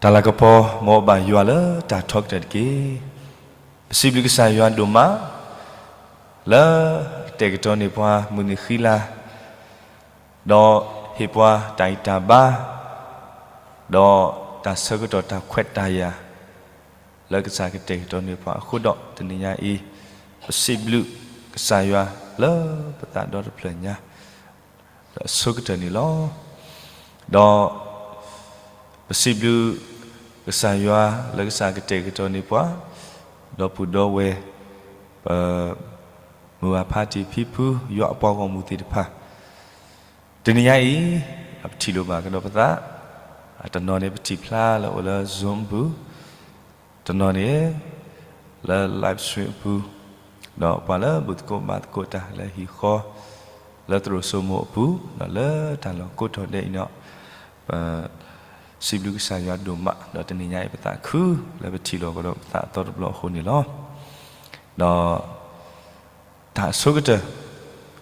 တၢ်လၤကပီၤ မ်အဘၣ်ယွၤလၢတၢ်ထီကတၢၢ်တက့ၢ်. ပစံးဘျုးကစၢ်ယွၤဒိၣ်မး လၢအကတဲာ်ကတီၤန့ၢ်ပှၤမုၢ်နံၤဃံလၤ ဒီးဟ့ၣ်ပှၤတၢ်ဂံၢ်တၢ်ဘါ ဒီးတၢ်ဆၢကတီၢ်တၢ်ခွဲးတၢ်ယာ် လၢကစၢ်ကတဲာ်ကတီၤန့ၢ်ပှၤအဃိဒီး တနံၤညါအံၤ ပစံးဘျုးကစၢ်ယွၤလၢပသးဒီတဖျၢၣ်ညါ ဒီးအဆိကတၢၢ်န့ၣ်လီၤ. ဒီးပစံးဘျုးကစၢ်ယွၤလၢကစၢ်ကတဲာ်ကတီၤန့ၢ်ပှၤ ဒီပုၢ်ဒီဝဲၢ် ပမုၢ်ဂၤဖါတံၢ်ဖံဖု ယွၤအပှၤဂီၢ်မုၢ်သ့ၣ်တဖၣ် တနံၤညါအံၤ ပထံၣ်လိာ်ဘၣ်ကဒီးပသး တနီၤန့ၣ် ပထံၣ်ဖျါလၢအိၣ်လၢ Zoom အပူၤ တနီၤန့ၣ် လၢ live stream အပူၤ, ဒီးပှၤလၢဘူၣ်သကိးဘါသကိးတၢ်လၢဟံၣ်ဃီ လၢသရိာ်စိမိၤအပူၤ ဒီးလၢတၢ်လီၢ်ကိးထီၣ်ဒဲးအံၤဒီး ပစံးဘျုးကစၢ်ယွၤဒိၣ်မး ဒီးတနံၤညါအံၤပသးခု လၢပထံၣ်လိာ်ကဒီးပသးအသီတဘျီအဃိန့ၣ်လီၤ. ဒီး တၢ်အဆိကတၢၢ်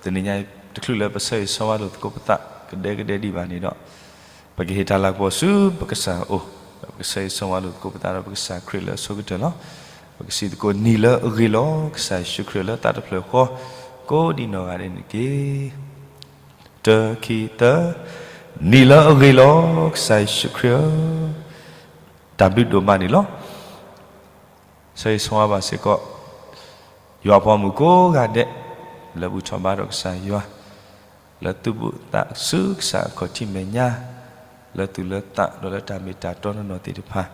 တနံၤညါအံၤ တချုးလၢပဆၢဂ့ၤဆၢဝါလိာ်သကိးပသး ကဒဲကဒဲဒံးဘၣ်န့ၣ်ဒီး ပကဟ့ၣ်တၢ်လၤကပီၤဆူပကစၢ်အအိၣ် ဒီးပကဆၢဂ့ၤဆၢဝါလိာ်သကိးပသးဒီးပကစၢ်ခရံာ်လၢအဆိကတၢၢ်လီၤ. ပကစံးသကိးနံၤလၢအဂ့ၤလီၤ ကစၢ်ယ့ၣ်ၡူးခရံာ်လၢသးတဖျၢၣ်ဃီ ကိးဒံးနီၢ်ဂၤဒဲးန့ၣ်တက့ၢ်. တၢ ခံ သၢ, နံၤလၢအဂ့ၤလီၤ ကစၢ်ယ့ၣ်ၡူးခရံာ်ဧၢ, တၢ်ဘျုးဒိၣ်မးန့ၣ်လီၤ. ဆၢဂ့ၤဆၢဝါဘၣ်စ့ၢ်ကီး ယွၤအပှၤဂီၢ်မုၢ်ကိးဂၤဒဲး လၢဘူၣ်ထီၣ်ဘါထီၣ်ကစၢ်ယွၤ လၢသူၣ်ဘူၣ်သးဆူကစၢ်အခီၣ်ထံးမဲာ်ညါ လၢသူၣ်လၢသးဒီးလၢတၢ်မ့ၢ်တၢ်တီနီၢ်နီၢ်သ့ၣ်တဖၣ်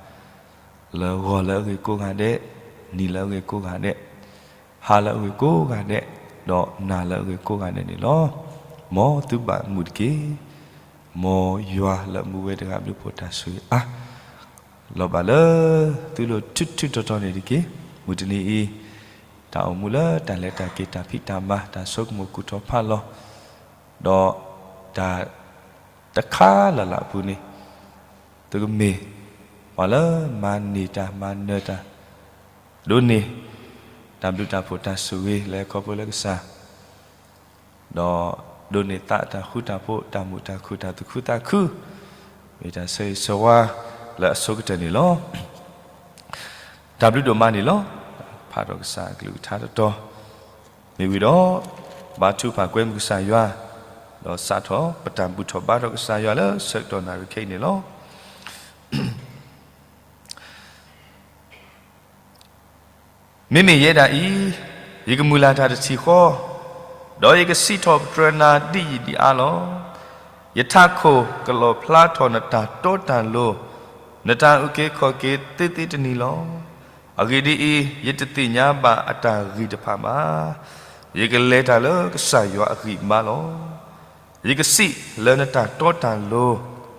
လၢဂီၤလၢအဂ့ၤကိးဂၤဒဲး, နံၤလၢအဂ့ၤကိးဂၤဒဲး, ဟါလၢအဂ့ၤကိးဂၤဒဲး, ဒီးနၤလၢအဂ့ၤကိးဂၤဒဲးန့ၣ်လီၤ. မ်သုဘၣ်မုာ်တက့ၢ်. မ်ယွၤလၢအမူဝဲတဂၤဘျုးဖှိၣ်တၢ်ဆိၣ်ဂ့ၤအါ လီၤဘၣ်လၢသုလိၤထူထူတီတီန့ၣ်တက့ၢ်. မုၢ်တနံၤအံၤ တၢ်အိၣ်မူလၢတၢ်လဲၤတၢ်က့ၤ တၢ်ဖံးတၢ်မၤ တၢ်ဆိကမိၣ်ကူၣ်ထီၣ်ဖးလီၤ, ဒီးတၢ်တခါလၢ်လၢ်အပူၤန့ၣ် သုကမ့ၢ်ပှၤလၢမၤန့ၢ်တၢ်မၤနၢၤတၢ် ဒိးန့ၢ် တၢ်ဘျုးတၢ်ဖှိၣ်တၢ်ဆိၣ်ဂ့ၤလၢခီဖျိလၢကစၢ် ဒီးဒိးန့ၢ်သးတၢ်ဃူတၢ်ဖိး တၢ်မုာ်တၢ်ခုၣ် တၢ်သူၣ်ခုသးခု မ့ၢ်တၢ်ဆၢဂ့ၤဆၢဝါလၢအဆိကတၢၢ်န့ၣ်လီၤ. တၢ်ဘျုးဒိၣ်မးန့ၣ်လီၤ. ဖးထီၣ်ကစၢ်အကလုၢ်ကထါတတီၤ မ့ၢ်ဝံၤဒီး ဘါထုကဖၣ်ကွဲမုာ်ကစၢ်ယွၤ ဒီးစးထီၣ်ပတၢ်ဘူၣ်ထီၣ်ဘါထီၣ်ကစၢ်ယွၤလၢဆၢကတီၢ်နၣ်ရံၣ်ခဲအံၤန့ၣ်လီၤ. မ့မ့ၢ်ယဲဒၣ်အံၤ ယကမုၢ်လၢ်တၢ်တထံၣ်ဃီ, ဒီးယကစံးထီၣ်ပတြၢၤနၤဒ်ယံာ်ဒ်အါလီၤ. ယထးခိၣ်ကလီၣ်ဖျါထီၣ်နတၢ်တီတၢ်လိၤ, နတၢ်အုၣ်က့ၤခီၣ်က့ၤသ့သ့တနံၤလီၤ. အဂ့ၢ်ဒ်အံၤ, ယတသ့ၣ်ညါဘၣ်အတၢ်ဂံၢ်တဖၣ်ဘၣ်. ယကလဲၤတၢ်လၢကစၢ်ယွၤအဂံၢ်အဘါလီၤ. ယကစံးလၢနတၢ်တီတၢ်လိၤ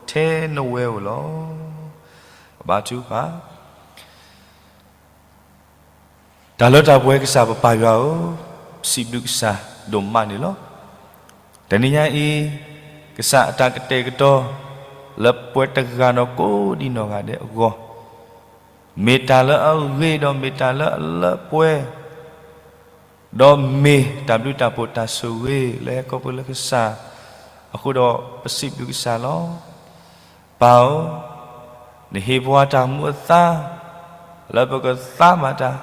ထဲနဝဲဧိၤလီၤ. ဘါထုကဖၣ် တၢ်လၢတၢ်ပှဲၤကစၢ်ပပၢ်ယွၤဧၢ, ပစံးဘျုးကစၢ်ဒိၣ်မးန့ၣ်လီၤ. တနံၤညါအံၤ ကစၢ်အတၢ်ကတဲာ်ကတီၤ လၢပှဲၤတဂၤဒီးကိးဒံးနီၢ်ဂၤဒဲးအဂီၢ်, မ့ၢ်တၢ်လၢအဂ့ၤဒီးမ့ၢ်တၢ်လၢအလၢပှဲၤ ဒီးမ့ၢ်တၢ်ဘျုးတၢ်ဖှိၣ်တၢ်ဆိၣ်ဂ့ၤလၢဟဲခီဖျိလၢကစၢ် အဃိဒီးပစံးဘျုးကစၢ်လီၤ. ပၢ်ဧၢ, နဟ့ၣ်ပှၤတၢ်မူအသါ လၢပကသါမၤတၢ်,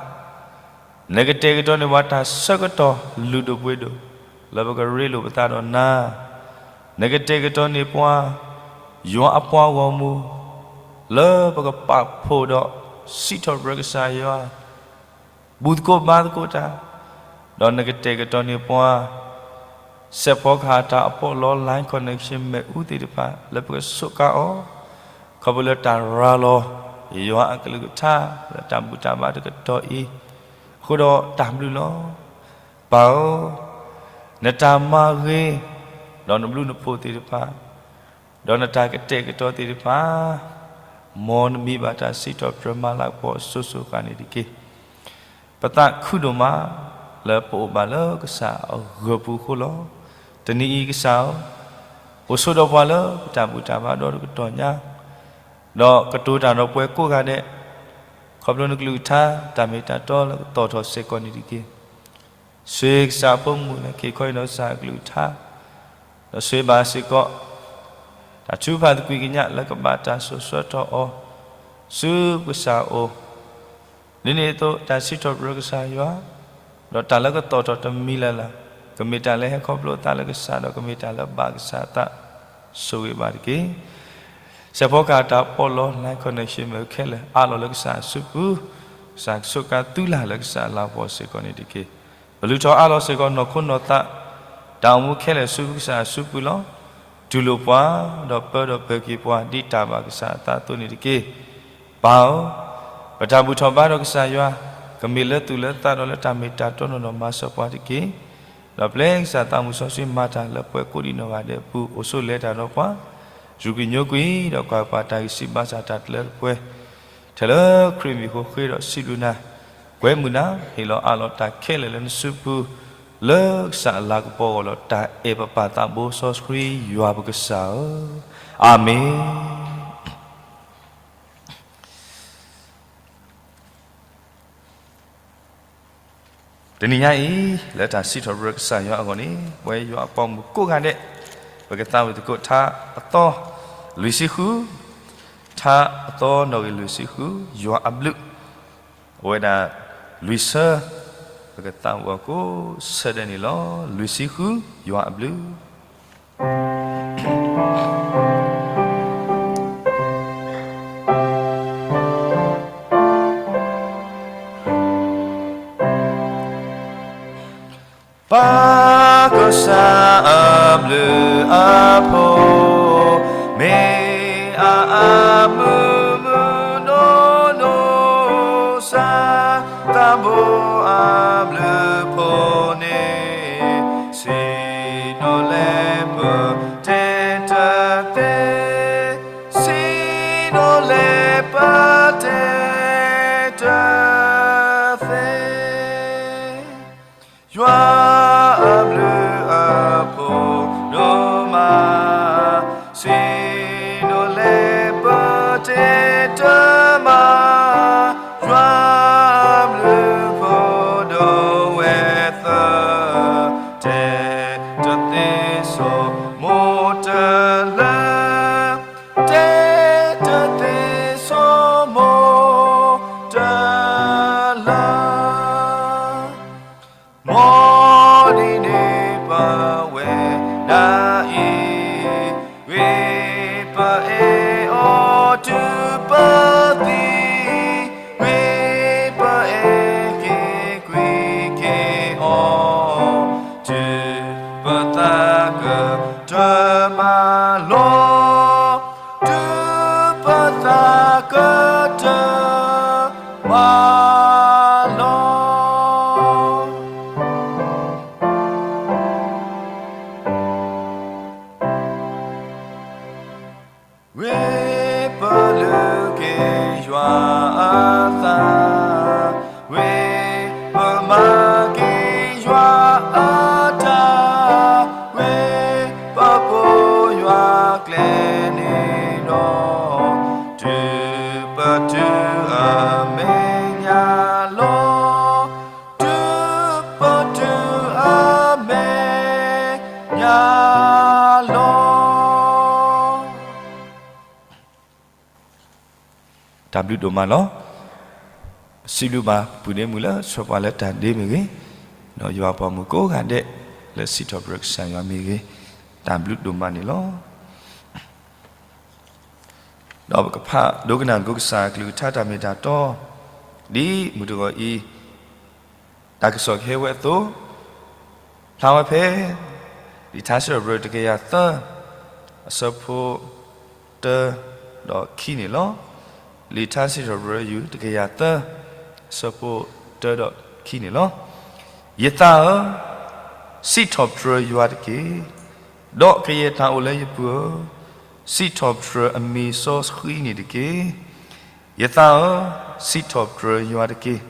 နကတဲာ်ကတီၤန့ၢ်ပှၤတၢ်ဆၢကတီၢ်လုၢ်ဒိၣ်ပှ့ၤဒိၣ် လၢပကရ့လိာ်ပသးဒီးနၤ, နကတဲာ်ကတီၤန့ၢ်ပှၤ ယွၤအပှၤဂီၢ်မုၢ် လၢပကပာ်ဖှိၣ်ဒီးစံးထီၣ်ပတြၢၤကစၢ်ယွၤ ဘူၣ်သကိးဘါသကိးတၢ်, ဒီးနကတဲာ်ကတီၤန့ၢ်ပှၤ စဲးဖီကဟၣ်တၢ်အပီးလီ line connection မ့ၣ်အူသ့ၣ်တဖၣ် လၢပကစူးကါအီၤ, ခီဖျိလၢတၢ်ရၤလီၤ ယွၤအကလုၢ်ကထါ လၢတၢ်ဘူၣ်တၢ်ဘါတကတီၢ်အံၤ, အဃိဒီးတၢ်ဘျုးလီၤ. ပၢ်ဧၢ, နတၢ်မၤဂ့ၤ ဒီးနဘျုးနဖှိၣ်သ့ၣ်တဖၣ် ဒီးနတၢ်ကတဲာ်ကတီၤသ့ၣ်တဖၣ်, မ်နမံၤဘၣ်တၢ်စံးထီၣ်ပတြၢၤမၤလၤကပီၤအစိၤစိၤအဃၣ်န့ၣ်တက့ၢ်. ပသးခုဒိၣ်မး လၢပအိၣ်ဘၣ်လၢကစၢ်အဂၢၤပူၤအဃိလီၤ. တနံၤအံၤကစၢ်ဧၢ, အိၣ်ဆိးဒီးပှၤလၢပတၢ်ဘူၣ်တၢ်ဘါဒီတကတီၢ်ညါ, ဒီးကတိၤတၢ်ဒီးပှၤကိးဂၤဒဲး, ခီဖျိနကလုၢ်ကထါ တၢ်မ့ၢ်တၢ်တီလၢကသီၣ်ထီၣ်စ့ၢ်ကီးန့ၣ်တက့ၢ်. ဆိၣ်ဂ့ၤကစၢ်အဖိမုၣ်လၢက့ၤခီအံၤဒီးကစၢ်အကလုၢ်ကထါ, ဒီးဆိၣ်ဂ့ၤဘၣ်စ့ၢ်ကီး တၢ်ထုကဖၣ်သကွံာ်ကညးလၢကဘၣ်တၢ်စိာ်ဆှၢထီၣ်အီၤ, ဆူကစၢ်အအိၣ်, ဒ်န့ၣ်အသိး တၢ်စံးထီၣ်ပတြၢၤကစၢ်ယွၤ, ဒီးတၢ်လၢကသီၣ်ထီၣ်တမံၤလၢ်လၢ်, ကမ့ၢ်တၢ်လၢဟဲခီဖျိအသးလၢကစၢ်, ဒီးကမ့ၢ်တၢ်လၢဘၣ်ကစၢ်အသးဆိၣ်ဂ့ၤဘၣ်တက့ၢ်. စဲးဖီကဟၣ်တၢ်ပီးလီ live connection မ့ၢ်ခဲလၢာ် အးလီၤလၢကစၢ်အစုပူၤ, ကစၢ်ကဆိးကါသုလၢ်လၢကစၢ်အလၤကပီၤစ့ၢ်ကီးန့ၣ်တက့ၢ်. ပလုၢ်ထီၣ်အးလီၤစ့ၢ်ကီးနီၢ်ခိနီၢ်သး, တၢ်အိၣ်မူခဲလၢာ်ဆူကစၢ်အစုပူၤလီၤ. တူၢ်လိာ်ပှၤ, ဒီးပၢဒီးပၢၤက့ၤပှၤ ဒ်တၢ်ဘၣ်ကစၢ်အသးအသိးန့ၣ်တက့ၢ်. ပၢ်ဧၢ, ပတၢ်ဘူၣ်ထီၣ်ဘါထီၣ်ကစၢ်ယွၤ, ကမ့ၢ်လၢသူၣ်လၢသးဒီးလၢတၢ်မ့ၢ်တၢ်တီနီၢ်နီၢ်မၤစၢၤပှၤတက့ၢ်. ဒီးပျဲကစၢ်သးမုၢ်စီဆှံမၤတၢ်လၢပှၤကိးဒံးနီၢ်ဂၤဒဲးအပူၤ အိၣ်ဆိးလဲၤတၢ်ဒီးပှၤ, ယူၢ်က့ၤညိကွံာ်ဒီးကွၢ်ပှၤတၢ်ဂံၢ်စၢ်ဘါစၢ်တၢ်တလၢတပှဲၤ, ထဲလၢခရံာ်မံၤအဃိဃ့ဒီးစံးဘျုးနၤ, ကွဲမုာ်နၤ, ဟ့ၣ်လီၤအးလီၤတၢ်ခဲလၢာ်လၢနစုပူၤ, လၢကစၢ်အလၤကပီၤအဂီၢ်လီၤ. တၢ်အဲၣ်ပပၢ်သးဘိစီဆှံယွၤပကစၢ်ဧၢ, အၤမ့ၣ်. တနံၤညါအံၤ လၢတၢ်စံးထီၣ်ပတြၢၤကစၢ်ယွၤအဂီၢ်န့ၣ် ပဝဲယွၤအပှၤဂီၢ်မုၢ်ကိးဂၤဒဲး ပကသးဝံၣ်သကိးထါအသီလွံၢ်ဆံဃု, ထါအသီနီၣ်ဂံၢ်လွံၢ်ဆံဃု, ယွၤအဘျုး, အိၣ်ဝဲဒၣ်လွံၢ်ဆၢ, ပကသးဝံၣ်အီၤကိးဆၢဒဲးန့ၣ်လီၤ. လွံၢ်ဆံဃု, ယွၤအဘျုး. ပၢ်ကစၢ်အဘျုးအဖှိၣ်, မ့ၢ်အအမုာ်မုာ်နီၢ်နီၢ်, စၢ်သးဘိအဘျုးအဖှိၣ်န့ၣ်, ဆံးနီၣ်လဲၤပတဲတသ့, ဆံးနီၣ်လဲၤပတဲတသ့. ယွၤအဘျုးအဖှိၣ်ဒိၣ်မး, ဆံးနီၣ်လဲၤပတဲတမး, ယွၤအဘျုးအဖှိၣ်ဒိၣ်ဝဲသၢ, တဲတသ့ဆိမိၣ်တလၢ, တဲတသ့ဆိမိၣ်တလၢ. မ်ဒ်န့ၣ်ပဝဲဒၣ်အံၤ, ဂ့ၤပအဲၣ်အီၤတုၤပသံ, ဂ့ၤပအဲၣ်က့ၤကွံာ်က့ၤအီၤ, တုၤပသးကတၢၢ်မၤလီၤ, တုၤပသးကတၢၢ်မၤလီၤ. ဂ့ၤပလုၢ်က့ၤယွၤအသး, ဂ့ၤပမၤက့ၤယွၤအတၢ်, ဂ့ၤပပိာ်ယွၤကျဲန့ၣ်ဒီး, တုၤပတုၤအမဲာ်ညါလီၤ, တုၤပတုၤအမဲာ်ညါလီၤ. တၢ်ဘျုးဒိၣ်မးလီၤ. စံးဘျုးဘၣ်ပုၢ်ဒ့မုၣ်လၢဆီပှၤလၢတၢ်ဒ့မ့ၢ်ဂ့ၤ, ဒီးယွၤပှၤမုၣ်ကိးဂၤဒဲးလၢစံးထီၣ်ပတြၢၤကစၢ်ယွၤမ့ၢ်ဂ့ၤ, တၢ်ဘျုးဒိၣ်မးန့ၣ်လီၤ. ဒီးပကဖးဒိကနၣ်သကိးကစၢ်အကလုၢ်ကထါတၢ်မ့ၢ်တၢ်တီ, ဒ်မုၢ်တဂီၤအံၤ တၢ်ကစီၣ်ကဟဲဝဲအသိး, ဖျါဝဲဖဲ လံာ်ထါစံးထီၣ်ပတြၢၤတကယၤသၢ, အဆၢဖိတၢဒီးခံန့ၣ်လီၤ. လံာ်ထါစံးထီၣ်ပတြၢၤယူၢ်တကယၤသၢ, အဆၢဖိတၢဒီးခံန့ၣ်လီၤ. ယသးဧၢ, စံးထီၣ်ပတြၢၤယွၤတက့ၢ်. ဒီးကယဲၢ်တၢ်အိၣ်လၢယပူၤဧၢ, စံးထီၣ်ပတြၢၤအမံၤစီဆှံန့ၣ်တက့ၢ်. ယသးဧၢ, စံးထီၣ်ပတြၢၤယွၤတက့ၢ်.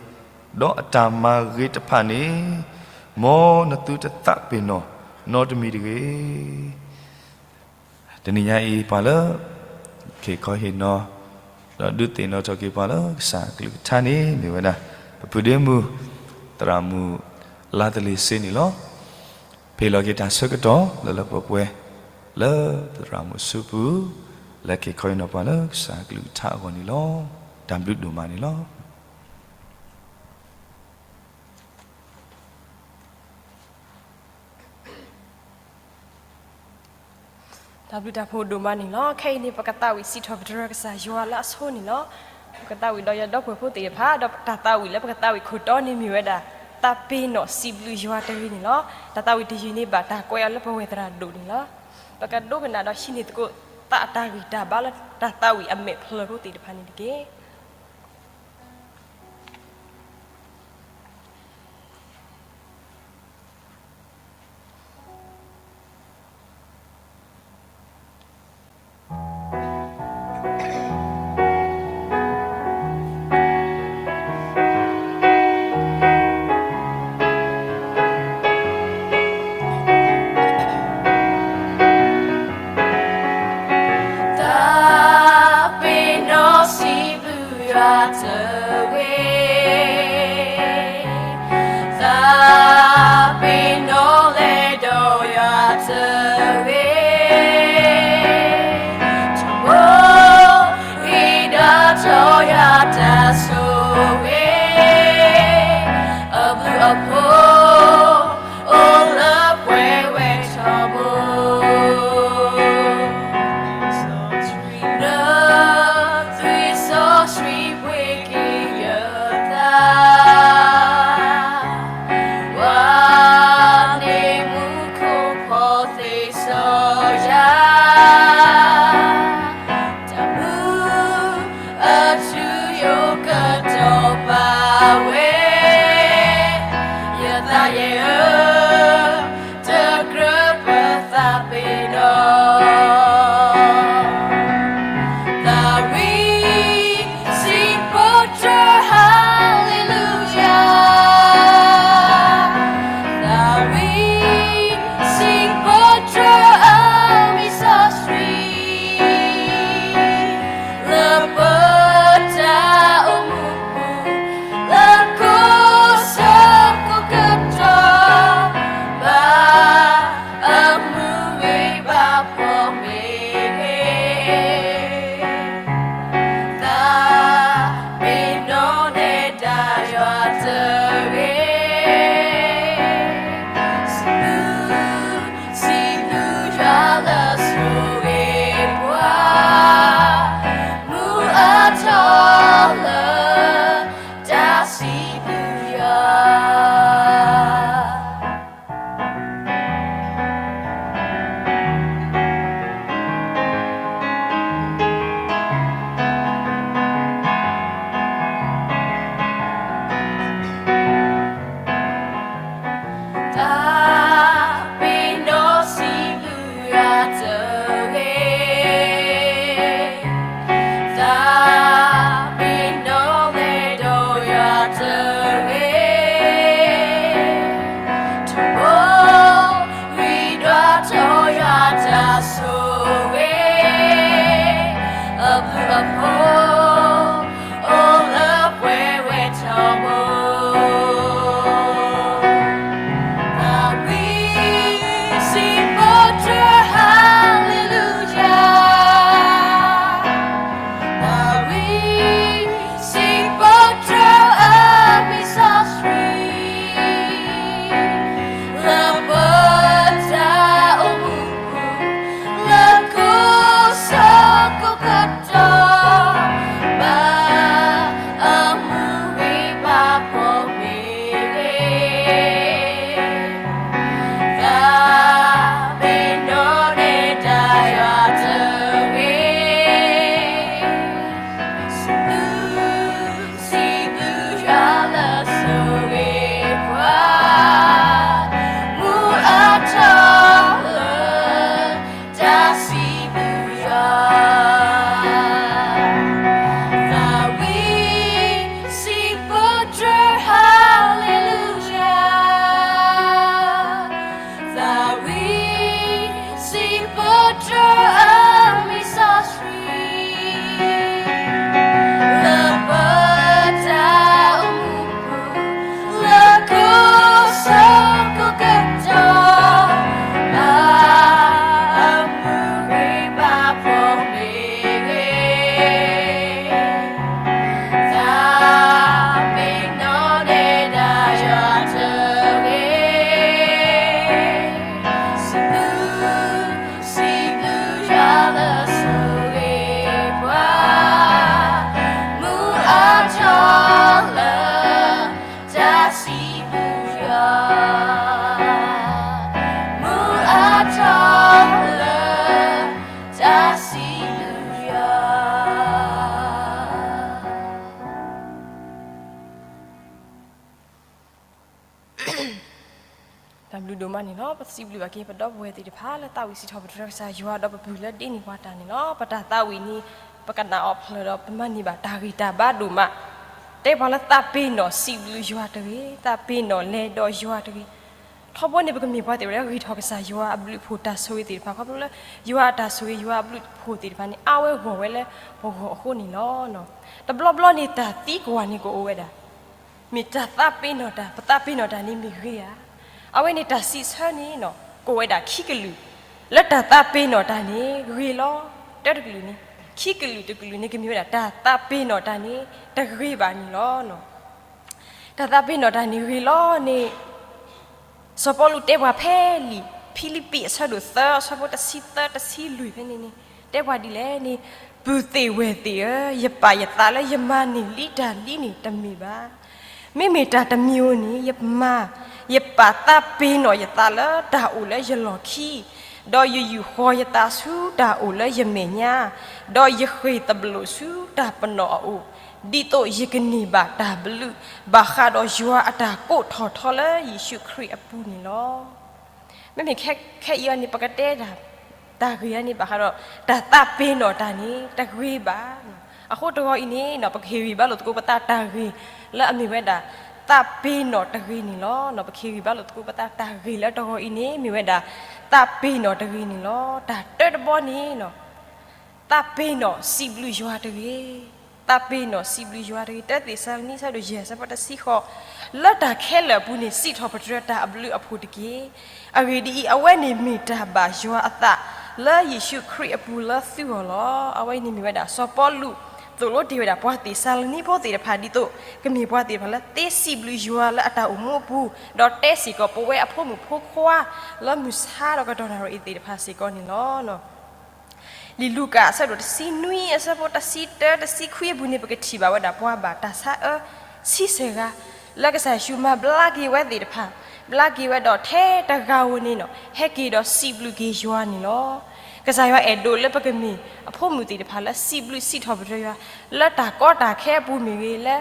ဒီးအတၢ်မၤဂ့ၤတဖၣ်န့ၣ်, မ်နသုတသးပ့ၤနီၣ်နီတမံၤတဂ့ၤ. တနံၤညါအံၤ ပှၤလၢ က့ၤခီဟ့ၣ်နီၤ ဒီးဒုးသ့ၣ်နီၣ်ထီၣ်က့ၤပှၤလၢကစၢ်အကလုၢ်ကထါန့ၣ် မ့ၢ်ဝဲဒၣ် ပပုၢ်ဒ့မုၣ် သရၣ်မုၣ် လါသလ့ၤစ့န့ၣ်လီၤ. ပဟ့ၣ်လီၤက့ၤတၢ်ဆၢကတီၢ်လၢလၢပှဲၤပှဲၤ လၢသရၣ်မုၣ်အစုပူၤ လၢက့ၤခီဟ့ၣ်နီၤပှၤလၢကစၢ်အကလုၢ်ကထါအဂီၢ်န့ၣ်လီၤ. တၢ်ဘျုးဒိၣ်မးန့ၣ်လီၤ. တၢ်ဘျုးတၢ်ဖှိၣ်ဒိၣ်မးန့ၣ်လီၤ. ခဲအံၤန့ၣ် ပကသးဝံၣ်စံးထီၣ်ပတြၢၤကစၢ်ယွၤလၢအဆိန့ၣ်လီၤ. ပကသးဝံၣ်ဒီးယဒီပုၢ်ဝဲၢ်ဖိသ့ၣ်တဖၣ် ဒီးတၢ်သးဝံၣ်လၢပကသးဝံၣ်ခိၣ်တီန့ၣ်မ့ၢ်ဝဲဒၣ် သးပ့ၤနီၣ်စံးဘျုးယွၤတဂ့ၤန့ၣ်လီၤ. တၢ်သးဝံၣ်တယုၢ်န့ၣ်ဘၣ်တၢ်ကွဲးအီၤလၢပဝဲၢ်သရၣ်ဒိၣ်န့ၣ်လီၤ. ပကဒိကနၣ်ဒီးဟံးန့ၢ်သကိး သးအတၢ်ဂံၢ်တၢ်ဘါလၢတၢ်သးဝံၣ်အမဲာ်ဖျၢၣ်ဖိသ့ၣ်တဖၣ်န့ၣ်တက့ၢ်. သးပ့ၤနီၣ်စံးဘျုးယွၤတဂ့ၤ, သးပ့ၤနီၣ်လဲၤဒီးယွၤတဂ့ၤ, တဘိးဂံၢ်ဒၣ်ထီၣ်ယွၤတၢ်ဆိၣ်ဂ့ၤ, အဘျုးအဖှိၣ် အိၣ်လၢပှဲၤဝဲထီဘိ, နသွံၣ်စီဆှံပှ့ၤက့ၤယသး, ပှၤန့ၢ်မူခိၣ်ဖီသ့စီယၤ, တၢ်မူအထူအယိာ်ကတီၤပာ်ဝဲ, ယသးယဲၢ်ဧၢ, တကြၢးပသးပ့ၤနီၣ်, သးဝံၣ်စံးပိာ်တြၢၤ Hallelujah, သးဝံၣ်စံးပိာ်တြၢၤ အမံၤ န့ၣ်လီၤ. ပစံးဘျုးဘၣ်က့ၤပဒီပုၢ်ဝဲၢ်သ့ၣ်တဖၣ်လၢသးဝံၣ်စံးထီၣ်ပတြၢၤကစၢ်ယွၤဒီးပပုၢ်လၢဒ့န့ၢ်ပှၤတၢ်န့ၣ်လီၤ. ပတၢ်သးဝံၣ်န့ၣ် ပကနၣ်အီၤဖျၢၣ်ဒီးပမၤန့ၢ်ဘၣ်တၢ်ဂံၢ်တၢ်ဘါဒိၣ်မး, တဲပှၤလၢသးပ့ၤနီၣ်စံးဘျုးယွၤတဂ့ၤ, သးပ့ၤနီၣ်လဲၤဒီးယွၤတဂ့ၤ. ထီဘိန့ၣ် ပကမ့ၢ်ပှၤသ့ၣ်တဖၣ်လၢဂံၢ်ထီၣ်ကစၢ်ယွၤအဘျုးအဖှိၣ်တၢ်ဆိၣ်ဂ့ၤသ့ၣ်တဖၣ် ခီဖျိလၢ ယွၤအတၢ်ဆိၣ်ဂ့ၤ ယွၤအဘျုးအဖှိၣ်သ့ၣ်တဖၣ်န့ၣ် အါဝဲဂီၢ်ဝဲလၢပဂီၢ်အဃိန့ၣ်လီၤ. တဘျီဘျီန့ၣ် တၢ်သံကွၢ်န့ၣ်ကအိၣ်ဝဲဒၣ် မ့ၢ်တၢ်သးပ့ၤနီၣ်တၢ်, ပသးပ့ၤနီၣ်တၢ်န့ၣ်မ့ၢ်ဂ့ၤဧါ. အဝဲန့ၣ်တၢ်စံးဆၢန့ၣ် ကိးဝဲဒၣ်ခံကလုာ်, လၢတၢ်သးပ့ၤနီၣ်တၢ်န့ၣ်ဂ့ၤလီၤ. တၢတကလုာ်န့ၣ်, ခံကလုာ်တကလုာ်န့ၣ် ကမ့ၢ်ဝဲဒၣ် တၢ်သးပ့ၤနီၣ်တၢ်န့ၣ် တဂ့ၤဘၣ်န့ၣ်လီၤ. တၢ်သးပ့ၤနီၣ်တၢ်န့ၣ်ဂ့ၤလီၤန့ၣ် စီၤပီလူးတဲပှၤဖဲလံာ်ဖံလံးပံးအဆၢဒိၣ်သၢ အဆၢဖိတဆံသၢ တဆံလွံၢ်ဖဲန့ၣ်န့ၣ် တဲပှၤဒ်လဲၣ်န့ၣ်, ပုၢ်သ့ၣ်ဝဲၢ်သ့ၣ်ဧၢ, ယပာ်ယသးလၢယမၤန့ၢ်လံတၢ်လံန့ၣ်တမ့ၢ်ဘၣ်. မ့မ့ၢ်တၢ်တမံၤဧိၤန့ၣ် ယမၤ, ယပာ်သးပ့ၤနီၣ်ယသးလၢတၢ်အိၣ်လၢယလီၢ်ခံ, ဒီးယယူာ်ဃီၤယသးဆူတၢ်အိၣ်လၢယမဲာ်ညါ, ဒီးယဃ့ၢ်သဘျိးဆူတၢ်ပနီၣ်အအိၣ်, ဒ်သိးယကန့ၢ်ဘၣ်တၢ်ဘျုး ဘၣ်ဃးဒီးယွၤအတၢ်ကိးထီၣ်ထီလၢယ့ၣ်ၡူးခရံာ်အပူၤန့ၣ်လီၤ. မ့မ့ၢ်ခဲအံၤအီၤန့ၣ် ပကတဲတၢ်ဂ့ၢ်အံၤန့ၣ် ဘၣ်ဃးဒီး တၢ်သးပ့ၤနီၣ်တၢ်န့ၣ် တဂ့ၤဘၣ်. အဃိတဂီၤအံၤန့ၣ် ပကဟ့ၣ်ဂံၢ်ဘါလိာ်သကိးပသးတၢ်ဂ့ၢ်လၢအမ့ၢ်ဝဲဒၣ် သးပ့ၤနီၣ်တဂ့ၤန့ၣ်လီၤ. ပကဟ့ၣ်ဂံၢ်ဘါလိာ်သကိးပသးတၢ်ဂ့ၢ်လၢတဂီၤအံၤန့ၣ် မ့ၢ်ဝဲဒၣ် သးပ့ၤနီၣ်တဂ့ၤန့ၣ်လီၤ. တၢ်တၢတဘီန့ၣ် သးပ့ၤနီၣ်စံးဘျုးယွၤတဂ့ၤ. သးပ့ၤနီၣ်စံးဘျုးယွၤတဂ့ၤ. တၢသ့းစၤလနံ အဆၢဒိၣ်ယဲၢ် အဆၢဖိတဆံဃိး, လၢတၢ်ခဲလၢာ်အပူၤန့ၣ် စံးထီၣ်ပတြၢၤတၢ်အဘျုးအဖှိၣ်တက့ၢ်. အဂ့ၢ်ဒ်အံၤ, အဝဲန့ၣ်မ့ၢ်တၢ်ဘၣ်ယွၤအသး လၢယ့ၣ်ၡူးခရံာ်အပူၤလၢသုဂီၢ်လီၤ. အဝဲအံၤန့ၣ်မ့ၢ်ဝဲဒၣ် စီၤပီလူး သိၣ်လိတ့ၢ်ဝဲဒၣ်ပှၤသ့းစၤလနံဖိသ့ၣ်တဖၣ် ဒ်သိးကမ့ၢ်ပှၤသ့ၣ်တဖၣ်လၢသ့စံးဘျုးယွၤလၢအတၢ်အိၣ်မူအပူၤ, ဒီးတဲစ့ၢ်ကီးပဝဲအဖိမုၣ်ဖိခွါ လၢမုၢ်ဆါဒီးကတီၢ်နၣ်ရံၣ်အံၤသ့ၣ်တဖၣ်စ့ၢ်ကီးန့ၣ်လီၤ. လံာ်လူၤကၣ် အဆၢဒိၣ်တဆံနွံ အဆၢဖိတဆံတၢ တဆံခွံအပူၤန့ၣ် ပကထံၣ်ဘၣ်ဝဲဒၣ်ပှၤဘၣ်တၢ်ဆါအၢဆံဆဲၣ်ဂၤ လၢကစၢ်ယ့ၣ်ၡူးမၤဘျါက့ၤဝဲသ့ၣ်တဖၣ်, ဘျါက့ၤဝဲဒီးထဲတဂၤဧိၤန့ၣ် ဟဲက့ၤဒီးစံးဘျုးက့ၤယွၤန့ၣ်လီၤ. ကစၢ်ယွၤအဲၣ်ဒိးလၢပကမ့ၢ်အဖိမုၣ်သ့ၣ်တဖၣ်လၢစံးဘျုးစံးထီၣ်ပတြၢၤယွၤ လၢတၢ်ကီတၢ်ခဲအပူၤမ့ၢ်ဂ့ၤ, လၢ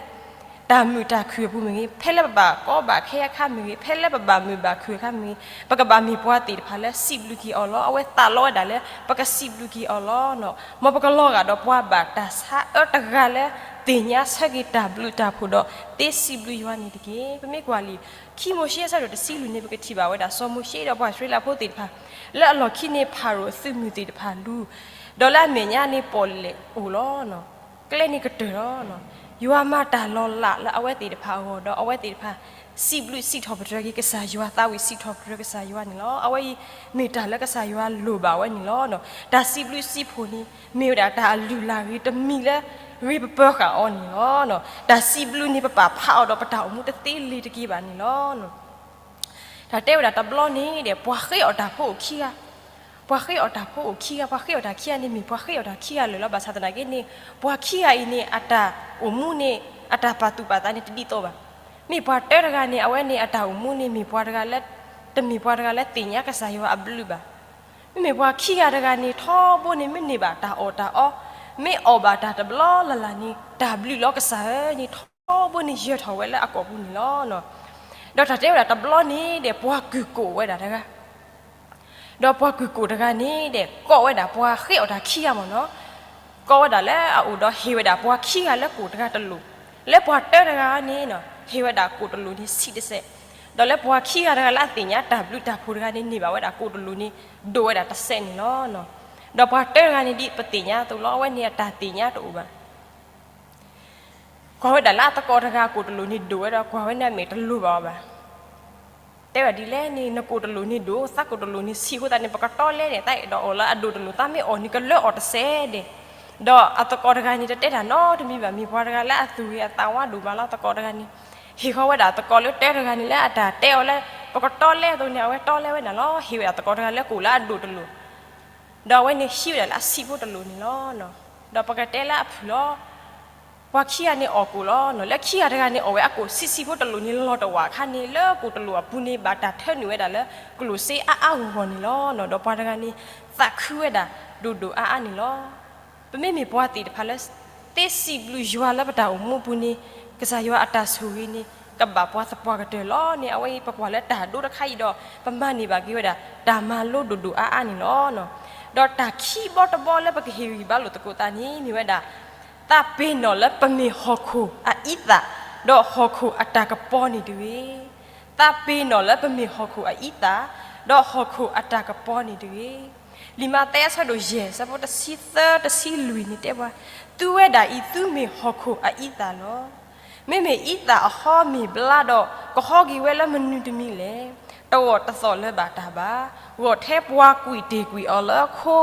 တၢ်မုာ်တၢ်ခုၣ်အပူၤမ့ၢ်ဂ့ၤ, ဖဲလၢပဘၣ်ကီဘၣ်ခဲအခါမ့ၢ်ဂ့ၤ, ဖဲလၢပဘၣ်မုာ်ဘၣ်ခုၣ်အခါမ့ၢ်ဂ့ၤ, ပကဘၣ်မ့ၢ်ပှၤသ့ၣ်တဖၣ်လၢစံးဘျုးက့ၤအီၤလီၤ. အဝဲသးလီဝဲဒၣ်လၢပကစံးဘျုးက့ၤအီၤလီၤ. မ်ပကလီၤဂာ်ဒီးပှၤဘၣ်တၢ်ဆါအၢတဂၤလၢ သ့ၣ်ညါဆၢက့ၤတၢ်ဘျုးတၢ်ဖှိၣ်ဒီးသ့စံးဘျုးယွၤန့ၣ်တက့ၢ်. ပမ့ၢ်ကွၢ်လံာ်ခံမိၤၡ့အဆၢဒိၣ်တဆံလွံၢ်န့ၣ် ပကထံၣ်ဘၣ်ဝဲဒၣ်စီၤမိၤၡ့ဒီးပှၤအံၣ်စရ့လးဖိသ့ၣ်တဖၣ် လၢအလီၢ်ခံန့ၣ် ဖၤရိၤအသုးမုၢ်သ့ၣ်တဖၣ်လူၤ, ဒီးလၢအမဲာ်ညါန့ၣ်ပီၣ်လဲၣ်အိၣ်လီၤ. ကျဲန့ၣ်ကတၢၢ်လီၤ. ယွၤမၤတၢ်လီၤလးလၢအဝဲသ့ၣ်တဖၣ်အဂီၢ် ဒီးအဝဲသ့ၣ်တဖၣ် စံးဘျုးစံးထီၣ်ပတြၢၤက့ၤကစၢ်ယွၤ သးဝံၣ်စံးထီၣ်ပတြၢၤကစၢ်ယွၤန့ၣ်လီၤ. အဝဲအံၤ မ့ၢ်တၢ်လၢကစၢ်ယွၤလိၣ်ဘၣ်ဝဲန့ၣ်လီၤ. တၢ်စံးဘျုးစံးဖှိၣ်န့ၣ် မ့ၢ်ဝဲဒၣ်တၢ်အလုၢ်အလၢ်ဂ့ၤတမံၤလၢ ဂ့ၤပပၢၤဃာ်အီၤန့ၣ်လီၤ. တၢ်စံးဘျုးန့ၣ် ပပာ်ဖျါအီၤဒီးပတၢ်အိၣ်မူတသ့လံၤတက့ၢ်ဘၣ်န့ၣ်လီၤ. တၢ်တဲဝဲဒၣ်တဘျီန့ၣ်ဒီး ပှၤဃ့အီၣ်တၢ်ဖိအိၣ်ခံဂၤ, ပှၤဃ့အီၣ်တၢ်ဖိအိၣ်ခံဂၤ, ပှၤဃ့အီၣ်တၢ်ခံဂၤန့ၣ် မ့ၢ်ပှၤဃ့အီၣ်တၢ်ခံဂၤလၢာ်လီၤ. ဘၣ်ဆၣ်သနာ်က့န့ၣ် ပှၤခံဂၤအံၤန့ၣ် အတၢ်အိၣ်မူန့ၣ် အတၢ်ပာ်သူၣ်ပာ်သးန့ၣ် တဒ်သိးဘၣ်. မ့ၢ်ပှၤတၢတဂၤန့ၣ် အဝဲန့ၣ်အတၢ်အိၣ်မူန့ၣ် မ့ၢ်ပှၤတဂၤလၢ တမ့ၢ်ပှၤတဂၤလၢသ့ၣ်ညါကစၢ်ယွၤအဘျုးဘၣ်. မ့မ့ၢ်ပှၤခံဂၤတဂၤန့ၣ် ထီဘိန့ၣ် မ့ၢ်န့ၢ်ဘၣ်တၢ်အီၣ်တၢ်အီ, မ့ၢ်အီၣ်ဘၣ်တၢ်တဘျီလၢ်လၢ်န့ၣ် တၢ်ဘျုးလီၤကစၢ်ဧၢန့ၣ် ထီဘိန့ၣ်ယၢၤထီၣ်ဝဲလၢအကိာ်ပူၤန့ၣ်လီၤ. ဒီးတၢ်တဲဝဲဒၣ်တဘျီန့ၣ်ဒီး ပှၤကုၢ်ကိၣ်ဝဲဒၣ်တဂၤ ဒီးပှၤကုၢ်ကိၣ်တဂၤန့ၣ်ဒီး ကိးဝဲဒၣ်ပှၤဃ့အီၣ်တၢ်ခံဂၤမ့ၢ်နီၤ, ကိးဝဲဒၣ်လၢအအိၣ်ဒီးဟ့ၣ်ဝဲဒၣ်ပှၤခံဂၤလၢကိၣ်တဂၤတလိၣ်, လၢပှၤတၢတဂၤန့ၣ် ဟ့ၣ်ဝဲဒၣ်ကိၣ်တလိၣ်န့ၣ်ဆံးတစဲး, ဒီးလၢပှၤခံဂၤတဂၤလၢအသ့ၣ်ညါတၢ်ဘျုးတၢ်ဖှိၣ်တဂၤန့ၣ် န့ၢ်ဘၣ်ဝဲဒၣ်ကိၣ်တလိၣ်န့ၣ် ဒိၣ်ဝဲဒၣ်တစဲးန့ၣ်လီၤ. ဒီးပှၤတၢတဂၤန့ၣ်ဒ်ပသ့ၣ်ညါအသိးလီၤ, အဝဲန့ၣ်အတၢ်သ့ၣ်ညါတအိၣ်ဘၣ်. ကွၢ်ဝဲဒၣ်လၢအသကိးတဂၤကိၣ်တလိၣ်န့ၣ်ဒိၣ်ဝဲဒီး ကွၢ်ဝဲန့ၣ်အမဲာ်တလိၤဘၣ်အီၤဘၣ်. တဲဝဲဒ်လဲၣ်န့ၣ် နကိၣ်တလိၣ်န့ၣ်ဒိၣ်, သးကိၣ်တလိၣ်န့ၣ်ဆံးအဃိသတးန့ၣ် ပကတီလဲဒီး သးအဲၣ်ဒိးအီၣ်လၢအဒိၣ်တလိၣ်, သးမ့ၢ်အီၣ်န့ၣ်ကလၢအီၣ်တစဲးဒဲး. ဒီးအသကိးတဂၤန့ၣ် တတဲတၢ်နီတမံၤဘၣ်, မ့ၢ်ပှၤတဂၤလၢအသူၣ်ဂ့ၤအသးဝါဒိၣ်မးလီၤ. အသကိးတဂၤန့ၣ် ဟ့ၣ်ဃီဝဲဒၣ်အသကိးလၢတၢတဂၤန့ၣ် လၢအတၢ်တဲအီၤလၢ ပကတီလဲအသိးန့ၣ် အဝဲတီလဲဝဲဒၣ်လီၤ. ဟ့ၣ်ဝဲဒၣ်သကိးတဂၤလၢကိၣ်လၢအဒိၣ်တလိၣ် ဒီးအဝဲန့ၣ်ဟံးဝဲဒၣ်လၢအဆံးဖိတလိၣ်န့ၣ်လီၤ. ဒီးပကတဲလၢအဖုၣ်လီၤ. ပှၤခံဂၤန့ၣ်အီၣ်ကိၣ်လီၤ. လၢခံဂၤတဂၤန့ၣ် အီၣ်ဝဲအကိၣ်ဆံးဆံးဖိတလိၣ်န့ၣ် လီၤတဝာ်အခါန့ၣ် လၢကိၣ်တလိၣ်အပူၤန့ၣ် ဘၣ်တၢ်ထၢနုာ်ဝဲဒၣ်လၢကျိၣ်စ့အါအါဂီၢ်ဂီၢ်န့ၣ်လီၤ. ဒီးပှၤတဂၤန့ၣ် သးခုဝဲဒၣ်ဒိၣ်ဒိၣ်အါအါန့ၣ်လီၤ. ပမ့မ့ၢ်ပှၤသ့ၣ်တဖၣ်လၢ သ့စံးဘျုးယွၤလၢပတၢ်အိၣ်မူအပူၤန့ၣ် ကစၢ်ယွၤအတၢ်ဆိၣ်ဂ့ၤန့ၣ် ကဘၣ်ပှၤသပှၢ်ကတၢၢ်လီၤန့ၣ် အဝဲအံၤပကွၢ်လၢတၢ်ဒိတခါအံၤဒီး ပမၤန့ၢ်ဘၣ်က့ၤဝဲဒၣ် တၢ်မၤလိဒိၣ်ဒိၣ်အါအါန့ၣ်လီၤ. ဒီးတၢ်ခံဘီတဘီလၢပကဟ့ၣ်ဂံၢ်ဘါလိာ်သကိးသးန့ၣ် မ့ၢ်ဝဲဒၣ် သးပ့ၤနီၣ်လၢပမ့ၢ်ဟီၣ်ခိၣ်အအံသၣ် ဒီးဟီၣ်ခိၣ်အတၢ်ကပီၤန့ၣ်တဂ့ၤ. သးပ့ၤနီၣ်လၢပမ့ၢ်ဟီၣ်ခိၣ်အအံသၣ် ဒီးဟီၣ်ခိၣ်အတၢ်ကပီၤန့ၣ်တဂ့ၤ. လံာ်မးသဲအဆၢဒိၣ်ယဲၢ် အဆၢဖိတဆံသၢ တဆံလွံၢ်န့ၣ်တဲပှၤ, သုဝဲဒၣ်အံၤ သုမ့ၢ်ဟီၣ်ခိၣ်အအံသၣ်လီၤ. မ့မ့ၢ်အံသၣ်အဟီမ့ၢ်ဘျါဒီး ကဟီက့ၤဝဲလၢမနုၤတမံၤလဲၣ်. တဂီၢ်တသီၣ်လၢၤဘၣ်တၢ်ဘၣ်, ဂီၢ်ထဲပှၤကွံာ်တ့ၢ်ကွံာ်အီၤလၢခိ,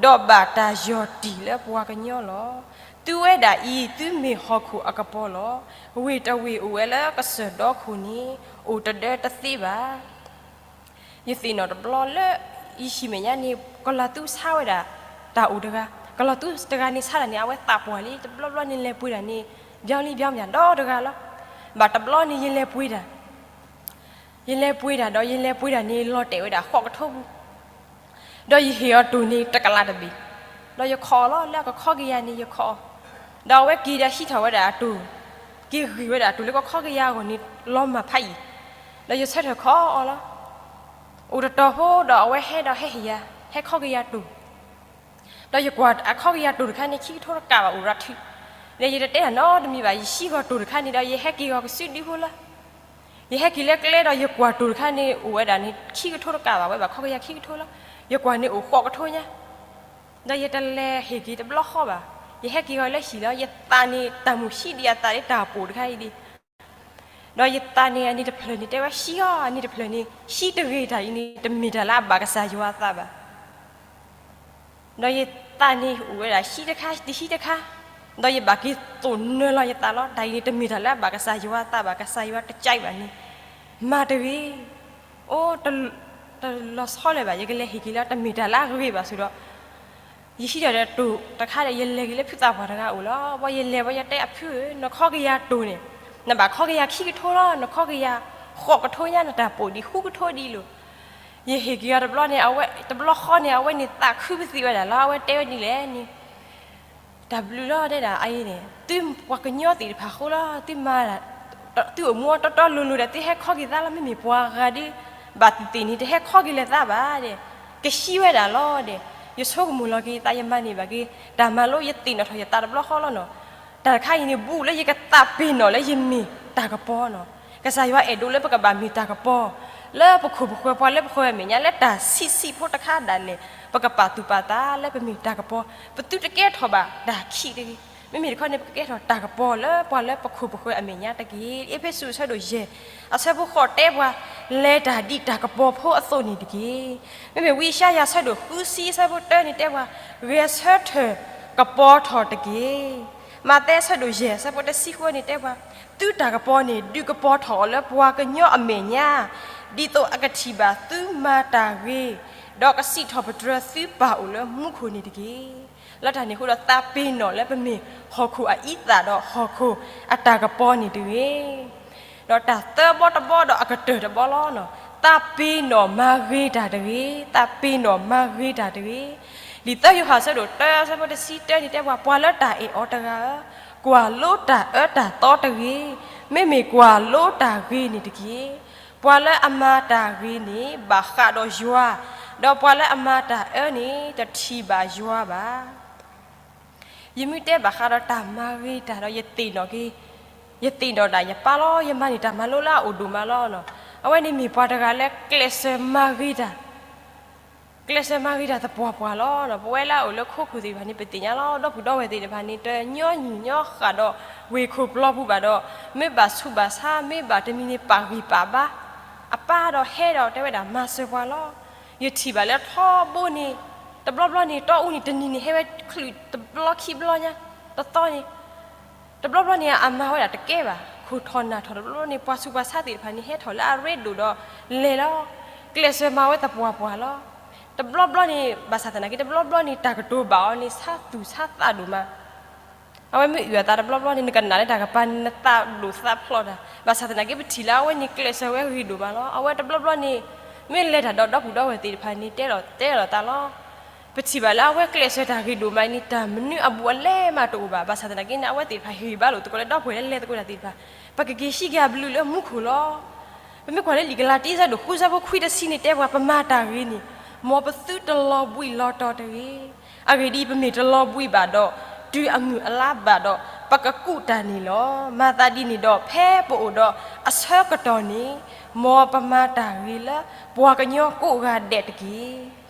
ဒီးဘၣ်တၢ်ယီၢ်တံၢ်လၢပှၤကညီလီၤ. သုဝဲဒၣ်အံၤ သုမ့ၢ်ဟီၣ်ခိၣ်အကပီၤလီၤ. ဝ့ၢ်တဝ့ၢ်အိၣ်ဝဲလၢကစၢၢ်ဒီခိၣ်န့ၣ် အိၣ်တဒၢတသ့ဘၣ်. ယသ့ၣ်နီၣ်တဘျီလၢ ယဟံၣ်မဲာ်ညါန့ၣ် ကလီၤသူဆါဝဲဒၣ် တၢ်အိၣ်တဂၤ, ကလီၤသူတဂၤန့ၣ်ဆါတၢ်န့ၣ် အဝဲသးပှၢ်လံ, တဘျီဘျီန့ၣ်လဲၤပှ့ၤတၢ်န့ၣ် ဘျီလံဘျီမၠၣ်ဒီတဂၤလီၤ. ဘၣ်တဘျီန့ၣ် ယလဲၤပှ့ၤတၢ်, ယလဲၤပှ့ၤတၢ်ဒီး ယလဲၤပှ့ၤတၢ်န့ၣ် လီၤတဲာ်ဝဲဒၣ်ဃိးကထိပူၤ ဒီးယဟ့ၣ်အီၤတိၢ်န့ၣ် တကလးတဘ့ၣ်, ဒီးယခိးအီၤလီၤလၢကခီကယၤန့ၣ် ယခိးအီၤ, ဒီးအဝဲက့ၤဒီးဟံးထီၣ်ဝဲဒၣ်အတိၢ်, က့ၤဂံၢ်ဝဲဒၣ်အတိၢ်လၢကခီကယၤအဂီၢ်န့ၣ် လီၤမၢ်ဖးယံာ်, ဒီးယဆၢထၢၣ်ခိးအီၤလီၤ. အိၣ်တတီၤဖိဒီးအဝဲဟဲဒီးဟဲဟ့ၣ်ယၤ, ဟဲခီကယၤတိၢ် ဒီးယကွၢ်အခီကယၤတိၢ်တခါန့ၣ် ခံကထိတကးဘၣ်အိၣ်ရၤထုး, ဒီးယတတဲတၢ်နီတမံၤဘၣ်, ယဟံးဂီၤတိၢ်တခါန့ၣ်ဒီး ယဟဲက့ၤဂီၤကစုဒုဖိလၢ ယဟဲက့ၤလၢကျဲဒီး ယကွၢ်တိၢ်တခါန့ၣ် အိၣ်ဝဲဒၣ်န့ၣ် ခံကထိတကးဘၣ်, ဝဲဘၣ်ခီကယၤခံကထိလီၤ. ယကွၢ်န့ၣ်အိၣ်ဃိးကထိညါ, ဒီးယတလဲၤဟ့ၣ်က့ၤတဘျီဃီဘၣ်, ယဟဲက့ၤဂီၤလၢဟံၣ်လီၤ. ယသးန့ၣ်တၢ်မုၢ်ဟံးဒံးအသးလၢတၢ်ပိာ်တခါအံၤဒံး ဒီးယသးန့ၣ်အနံၤတဖျၢၣ်န့ၣ် တဲဝဲ ဟံးအီၤ, အနံၤတဖျၢၣ်န့ၣ် ဟံးတဂ့ၤတၢ်အံၤန့ၣ် တမ့ၢ်တၢ်လၢအဘၣ်ကစၢ်ယွၤအသးဘၣ်. ဒီးယသးန့ၣ်အိၣ်ဝဲဒၣ်ဟံးတခါ တဟံးတခါ, ဒီးယဘၣ်က့ၤသိၣ်နၢၤလီၤယသးလီၤ. တၢ်အံၤန့ၣ် တမ့ၢ်တၢ်လၢအဘၣ်ကစၢ်ယွၤအသးဘၣ်, ကစၢ်ယွၤတကးဘၣ်န့ၣ် မၤတဂ့ၤ. အိၣ် တလီၤဆီလၢၤဘၣ်, ယကလဲၤဟ့ၣ်က့ၤလီၤ, တမ့ၢ်တၢ်လၢအဂ့ၤဘၣ်ဆိဒီး ယဟံးဒီးတိၢ်တခါဒီး ယလဲၤက့ၤလၢဖုသးပှၢ်တဂၤအအိၣ်လီၤ. ဘီယလဲၤဘီယတဲအဖုဧၢ, နခီကယၤတိၢ်န့ၣ် နဘၣ်ခီကယၤခံကထိလီၤ, နခီကယၤဃိးကထိညါ နတၢ်ပိာ်ဒံးဃုကထိဒံးလီၤ. ယဟ့ၣ်က့ၤအီၤတဘျီန့ၣ် အဝဲတဘျီဃီန့ၣ် အဝဲန့ၣ်သးခုပသံးဝဲဒၣ်လီၤ. အဝဲတဲဝဲဒ်လဲၣ်န့ၣ် တၢ်ဘျုးလီၤ တဲဒၣ်အအံၤန့ၣ် သုပှၤကညီသ့ၣ်တဖၣ်အဃိလီၤ, သုမၤ သုအိၣ်မူအီၤတီတီလိၤလိၤဒီး သုဟဲခီက့ၤသးလီၤ. မ့မ့ၢ်ပှၤဂၤဒုး ဘၣ်သ့ၣ်သ့ၣ်န့ၣ် တဟဲခီက့ၤလၢၤသးဘၣ်ဒီး ကဟံးဝဲဒၣ်လီၤဒီး ယဆိကမိၣ်လီၤက့ၤသး ယမၤန့ၢ်ဘၣ်က့ၤ တၢ်မၤလိ ယသ့ၣ်နီၣ်ထီၣ်ယသးတဘျီဃီလီၤနီၤ. တၢ်တခါအံၤန့ၣ် ဘူးလၢယကသးပ့ၤနီၣ်လၢယမ့ၢ်တၢ်ကပီၤနီၤ. ကစၢ်ယွၤအဲၣ်ဒိးလၢပကဘၣ်မ့ၢ်တၢ်ကပီၤ လၢပခိၣ်ပဃၢၤ ပှၤလၢပဃၢၤအမဲာ်ညါ လၢတၢ်ဆံးဆံးဖိတခါဒၣ်လဲာ် ပကပာ်သူၣ်ပာ်သးလၢပမ့ၢ်တၢ်ကပီၤ, ပသုတကဲထီၣ်ဘၣ်တၢ်ခံးတဂ့ၤ. မ့မ့ၢ်တခီန့ၣ် ပကကဲထီၣ်တၢ်ကပီၤလၢပှၤလၢပခိၣ်ပဃၢၤအမဲာ်ညါတက့ၢ်. အ့းဖ့းစူးအဆၢဒိၣ်ယဲၢ် အဆၢဖိဃိးတဲပှၤ, လဲၤတၢ်ဒ်တၢ်ကပီၤဖိအသိးန့ၣ်တက့ၢ်. မ့မ့ၢ်ဝံယၡါယၤအဆၢဒိၣ်ဃုဆံအဆၢဖိတၢန့ၣ်တဲပှၤ, ဂဲၤဆၢထၢၣ်ကပီၤထီၣ်တက့ၢ်. မးသဲအဆၢဒိၣ်ယဲၢ် အဆၢဖိတဆံဃုန့ၣ်တဲပှၤ, သုတၢ်ကပီၤန့ၣ် ဒုးကပီၤထီၣ်အီၤလၢပှၤကညီအမဲာ်ညါ, ဒ်သိးအကထံၣ်ဘၣ်သုမၤတၢ်ဂ့ၤ, ဒီးကစံးထီၣ်ပတြၢၤသုပၢ်အိၣ်လၢမူခိၣ်န့ၣ်တက့ၢ်. လၢတၢ်န့ၣ်အဃိဒီး သးပ့ၤနီၣ်လၢပမ့ၢ်ဟီၣ်ခိၣ်အအံသၣ်ဒီးဟီၣ်ခိၣ်အတၢ်ကပီၤန့ၣ်တဂ့ၤ. ဒီးတၢ်သၢဘီတဘီဒီးအကတၢၢ်တဘီလီၤ. သးပ့ၤနီၣ်မၤဂ့ၤတၢ်တဂ့ၤ, သးပ့ၤနီၣ်မၤဂ့ၤတၢ်တဂ့ၤ. လံာ်သၢယိၤဟၣ်အဆၢဒိၣ်တၢ အဆၢဖိတဆံတၢန့ၣ်တဲပှၤ, ပှၤလၢတၢ်အဲၣ်အီၤတဂၤဧၢ, ကွၢ်လိတၢ်အၢတၢ်သီတဂ့ၤ, မ့မ့ၢ်ကွၢ်လိတၢ်ဂ့ၤန့ၣ်တက့ၢ်. ပှၤလၢအမၤတၢ်ဂ့ၤန့ၣ် ဘၣ်ဃးဒီးယွၤ, ဒီးပှၤလၢအမၤတၢ်အၢန့ၣ် တထံၣ်ဘၣ်ယွၤဘၣ်. ယမ့ၢ်တဲဘၣ်ဃးဒီးတၢ်မၤဂ့ၤတၢ်ဒီး ယသ့ၣ်နီၣ်က့ၤ, ယသ့ၣ်နီၣ်ဒၣ်ယပၢ်လီၤ. ယမၤန့ၢ်တၢ်မၤလိလၢအအိၣ်ဒိၣ်မးလီၤ. အဝဲန့ၣ်မ့ၢ်ပှၤတဂၤလၢကျဲးစၢးမၤဂ့ၤတၢ်, ကျဲးစၢးမၤဂ့ၤတၢ်သပှၢ်ပှၢ်လီၤ. ပဝဲလၢအအိၣ်လၢခိခိၣ်သ့ၣ်တဖၣ်န့ၣ် ပသ့ၣ်ညါလီၤ. ဒီပုၢ်ဒီဝဲၢ်သ့ၣ်တဖၣ်န့ၣ် တညီနုၢ်ညီဃၣ်ဒီး ဝ့ၢ်ခိၣ်ပျီပူၤဘၣ်ဒီး မ့ၢ်ဘၣ်ဆူးဘၣ်ဆါ မ့ၢ်ဘၣ်တမံၤန့ၣ် ပာ်ဂံၢ်ပာ်ဘါ အပၢ်ဒီးဟဲဒီးတဲဝဲဒၣ်မၤစၢၤပှၤလီၤ. ယထံၣ်ဘၣ်လၢထီဘိန့ၣ် တဘျီဘျီန့ၣ် တီအူန့ၣ် တနံၤန့ၣ် ဟဲဝဲချုးတဘျီခံဘျီညါ, တသီန့ၣ် တဘျီဘျီန့ၣ် အမၤဝဲဒၣ်တကဲဘၣ်, ခိၣ်ထီၣ်နၢ်ထီၣ်တဘျီဘျီန့ၣ် ပှၤဆူးပှၤဆါသ့ၣ်တဖၣ်န့ၣ် ဟဲထီၣ်လၢအရ့ဒိၣ်ဒီးလဲၤလီၤ. ကျဲးစၢးမၤဝဲသပှၢ်ပှၢ်လီၤ. တဘျီဘျီန့ၣ် ဘၣ်ဆၣ်သနာ်က့ တဘျီဘျီန့ၣ် တၢ်ကတိၤဘၣ်အီၤန့ၣ် ဆါသူၣ်ဆါသးဒိၣ်မး. အဝဲမ့ၢ်အုၣ်အသးတဘျီဘျီန့ၣ် နကနၣ်လၢတၢ်ကပၤန့ၣ် နသးဒိၣ်သးဖျိးတၢ်, ဘၣ်ဆၣ်သနာ်က့ ပထံၣ်လၢအဝဲန့ၣ် ကျဲးစၢးဝဲဂ့ၤဒိၣ်မးလီၤ. အဝဲတဘျီဘျီန့ၣ် မ့ၢ်လဲၤတၢ်ဒီးဒီပုၢ်ဒီဝဲၢ်သ့ၣ်တဖၣ်န့ၣ် တဲလီၤတဲလီၤသးလီၤ. ပထံၣ်ဘၣ်လၢအဝဲကျဲးစၢးတၢ်ဂ့ၤဒိၣ်မးန့ၣ် တၢ်မနုၤအဘူးအလဲမးတအိၣ်ဘၣ်. ဘၣ်ဆၣ်သနာ်က့န့ၣ် အဝဲသ့ၣ်တဖၣ်ဟ့ၣ်ဂံၢ်ဘါလိာ်သကိးလၢဒီပုၢ်ဝဲၢ်လၢလဲၤသကိးတၢ်သ့ၣ်တဖၣ်, ပကက့ၤဟံးက့ၤအဘျုးလၢမူခိၣ်လီၤ. ပမ့ၢ်ကွၢ်လၢလံာ်ကလၤတံ အဆၢဒိၣ်ဃု အဆၢဖိခွံ တဆံန့ၣ် တဲပှၤ ပမၤတၢ်ဂ့ၤန့ၣ် မ်ပသုတလီၤဘှံးလီၤတီၤတဂ့ၤ. အဂ့ၢ်ဒ်အံၤ, ပမ့ၢ်တလီၤဘှံးဘၣ်ဒီး တုၤအမုၢ်အလါဘၣ်ဒီး ပကကူးတၢ်န့ၣ်လီၤ. မၤသးဒ်န့ၣ်ဒီး ဖဲပအိၣ်ဒီးအဆၢကတီၢ်န့ၣ် မ်ပမၤတၢ်ဂ့ၤလၢ ပှၤကညီကိးဂၤဒဲးတက့ၢ်.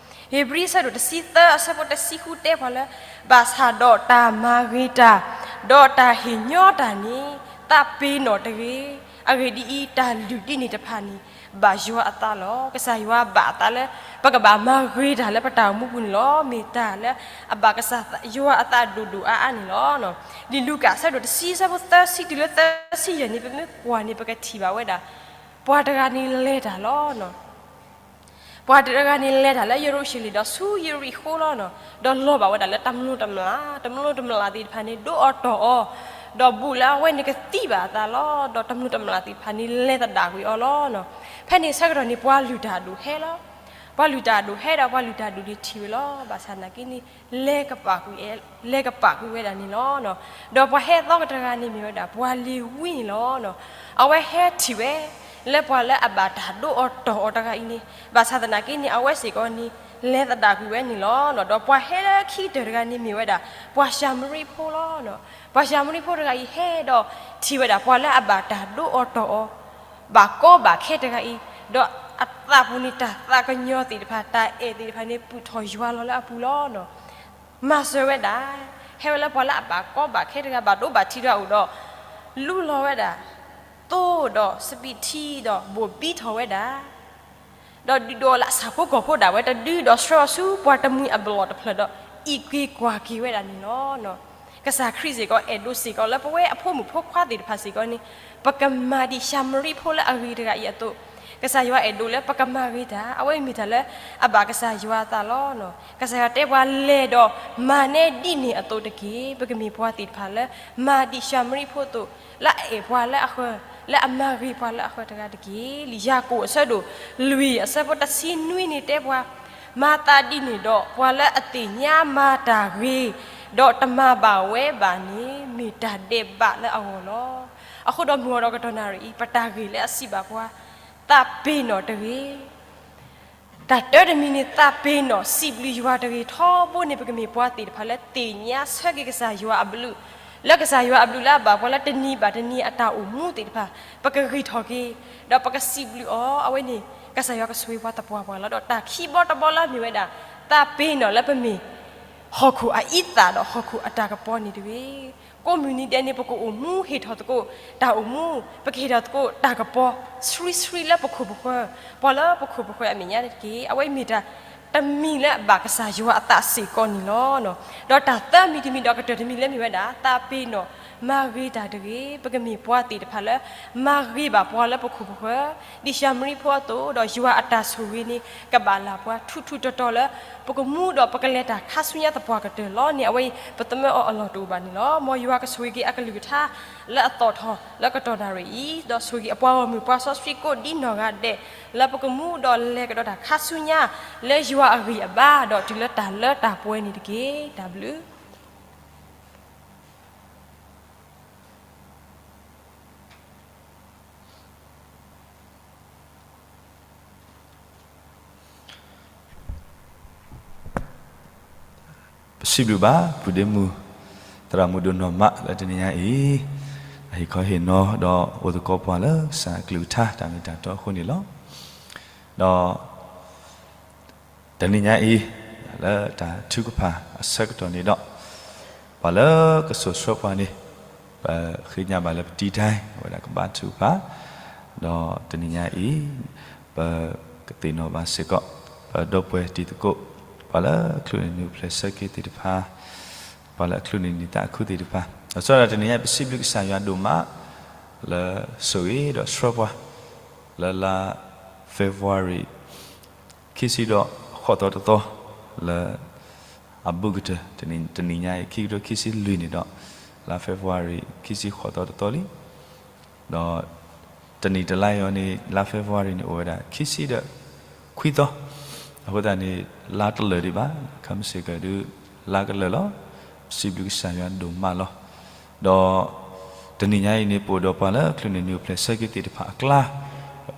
ဧ့ၤဘြံၤ အဆၢဒိၣ်တဆံသၢ အဆၢဖိတဆံဃု တဲပှၤလၢ ဘၣ်ဆၣ်ဒီးတၢ်မၤဂ့ၤတၢ် ဒီးတၢ်ဟ့ၣ်ညီတၢ်န့ၣ် သးပ့ၤနီၣ်တဂ့ၤ. အဂ့ၢ်ဒ်အံၤ, တၢ်လုၢ်ဒ်န့ၣ်တဖၣ်န့ၣ် ဘၣ်ယွၤအသးလီၤ. ကစၢ်ယွၤဘၣ်အသးလၢ ပကဘၣ်မၤဂ့ၤတၢ်လၢပတၢ်အိၣ်မူပူၤန့ၣ်လီၤ. မ့ၢ်တၢ်လၢအဘၣ်ကစၢ်ယွၤအသးဒိၣ်ဒိၣ်အါအါန့ၣ်လီၤ. လံာ်လူၤကၣ် အဆၢဒိၣ်တဆံ အဆၢဖိသၢဆံတုၤလၢသၢဆံယဲၢ်န့ၣ် ပမ့ၢ်ကွၢ်န့ၣ် ပကထံၣ်ဘၣ်ဝဲဒၣ် ပှၤတဂၤန့ၣ်လဲၤတၢ်လီၤ. ပှၤတဂၤန့ၣ်လဲၤတၢ်လၢယရူၤၡလ့ၣ် ဒီးဆူယရံၣ်ဃိလီၤ. ဒီးလီၤဘၣ်ဝဲဒၣ်လၢတၢ်မလိၣ်တမျၢ်, တၢ်မလိၣ်တမျၢ်သ့ၣ်တဖၣ်န့ၣ် ဒိးအီၤတီၢ်အီၤ, ဒီးဘူးလၢအဝဲန့ၣ်ကသံဘၣ်အသးလီၤ. ဒီးတၢ်မလိၣ်တမျၢ်သ့ၣ်တဖၣ်န့ၣ် လဲၤသဒၣ်ကွံာ်အီၤလီၤ. ဖဲန့ၣ်ဆၢကတီၢ်န့ၣ် ပှၤလုၢ်တၢ်အဒိၣ်ဟဲလီၤ. ပှၤလုၢ်တၢ်အဒိၣ်ဟဲဒီး ပှၤလုၢ်တၢ်အဒိၣ်န့ၣ်ထံၣ်ဝဲလီၤ. ဘၣ်ဆၣ်သနာ်က့န့ၣ် လဲၤကပာ်ကွံာ်ဝဲဒၣ်န့ၣ်လီၤ. ဒီးပှၤဟဲသီကတဂၤန့ၣ်မ့ၢ်ဝဲဒၣ် ပှၤလ့ၤဝံန့ၣ်လီၤ. အဝဲဟဲထံၣ်ဝဲ လၢပှၤလၢအဘၣ်တၢ်ဒိးအီၤတီၢ်အီၤတဂၤအံၤန့ၣ်, ဘၣ်ဆၣ်သနာ်က့န့ၣ် အဝဲစ့ၢ်ကီးန့ၣ် လဲၤသဒၣ်ကွံာ်ဝဲန့ၣ်လီၤ. ဒီးပှၤဟဲလၢခံကတၢၢ်တဂၤန့ၣ်မ့ၢ်ဝဲဒၣ် ပှၤၡၤမရံဖိလီၤ. ပှၤၡၤမရံဖိတဂၤအံၤဟဲဒီးထံၣ်ဝဲဒၣ် ပှၤလၢအဘၣ်တၢ်ဒိးအီၤတီၢ်အီၤ ဘၣ်ကီဘၣ်ခဲတဂၤအံၤ, ဒီးအသးပူၤန့ၣ် တၢ်သးကညီၤသ့ၣ်တဖၣ် တၢ်အဲၣ်သ့ၣ်တဖၣ်န့ၣ် ပုာ်ထီၣ်ယွၤလီၤလၢအပူၤလီၤ. မၤစၢၤဝဲဒၣ်, ဟဲဝဲလၢပှၤလၢအဘၣ်ကီဘၣ်ခဲတဂၤ ဘၣ်ဒိဘၣ်ထံးတဂၤအိၣ်ဒီး လူလီၤဝဲဒၣ် သိဒီးစပံးထံဒီးဘိၣ်ဘံထီၣ်ဝဲဒၣ် ဒီးဒုးဒိးလၢအဆၣ်ဖိကီၢ်ဖိဒၣ်ဝဲတဒု ဒီးဆှၢအီၤဆူပှၤတမှံၤအဘျီၣ်တဖျၢၣ်ဒီး အံးက့ၤကွၢ်က့ၤဝဲဒၣ်န့ၣ်လီၤ. ကစၢ်ခရံာ်စ့ၢ်ကီး အဲၣ်ဒိးစ့ၢ်ကီးလၢပဝဲအဖိမုၣ်ဖိခွါသ့ၣ်တဖၣ်စ့ၢ်ကီးန့ၣ် ပကမၤဒ်ၡၤမရံဖိလၢအဂ့ၤတဂၤအံၤအသိး, ကစၢ်ယွၤအဲၣ်ဒိးလၢပကမၤဂ့ၤတၢ်, အဝဲမ့ၢ်တၢ်လၢအဘၣ်ကစၢ်ယွၤအသးလီၤ. ကစၢ်ယွၤတဲပှၤလဲၤဒီးမၤနဲဒ်န့ၣ်အသိးတက့ၢ်. ပကမ့ၢ်ပှၤသ့ၣ်တဖၣ်လၢ မၤဒ်ၡၤမရံဖိအသိး, လၢအအဲၣ်ပှၤလၢအဃၢၤ, လၢအမၤဂ့ၤပှၤလၢအဃၢၤတဂၤတက့ၢ်. လံာ်ယၤကိာ်အဆၢဒိၣ်လွံၢ် အဆၢဖိတဆံနွံန့ၣ်တဲပှၤ, မၤသးဒ်န့ၣ်ဒီး ပှၤလၢအသ့ၣ်ညါမၤတၢ်ဂ့ၤ, ဒီးတမၤဘၣ်ဝဲဘၣ်န့ၣ် မ့ၢ်တၢ်ဒဲးဘးလၢအဂီၢ်လီၤ. အဃိဒီးမုၢ်ဂီၤဒီးကတီၢ်နၣ်ရံၣ်အံၤ ပတၢ်ဂ့ၢ်လၢအစံးဘၣ်ပှၤ, သးပ့ၤနီၣ်တဂ့ၤ. တၢ်တၢတမံၤန့ၣ် သးပ့ၤနီၣ်စံးဘျုးယွၤတဂ့ၤ. ထီဘိန့ၣ် ပကမ့ၢ်ပှၤသ့ၣ်တဖၣ်လၢသ့ၣ်ညါဆၢက့ၤကစၢ်ယွၤအဘျုး, လၢကစၢ်ယွၤအဘျုးလၢအဘၣ်ပှၤလၢတနံၤဘၣ်တနံၤအတၢ်အိၣ်မူသ့ၣ်တဖၣ် ပကဂံၢ်ထီၣ်က့ၤ, ဒီးပကစံးဘျုးအီၤ. အဝဲန့ၣ် ကစၢ်ယွၤကဆိၣ်ဂ့ၤပှၤသပှၢ်ပှၢ်လီၤ. ဒီးတၢ်ခံဘီတဘီလၢမ့ၢ်ဝဲဒၣ် သးပ့ၤနီၣ်လၢပမ့ၢ် ဟီၣ်ခိၣ်အအံသၣ်ဒီးဟီၣ်ခိၣ်အတၢ်ကပီၤန့ၣ်တဂ့ၤ. ကိးမုၢ်နံၤဒဲးန့ၣ် ပကအိၣ်မူဟ့ၣ်ထီၣ်သကိး တၢ်အိၣ်မူ, ပကဟ့ၣ်ထီၣ်သကိးတၢ်ကပီၤ ဆှံဆှံလၢပခိၣ်ပဃၢၤ, ပှၤလၢပခိၣ်ပဃၢၤအမဲာ်ညါန့ၣ်တက့ၢ်. အဝဲအံၤမ့ၢ်တၢ်တမံၤလၢအဘၣ်ကစၢ်ယွၤအသးစ့ၢ်ကီးန့ၣ်လီၤ. ဒီးတၢ်သၢမံၤတမံၤဒီးကတၢၢ်တမံၤလၢမ့ၢ်ဝဲဒၣ် သးပ့ၤနီၣ်မၤဂ့ၤတၢ်တဂ့ၤ. ပကမ့ၢ်ပှၤသ့ၣ်တဖၣ်လၢ မၤဂ့ၤဘၣ်ပှၤလၢပခိၣ်ပဃၢၤ, ဒ်ၡၤမရံဖိအသိး, ဒီးယွၤအတၢ်ဆိၣ်ဂ့ၤန့ၣ် ကဘၣ်လၢ်ပှၤထူးထူးတီၤတီၤလၢ ပကမူဒီးပကလဲၤတၢ်ခါဆူညါသပှၢ်ကတၢၢ်လီၤန့ၣ် အဝဲအံၤ ပသမၢအီၤအလီၢ်တအိၣ်ဘၣ်န့ၣ်လီၤ. မ်ယွၤကဆိၣ်ဂ့ၤက့ၤအကလုၢ်ကထါ လၢအသီၣ်ထီၣ်လၢကတီၢ်နၣ်ရံၣ်အံၤ, ဒီးဆိၣ်ဂ့ၤအပှၤဂီၢ်မုၢ်ပှၤစီဆှံကိးဒ်နီၢ်ဂၤဒဲး လၢပကမူဒီးလဲၤကဒီးတၢ်ခါဆူညါ လၢယွၤအဂံၢ်အဘါ ဒီးတုၤလၢတၢ်လၢတၢ်ပှဲၤန့ၣ်တက့ၢ်. တၢ်ဘျုး ပစံးဘျုးဘၣ် ပုၢ်ဒ့မုၣ် သရၣ်မုၣ်ဒိၣ်နီၢ်မးလၢတနံၤညါအံၤ အဟ့ၣ်ခီဟ့ၣ်နီၤ ဒီးအိၣ်သကိးပှၤလၢကစၢ်အကလုၢ်ကထါတၢ်မ့ၢ်တၢ်တီအဃိန့ၣ်လီၤ. ဒီး တနံၤညါအံၤ လၢတၢ်ထုကဖၣ်အဆၢကတီၢ်န့ၣ်ဒီး ပှၤလၢကစိာ်ဆှၢပှၤန့ၣ် ပဃ့ညါဘၣ်လၢပတံၤတၢ် အဝဲဒၣ်ကဘါထုကဖၣ်, ဒီးတနံၤညါအံၤ ပကသ့ၣ်နီၣ်ဘၣ်စ့ၢ်ကီး ပဒီပုၢ်ဝဲၢ်တံၤသကိး ပှၤလၢအချုးန့ၢ်နံၣ်အိၣ်ဖျဲၣ်ဆၢက့ၤသ့ၣ်တဖၣ်, ပှၤလၢအချုးန့ၢ်နံၣ်သးအခုသ့ၣ်တဖၣ်, ဒီးဆိဒီးတနံၤညါအံၤ ပစံးဘျုးကစၢ်ယွၤဒိၣ်မး လၢဆိၣ်ဂ့ၤဒီးဆှၢပှၤ လၢလါ February ခံဆံဒီးဃိးသီတသီ လၢအဘူးကတၢၢ် တနံၤညါအံၤ ခံကထိခံဆံလွံၢ်န့ၣ်ဒီး လါ February ခံဆံဃိးသီတသီလံ. ဒီးတနံၣ်တလါအံၤန့ၣ် လါ February န့ၣ် အိၣ်ဝဲဒၣ်ခံဆံဒီးခွံသီ, အဃိသတးန့ၣ် လါတလၢာ်ဒံးဘၣ်, ခါမ့ၢ်စ့ၢ်ကီးဒုး လါကလၢာ်လီၤ. စံးဘျုးကစၢ်ယွၤဒိၣ်မးလီၤ. ဒီး တနံၤညါအံၤန့ၣ် ပအိၣ်ဒီးပှၤလၢချုးန့ၢ်နံၤအိၣ်ဖျဲၣ်ဆၢက့ၤသ့ၣ်တဖၣ်အကျါ,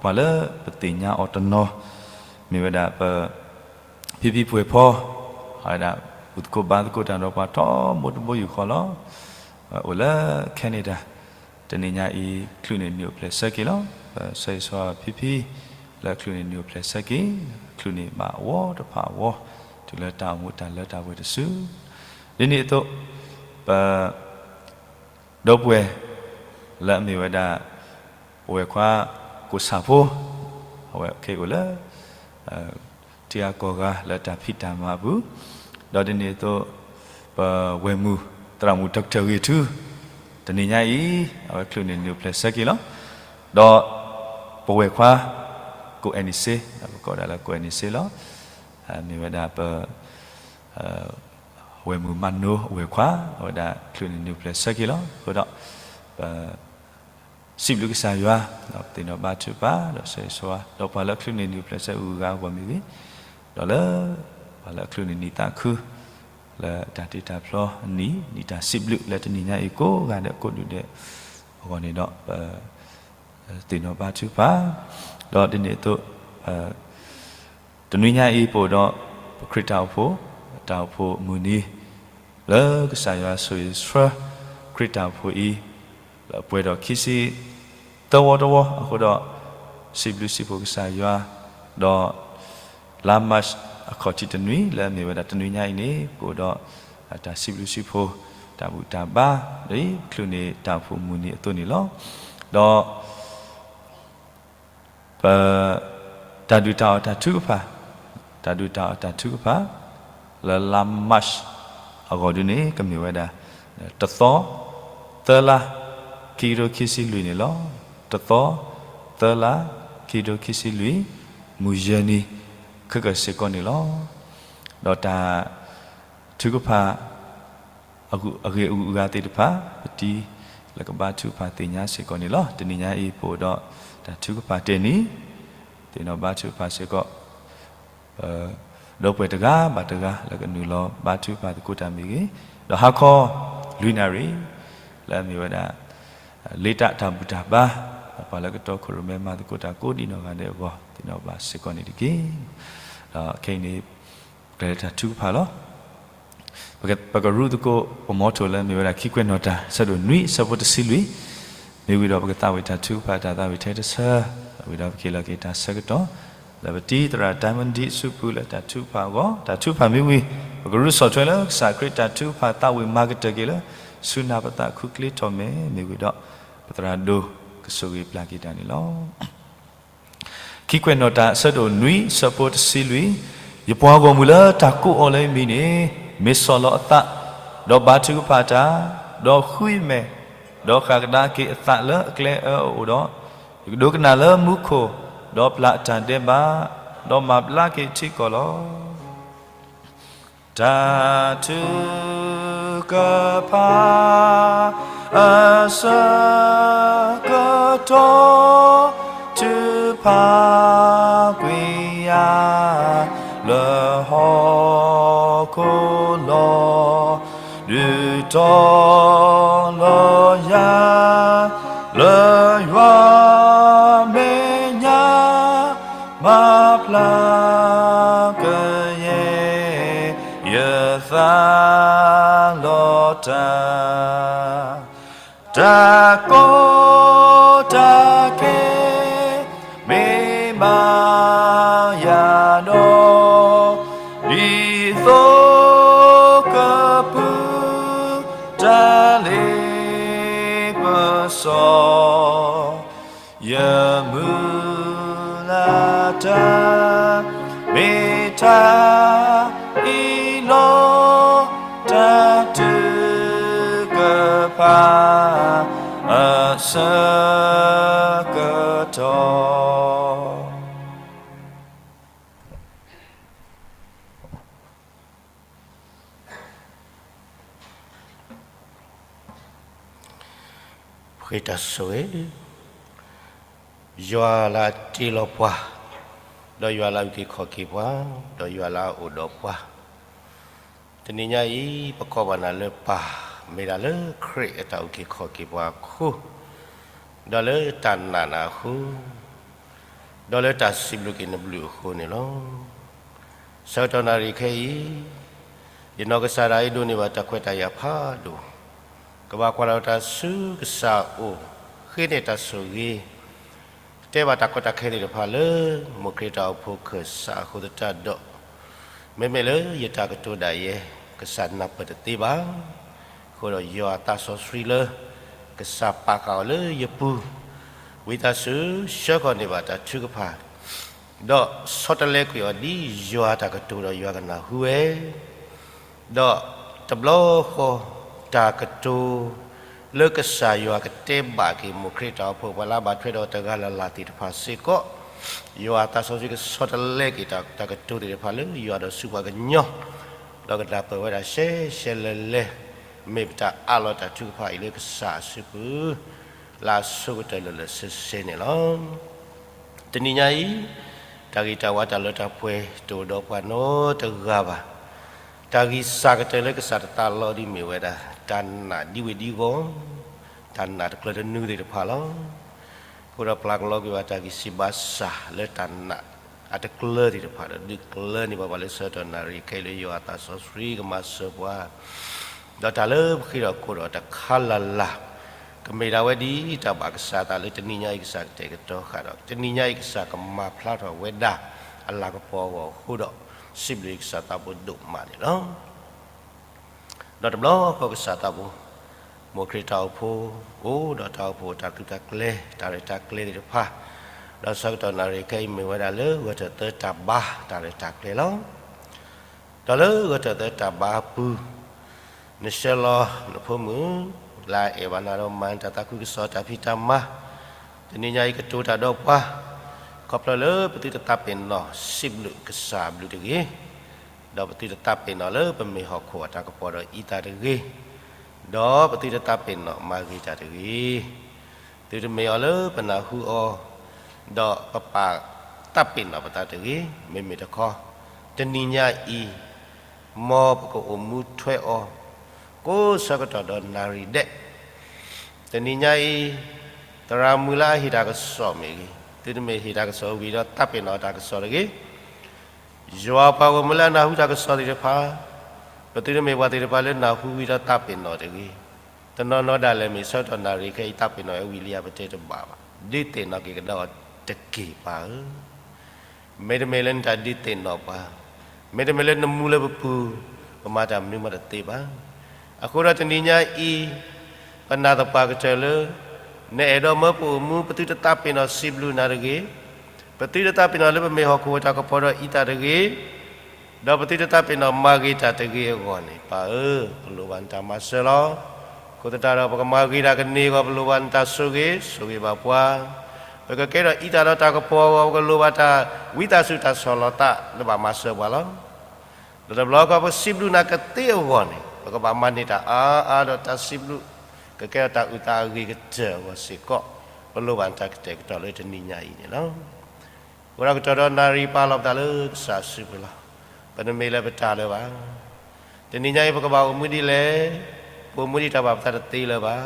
ပှၤလၢပသ့ၣ်ညါအီၤတနီၤ, မ့ၢ်ဝဲဒၣ်ပ ဖံဖံပှဲၤဖီ, အဝဲဒၣ် ဘူၣ်သကိးဘါသကိးတၢ်ဒီးပှၤထီဘိတဘိယူၢ်ဃီလီၤ. အိၣ်လၢ Canada, တနံၤညါအံၤ ချုးန့ၢ်နံၤအိၣ်ဖျဲၣ်ဆၢက့ၤလီၤ. ပဆၢဂ့ၤဆၢဝါဖံဖံ လၢချုးန့ၢ်နံၤအိၣ်ဖျဲၣ်ဆၢက့ၤ, ချုးန့ၢ်ဘၣ်အဝီတဖၣ်အဝီ, တုၤလၢတၢ်အိၣ်မူတၢ်လၢတၢ်ပှဲၤတစု, ဒ်န့ၣ်အသိး ပ ဒီပုၢ်ဝဲၢ် လၢအမ့ၢ်ဝဲဒၣ် ပဝဲၢ်ခွါ ကိၣ်ဆၣ်ဖိ, အဝဲခဲအံၤအိၣ်လၢ ထံဂၤကီၢ်ဂၤလၢတၢ်ဖံးတၢ်မၤအပူၤ, ဒီးဒ်န့ၣ်အသိး ပဝဲၢ်မုၣ် သရၣ်မုၣ် Doctor ဂ့ၤထူ, တနံၤညါအံၤ အဝဲချုးန့ၢ်နံၤအိၣ်ဖျဲၣ်ဆၢက့ၤလီၤ. ဒီးပဝဲၢ်ခွါ ကိၣ်အဲၣ်နံၣ်စ့, ပကိးဒၣ်လၢကိၣ်အဲၣ်နံၣ်စ့လီၤ. မ့ၢ်ဝဲဒၣ်ပ ဝဲၢ်မုၣ်မၤနိဝဲၢ်ခွါ, အဝဲဒၣ်ချုးန့ၢ်နံၤအိၣ်ဖျဲၣ်ဆၢက့ၤလီၤ. အဃိဒီး ပ စံးဘျုးကစၢ်ယွၤ, ဒီးပသ့ၣ်နီၣ်ဘါထုကဖၣ်, ဒီးဆၢဂ့ၤဆၢဝါ, ဒီးပှၤလၢအချုးန့ၢ်နံၤအိၣ်ဖျဲၣ်ဆၢအဂုၤအဂၤအဂီၢ်မ့ၢ်ဂ့ၤ, ဒီးလၢ ပှၤလၢအချုးန့ၢ်နံၤသးခု လၢတၢ်တ့တၢ်ဖျီအနံၤ, နံၤတၢ်စံးဘျုးလၢတနံၤညါအံၤကိးဂၤဒဲးကိးဒူၣ်ဒဲးအဂီၢ်န့ၣ်ဒီး ပ သ့ၣ်နီၣ်ဘါထုကဖၣ်, ဒီးဒ်န့ၣ်အသိး တနွံညါအံၤ ပအိၣ်ဒီး ပခရံာ်တၢ်အိၣ်ဖှိၣ်, တၢ်အိၣ်ဖှိၣ်မုၢ်နံၤ, လၢကစၢ်ယွၤဆိၣ်ဂ့ၤဆှၢ ခရံာ်တၢ်အိၣ်ဖှိၣ်အံၤ, လၢအပှဲၤဒီးခံဆံသၢဝီတဝီအဃိဒီး, စံးဘျုးစံးဖှိၣ်ကစၢ်ယွၤ, ဒီး လါ March အခီၣ်ထံးတနွံ လၢအမ့ၢ်ဝဲဒၣ်တနွံညါအံၤန့ၣ် ပအိၣ်ဒီး တၢ်စံးဘျုးစံးဖှိၣ်, တၢ်ဘူၣ်တၢ်ဘါ, ဒီးချုးန့ၢ်တၢ်အိၣ်ဖှိၣ်မုၢ်နံၤအသိးန့ၣ်လီၤ. ဒီး ပ တၢ်ဒုၣ်တၢ်အီၣ်တၢ်ထုကဖၣ်, တၢ်ဒုၣ်တၢ်အီၣ်တၢ်ထုကဖၣ် လၢလါ March အဂီၢ်ဒုန့ၣ် ကမ့ၢ်ဝဲဒၣ် တသီ, သၢလါ, ခံကထိခံဆံလွံၢ်န့ၣ်လီၤ. တသီ, သၢလါ, ခံကထိခံဆံလွံၢ်, မုၢ်ယဲၢ်နံၤ ခဲကၢၢ်စ့ၢ်ကီးန့ၣ်လီၤ. ဒီးတၢ် ထုကဖၣ် အဂ့ၢ်အဂုၤအဂၤသ့ၣ်တဖၣ် ပတံၤလၢကဘါထုကဖၣ်သ့ၣ်ညါစ့ၢ်ကီးန့ၣ်လီၤ. တနံၤညါအံၤ ပအိၣ်ဒီးတၢ်ထုကဖၣ်တ့ၢ်နံၤ, သ့ၣ်နီၣ်ဘါထုကဖၣ်စ့ၢ်ကီး ဒီပုၢ်ဝဲၢ်တဂၤဘၣ်တဂၤ လၢကနုာ်လီၤဘါထုကဖၣ်သကိးတၢ်မ့ၢ်ဂ့ၤ, ဒီးဟါခီ လွံၢ်နၣ်ရံၣ် လၢအမ့ၢ်ဝဲဒၣ် လ့တၢ်တၢ်ဘူၣ်တၢ်ဘါ, ဒီးပှၤလၢကတီခိၣ်ရိၣ်မဲမၤသကိးတၢ်ကိးဒံးနီၢ်ဂၤဒဲးအဂီၢ် သ့ၣ်နီၣ်ဘၣ်စ့ၢ်ကီးန့ၣ်တက့ၢ်. ဒီးခဲအံၤန့ၣ် ကျဲၤလၢတၢ်ထုကဖၣ်လီၤ. ပကရူၢ်သကိး ပမီထိၣ်လၢမ့ၢ်ဝဲဒၣ်ခံကွဲးနီၣ်တၢ် ဆၢဒိၣ်နွံ ဆၢဖိတဆံလွံၢ်, မ့ၢ်ဝံၤဒီးပကသးဝံၣ်တၢ်ထုကဖၣ်တၢ်သးဝံၣ်ထဲတဆၢ, ဝံၤဒီးပက့ၤလီၤက့ၤတၢ်ဆၢကတီၢ် လၢပတံၤသရၣ် Diamond D အစုပူၤလၢတၢ်ထုကဖၣ်အဂီၢ်, တၢ်ထုကဖၣ်မ့ၢ်ဝံၤ ပကရူၢ်ဆီၣ်ထွဲလၢကစၢ်ခရံာ်တၢ်ထုကဖၣ်သးဝံၣ်မၤကတၢၢ်က့ၤလၢ ဆူနၢ်ပသးခူကျ့ထီၣ်မဲာ် မ့ၢ်ဝံၤဒီး ပသရၣ်ဒိၣ်ကဆိၣ်ဂ့ၤပျၢ်က့ၤတၢ်န့ၣ်လီၤ. ခံကွဲးနီၣ်တၢ် ဆၢဒိၣ်နွံ ဆၢဖိတဆံလွံၢ်, ယပှၤဂီၢ်မုၢ်လၢတၢ်ကိးအီၤလၢယမံၤန့ၣ် မ့ၢ်ဆီၣ်လီၤအသး, ဒီးဘါထုကဖၣ်တၢ်, ဒီးဃုအမဲာ်, ဒီးဃၣ်ကဒါက့ၤအသးလၢအကျဲအၢအအိၣ်ဒီး, ယကဒိကနၣ်လၢမူခိၣ်, ဒီးပျၢ်အတၢ်ဒဲးဘး, ဒီးမၤဘျါက့ၤထံကီၢ်လီၤ. တၢ်ထုကဖၣ် အဆၢကတီၢ် ထုကဖၣ်ကွံာ်ယၤ လၢဟီၣ်ခိၣ်လီၤ. ဒုးတီၤလီၤယၤ လၢယွၤမဲာ်ညါ မၤဖျါကယဲၢ် ယသးလီၤတၢ်, တၢ်ကီတၢ်ခဲ မ့ၢ်မၤယၤဒီး, ဒ်သိးကပုၢ်တၢ်လ့ပစီ ယမုၢ်လၢ်တၢ် မ့ၢ်တၢ်အံၤလီၤ. တၢ်ထုကဖၣ် အဆၢကတီၢ် ပဃ့တၢ်ဆိၣ်ဂ့ၤ, ယွၤလၢအတ့လီၤပှၤ, ဒီးယွၤလၢအအုၣ်က့ၤခီၣ်က့ၤပှၤ, ဒီးယွၤလၢအအိၣ်ဒီးပှၤ, တနံၤညါအံၤ ပကိးဘၣ်နၤလၢပၢ်, မ့ၢ်ဒၣ်လၢခရံာ်အတၢ်အုၣ်က့ၤခီၣ်က့ၤပှၤအဃိ, ဒီးလၢတၢ်နာ်နၤအဃိ, ဒီးလၢတၢ်စံးဘျုးက့ၤနဘျုးအဃိန့ၣ်လီၤ. ဆၢကတီၢ်နၣ်ရံၣ်ခဲအံၤ, ယနီၢ်ကစၢ်ဒၣ်အံၤဒိးန့ၢ်ဘၣ်တၢ်ခွဲးတၢ်ယာ်ဖးဒိၣ်, ကဘၣ်ကွၢ်လီၤတၢ်ဆူကစၢ်အအိၣ်, ဃ့န့ၢ်တၢ်ဆိၣ်ဂ့ၤ တဲဘၣ်တၢ်ကီတၢ်ခဲသ့ၣ်တဖၣ်လၢ မိၢ်ခရံာ်တၢ်အိၣ်ဖှိၣ်ခၢၣ်စးအဃိသတးဒီး, မ့မ့ၢ်လၢယတၢ်ကတိၤဒၣ်ယဲ, ကစၢ်နၢ်ပၢၢ်တသ့ဘၣ်. အဃိဒီးယွၤအသးစီဆှံလၢ ကစၢ်ပာ်ဃာ်အီၤလၢယပူၤ, ဝံသးစူၤဆှၢဃီၤန့ၢ်ဘၣ်တၢ်ထုကဖၣ်, ဒီးဆီတလဲကွံာ်အီၤဒ်ယွၤတၢ်ကတိၤဒီးယွၤကနၢ်ဟူဝဲ ဒီးတဘျီဃီ တၢ်ကတိၤလၢကစၢ်ယွၤကတဲဘၣ်က့ၤ မိၢ်ခရံာ်တၢ်အိၣ်ဖှိၣ် ပှၤလၢအဘၣ်ထွဲဒီးတဂၤလၢ်လၢ်သ့ၣ်တဖၣ်စ့ၢ်ကီး, ယွၤအသးစီဆှံကဆီတလဲက့ၤတၢ်ကတိၤသ့ၣ်တဖၣ်လၢယွၤဒီးဆူပှၤကညီ, ဒီးကနၢ်ပၢၢ်ဝဲဒၣ်ရှဲရှဲလဲၤလဲၤ, မ့ၢ်ပတၢ်အးလီၤတၢ်ထုကဖၣ်အံၤလၢကစၢ်အစုပူၤ, လၢအဆိကတၢၢ်လၢာ်လၢာ်ဆ့ဆ့န့ၣ်လီၤ. တနံၤညါအံၤ, တၢ်ဂံၢ်တၢ်ဝါတၢ်လၢတၢ်ပှဲၤ တအိၣ်ဒီးပှၤနီတဂၤဘၣ်. တၢ်ဂံၢ်စၢ်ကတၢၢ်လၢကစၢ်တသးလီဒ်မ့ၢ်ဝဲဒၣ် တၢ်နာ်ဒ်ဝ့ၢ်ဒ်ဂီၤ, တၢ်နာ်တကျၢၤတနူသ့ၣ်တဖၣ်လီၤ. အဃိဒီးပျၢ်ကလီကွံာ်ဘၣ်တၢ်ဂံၢ်စၢ်ဘါစၢ်လၢတၢ်နာ်အတကျၢၤသ့ၣ်တဖၣ်ဒီး ဒုးကျၢၤန့ၢ်ဘၣ်ပှၤလၢဆၢကတီၢ်နၣ်ရံၣ်ခဲအံၤလၢယွၤအသးစီဆှံကမၤစၢၤပှၤ ဒီးတၢ်လၢပဃ့ဒီးကိးဒီးတခါလၢ်လၢ်, ကမ့ၢ်ဒၣ်ဝဲဒ်တၢ်ဘၣ်ကစၢ်အသးလၢတနံၤညါအံၤကစၢ်ကတဲာ်ကတီၤဃာ်ဒီး တနံၤညါအံၤကစၢ်ကမၤဖျါထီၣ်ဝဲဒၣ် အလၤကပီၤအဂီၢ်အဃိဒီး စံးဘျုးကစၢ်သးဘိဒိၣ်မးန့ၣ်လီၤ. ဒီးတဘျီဃီကစၢ်သးဘိ, မိၢ်ခရံာ်တၢ်အိၣ်ဖှိၣ် အိၣ်ဒီးတၢ်အိၣ်ဖှိၣ်တၢ်ကလုၢ်တၢ်ကျဲ တၢ်ရဲၣ်တၢ်ကျဲၤသ့ၣ်တဖၣ်, ဒီးဆၢကတီၢ်နၣ်ရံၣ်ခဲအံၤမ့ၢ်ဝဲဒၣ်လၢဂဲၤထၢၣ်သၢတၢ်ဘါတၢ်ရဲၣ်တၢ်ကျဲၤလီၤ. ဒီးလၢဂဲၤထၢၣ်သၢတၢ်ဘါအပူၤ, နဆှၢလီၤနဖိမုၣ် လၢအအဲၣ်ဘၣ်နၤဒီးမၤနတၢ်သးခုကစီၣ်တၢ်ဖံးတၢ်မၤ, တနံၤညါအံၤကတိၤတၢ်ဒီးပှၤ, ခီဖျိလၢပသုတသးပ့ၤနီၣ်စံးဘျုးကစၢ်ဘျုးတဂ့ၤ, ဒီးပသုတသးပ့ၤနီၣ်လၢပမ့ၢ်ဟီၣ်ခိၣ်အတၢ်ကပီၤဒီးအံသၣ်တဂ့ၤ, ဒီးပသုတသးပ့ၤနီၣ်မၤဂ့ၤတၢ်တဂ့ၤ. သုတမ့ၢ်အီၤလၢပနၢ်ဟူအီၤ, ဒီးပပာ်သးပ့ၤနီၣ်ပသးတဂ့ၤ, မ့မ့ၢ်တခီ, တနံၤညါအံၤ, မ်ပကအိၣ်မူထွဲအီၤ, ကိးဆၢကတီၢ်ဒီးနၣ်ရံၣ်ဒဲး, တနံၤညါအံၤ, သရၣ်မုၣ်လၢအဟ့ၣ်တၢ်ကစီၣ်မ့ၢ်ဂ့ၤ, သုတမ့ၢ်ဟ့ၣ်တၢ်ကစီၣ်ဝံၤဒီးသးပ့ၤနီၣ်တၢ်ကစီၣ်တဂ့ၤ. ယွၤပှၤဂီၢ်မုၢ်လၢအနၢ်ဟူတၢ်ကစီၣ်သ့ၣ်တဖၣ်, ပသုတမ့ၢ်ပှၤသ့ၣ်တဖၣ်လၢနၢ်ဟူဝံၤဒီးသးပ့ၤနီၣ်တဂ့ၤ. တနီၤနီၤဒၣ်လဲာ်မ့ၢ်ဆၢကတီၢ်နၣ်ရံၣ်ခဲအံၤသးပ့ၤနီၣ်ဝဲဝံၤလံဧါ ပတဲတဘၣ်ဘၣ်. ဒုးသ့ၣ်နီၣ်က့ၤကဒါအီၤတက့ၢ်ပၢ်ဧၢ. မ့တမ့ၢ်လၢနတၢ်ဒုးသ့ၣ်နီၣ်ပှၤ, မ့တမ့ၢ်လၢနမူလၢပပူၤ, ပမၤတၢ်မနုၤမးတသ့ဘၣ်. အဃိဒီးတနံၤညါအံၤ, ပနာ်သပှၢ်ကတၢၢ်လၢ နအဲၣ်ဒိးမၢပအိၣ်မူ ပသုတသးပ့ၤနီၣ်စံးဘျုးနၤတဂ့ၤ, ပသုတသးပ့ၤနီၣ်လၢပမ့ၢ်ဟီၣ်ခိၣ်ဝဲတၢ်ကပီၤဒီးအံသၣ်တဂ့ၤ, ဒီးပသုတသးပ့ၤနီၣ်မၤဂ့ၤတၢ်တဂ့ၤအဂီၢ်န့ၣ် ပၢ်ဧၢ, ပလိၣ်ဘၣ်နတၢ်မၤစၢၤလီၤ. အဃိသတးဒီး ပကမၤဂ့ၤတၢ်ကန့ၢ်အဂီၢ် ပလိၣ်ဘၣ်နတၢ်ဆိၣ်ဂ့ၤ, ဆိၣ်ဂ့ၤဘၣ်ပှၤ, ပကကဲထီၣ်အံသၣ်ဒီးတၢ်ကပီၤအဂီၢ် ပကလိၣ်ဘၣ်တၢ်ဝံသးစူၤတၢ်ဆီၣ်လီၤသးလၢဘၣ်မၤစၢၤပှၤလီၤ. ဒီးတဘျီဃီပစံးဘျုးနၤကသ့အဂီၢ်န့ၣ် ပကဘၣ်မၤန့ၢ်တၢ်အါအါဒီးတၢ်စံးဘျုး, ကကဲထီၣ်တၢ်အုၣ်သးအဂ့ၤကတၢၢ်အဂီၢ်စ့ၢ်ကီး, ပလိၣ်ဘၣ်နတၢ်ကတဲာ်ကတီၤလၢတနံၤညါအံၤန့ၣ်လီၤ. အဃိဒီးကတီၢ်ဒီးနၣ်ရံၣ်ပာ်လီၤပသးလၢကစၢ်စုပူၤလီၤ. ပတမ့ၢ်လၢပတၢ်လၢၤဘၣ်. တနံၤညါအံၤပကဘၣ်အိၣ်မူဒ်လဲၣ်, ပအိၣ်မူဒ်တၢ်ဘၣ်ပသးတသ့လၢၤဘၣ်.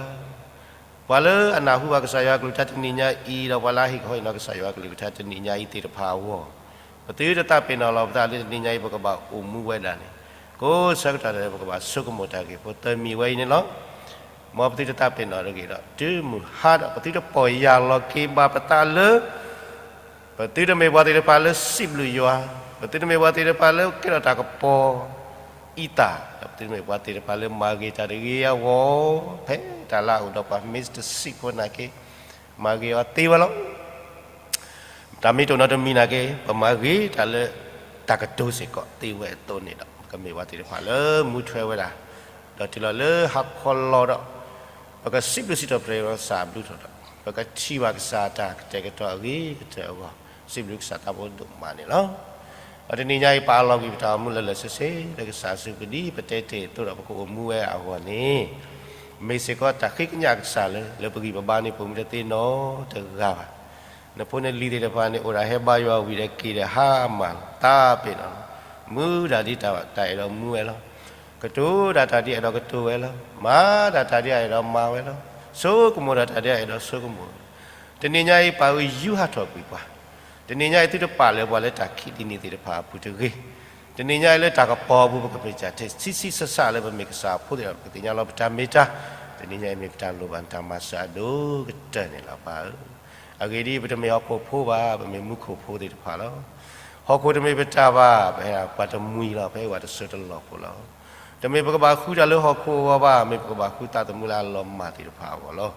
ပှၤလၢအနၢ်ဟူဘၣ်ကစၢ်ယွၤကလုၢ်ကထါတနံၤညါအံၤဒီးပှၤလၢအဟ့ၣ်ခီဟ့ၣ်နီၤကစၢ်ယွၤကလုၢ်ကထါတနံၤညါအံၤသ့ၣ်တဖၣ်အဂီၢ်, ပသုတသးပ့ၤနီၣ်လီၤပသးလၢတနံၤညါအံၤပကဘၣ်အိၣ်မူဝဲဒၣ်န့ၣ်, ကိးဆၢကတီၢ်ဒၣ်လဲာ် ပကဘၣ်ဆိကမိၣ်တၢ်ဂ့ၢ်ဖိသၢမံၤဝဲအံၤန့ၣ်လီၤ. မ်ပသုတသးပ့ၤနီၣ်တဂ့ၤဒီး တုၤမုၢ်ဟါဒီး ပသုတပီၢ်ယၢ်လီၤက့ၤဘၣ်ပသးလၢ ပသုတမ့ၢ်ပှၤသ့ၣ်တဖၣ်လၢစံးဘျုးယွၤ, ပသုတမ့ၢ်ပှၤသ့ၣ်တဖၣ်လၢကဲထီၣ်တၢ်ကပီၤအံသၣ်, ဒီးပသုတမ့ၢ်ပှၤသ့ၣ်တဖၣ်လၢမၤဂ့ၤတၢ်တဂ့ၤအဂီၢ်, ဖဲတၢ်လၢအအိၣ်ဒီးပှၤမ့ၢ်တစံးဖိနာ်က့, မၤဂ့ၤအီၤသ့ဝဲလီၤ. တၢ်မ့ၢ်တအိၣ်နီတမံၤနာ်က့ ပမၤဂ့ၤတၢ်လၢတၢ်ကတိၤစ့ၢ်ကီးသ့ဝဲအသိးန့ၣ်ဒီး ပကမ့ၢ်ပှၤသ့ၣ်တဖၣ်လၢမူထွဲဝဲဒၣ်, ဒီးတုၤလီၤလၢဟါခီလီၤဒီး ပကစံးဘျုးစံးထီၣ်ပတြၢၤကစၢ်အဘျုးထီၣ်ဒီး ပကထံၣ်ဘၣ်ကစၢ်တၢ်ကတဲာ်ကတီၤအဂ့ၤကတၢၢ်အဂီၢ်, စံးဘျုးကစၢ်သးဘိဒိၣ်မးန့ၣ်လီၤ. ဒီးတနံၤညါအံၤပအးလီၤကွံာ်ပတၢ်အိၣ်မူလၢာ်လၢာ်ဆ့ဆ့ လၢကစၢ်စုပူၤဒ်ပတဲတ့ၢ်အသိးဒီးပကအိၣ်မူဝဲအဂီၢ်န့ၣ်, မ့ၢ်စ့ၢ်ကီးတၢ်ဃ့ကညးကစၢ်လၢ လၢပဂံၢ်ပဘါန့ၣ်ပအိၣ်မူတသ့နီတဂၤဘၣ်. နဖိနလံၤသ့ၣ်တဖၣ်န့ၣ် အိၣ်ဒၣ်ဟဲဘါယွၤဝံၤဒီးက့ၤဒီးဟါမၢ်လီၤ, သးပ့ၤနီၣ်လီၤ, မူဒါဒ်တၢ်အဲၣ်ဒိးမူဝဲလီၤ. ကတိၤဒၣ်တၢ်ဒ်အအဲၣ်ဒိးကတိၤဝဲလီၤ. မၤဒၣ်တၢ်ဒ်အအဲၣ်ဒိးမၤဝဲလီၤ. ဆိကမိၣ်ဒီးတၢ်ဒ်အအဲၣ်ဒိးဆိကမိၣ်ဝဲ. တနံၤညါအံၤ ပၢ်ဧၢ ယူးယီၣ်ထီၣ်ကွံာ်ပှၤ. တနံၤညါအံၤ သုတပာ်လၢပှၤလၢတၢ်ခံးဒ်န့ၣ်သ့ၣ်တဖၣ်အပူၤတဂ့ၤ. တနံၤညါအံၤ လၢတၢ်ကပီၤအပူၤ ပကမ့ၢ်တၢ်ဆံးဆံးဆးဆးလၢပမ့ၢ်ကစၢ်အဖိသ့ၣ်တဖၣ် ပကသ့ၣ်ညါလီၤပတၢ်မ့ၢ်တၢ်. တနံၤညါအံၤ မ့ၢ်ပတၢ်လိၣ်ဘၣ်နတၢ်မၤစၢၤအဒိၣ်ကတၢၢ်န့ၣ်လီၤ ပၢ်ဧၢ. အဂ့ၢ်ဒ်အံၤ, ပတမ့ၢ်ဟီၣ်ခိၣ်ဖိဘၣ်, ပမ့ၢ်မူခိၣ်ဖိသ့ၣ်တဖၣ်လီၤ. ဟီၣ်ခိၣ်တမ့ၢ်ပတၢ်ဘၣ်, ပဟဲဒၣ်ပှၤတမှံၤလီၤ, ပဟဲဝဲတစိၢ်တလီၢ်ဖိလီၤ. တမ့ၢ်ပကဘၣ်ဃုတၢ်လၢဟီၣ်ခိၣ်အဂီၢ်ဘၣ်, မ့ၢ်ပကဘၣ်ဃုသးသမူလၢအလီၤမၢ်သ့ၣ်တဖၣ်အဂီၢ်လီၤ.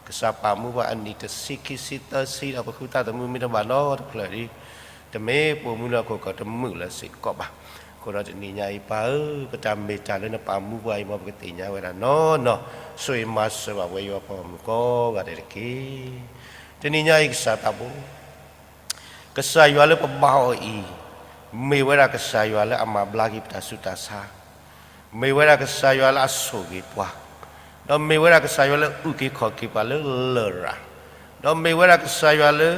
ကစၢ်ပာ်မူပှၤအနံၣ်တဆံခံဆံသၢဆံဒီး ပဃုသးသမူမ့ၢ်တဘၣ်နီတဖျၢၣ်ဒီး, တမ့ၢ်ပအိၣ်မူလၢဟီၣ်ခိၣ်ကီၢ်တမုာ်လၢၤစ့ၢ်ကီးဘၣ်. အဃိဒီးတနံၤညါအံၤ ပၢ်ဧၢ, ပတၢ်မ့ၢ်တၢ်လၢနပာ်မူပှၤအံၤ မ်ပကသ့ၣ်ညါဝဲဒၣ်နီၢ်နီၢ်, ဆိၣ်ဂ့ၤမၤစၢၤဘၣ်ပဝဲယွၤပှၤဂီၢ်မုၢ်ကိးဂၤဒဲးတက့ၢ်. တနံၤညါအံၤ ကစၢ်သးဘိ ကစၢ်ယွၤလၢပဘါအီၤအံၤ, မ့ၢ်ဝဲဒၣ်ကစၢ်ယွၤလၢအမၤဘျါက့ၤပတၢ်ဆူးတၢ်ဆါ, မ့ၢ်ဝဲဒၣ်ကစၢ်ယွၤလၢအဆိၣ်ဂ့ၤပှၤ, ဒီးမ့ၢ်ဝဲဒၣ်ကစၢ်ယွၤလၢအုၣ်က့ၤခီၣ်က့ၤပှၤလၢလရာ်, ဒီးမ့ၢ်ဝဲဒၣ်ကစၢ်ယွၤလၢ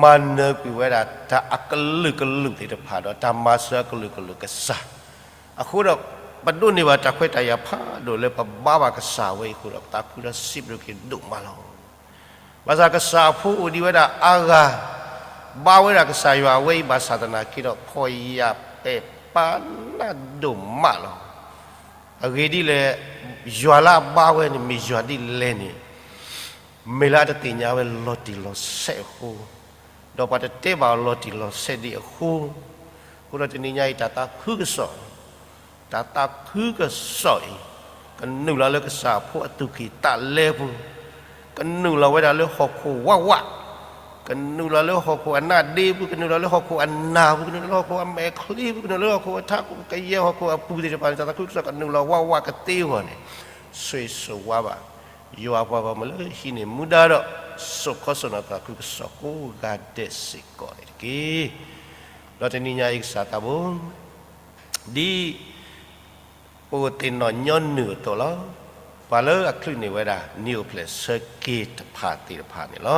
မၤနၢၤကွံာ်ဝဲဒၣ်တၢ်အကလုာ်ကလုာ်သ့ၣ်တဖၣ် ဒီးတၢ်မၤစၢၤအကလုာ်ကလုာ်ကစၢ်. အဃိဒီး ပဒိးန့ၢ်ဘၣ်တၢ်ခွဲးတၢ်ယာ်ဖးဒိၣ်လၢပဘါဘၣ်ကစၢ်ဝဲအံၤအဃိဒီး ပသးခုဒီးစံးဘျုးက့ၤဒိၣ်မးလီၤ. ဘၣ်ဆၣ်ကစၢ်အဖိအိၣ်ဒံးဝဲဒၣ်အါဂၤ ဘါဝဲဒၣ်ကစၢ်ယွၤအဝဲအံၤဘၣ်ဆၣ်သနာ်က့ဒီး ဖှီၣ်ယာ်ပဲာ်ပာ်နးဒိၣ်မးလီၤ. အဂ့ၢ်ဒ်လဲၣ်, ယွၤလၢအဘါဝဲန့ၣ် မ့ၢ်ယွၤဒ်လဲၣ်န့ၣ် မ့ၢ်လၢအတသ့ၣ်ညါဝဲလီၤတံၢ်လီၤဆဲးအဃိ, ဒီးပှၤတတဲဘၣ်အီၤလီၤတံၢ်လီၤဆဲးဒံးအဃိ, အဃိဒီးတနံၤညါအံၤ တၢ်သးခုကစီၣ် တၢ်သးခုကစီၣ်အံၤ ကနုာ်လီၤလၢကစၢ်အဖိအသူၣ်ကံၢ်သးလဲပူၤ, ကနုာ်လီၤဝဲဒၣ်လၢဟီၣ်ခိၣ်ဝးဝး, ကနုာ်လီၤလၢဟီၣ်ခိၣ်အနါဒ့ပူၤ, ကနုာ်လီၤလၢဟီၣ်ခိၣ်အနၢ်ပူၤ, ကနုာ်လီၤလၢဟီၣ်ခိၣ်အမဲာ်ချံပူၤ, ကနုာ်လီၤလၢဟီၣ်ခိၣ်အထးကယဲၢ်ဟီၣ်ခိၣ်အပူၤသ့ၣ်တဖၣ်န့ၣ် တၢ်သးခုကစီၣ်ကနုာ်လီၤဝးဝးကသ့အဂီၢ်န့ၣ်, ဆိၣ်ဂ့ၤဆိၣ်ဝါဘၣ် ယွၤပှၤဂီၢ်မုၢ်လၢဟံးန့ၢ်မူဒါဒီး စိာ်ခီစိာ်နၢ်သးခုကစီၣ်ကိးဂၤဒဲးစ့ၢ်ကီးန့ၣ်တက့ၢ်. ဒီးတနံၤညါအံၤကစၢ်သးဘိ ဒ်ပအိၣ်သ့ၣ်နီၣ်ညီနုၢ်အသိးလီၤ. ပှၤလၢအချုးန့ၢ်ဝဲဒၣ် နံၣ်အိၣ်ဖျဲၣ်ဆၢက့ၤတဖၣ်သ့ၣ်တဖၣ်န့ၣ်လီ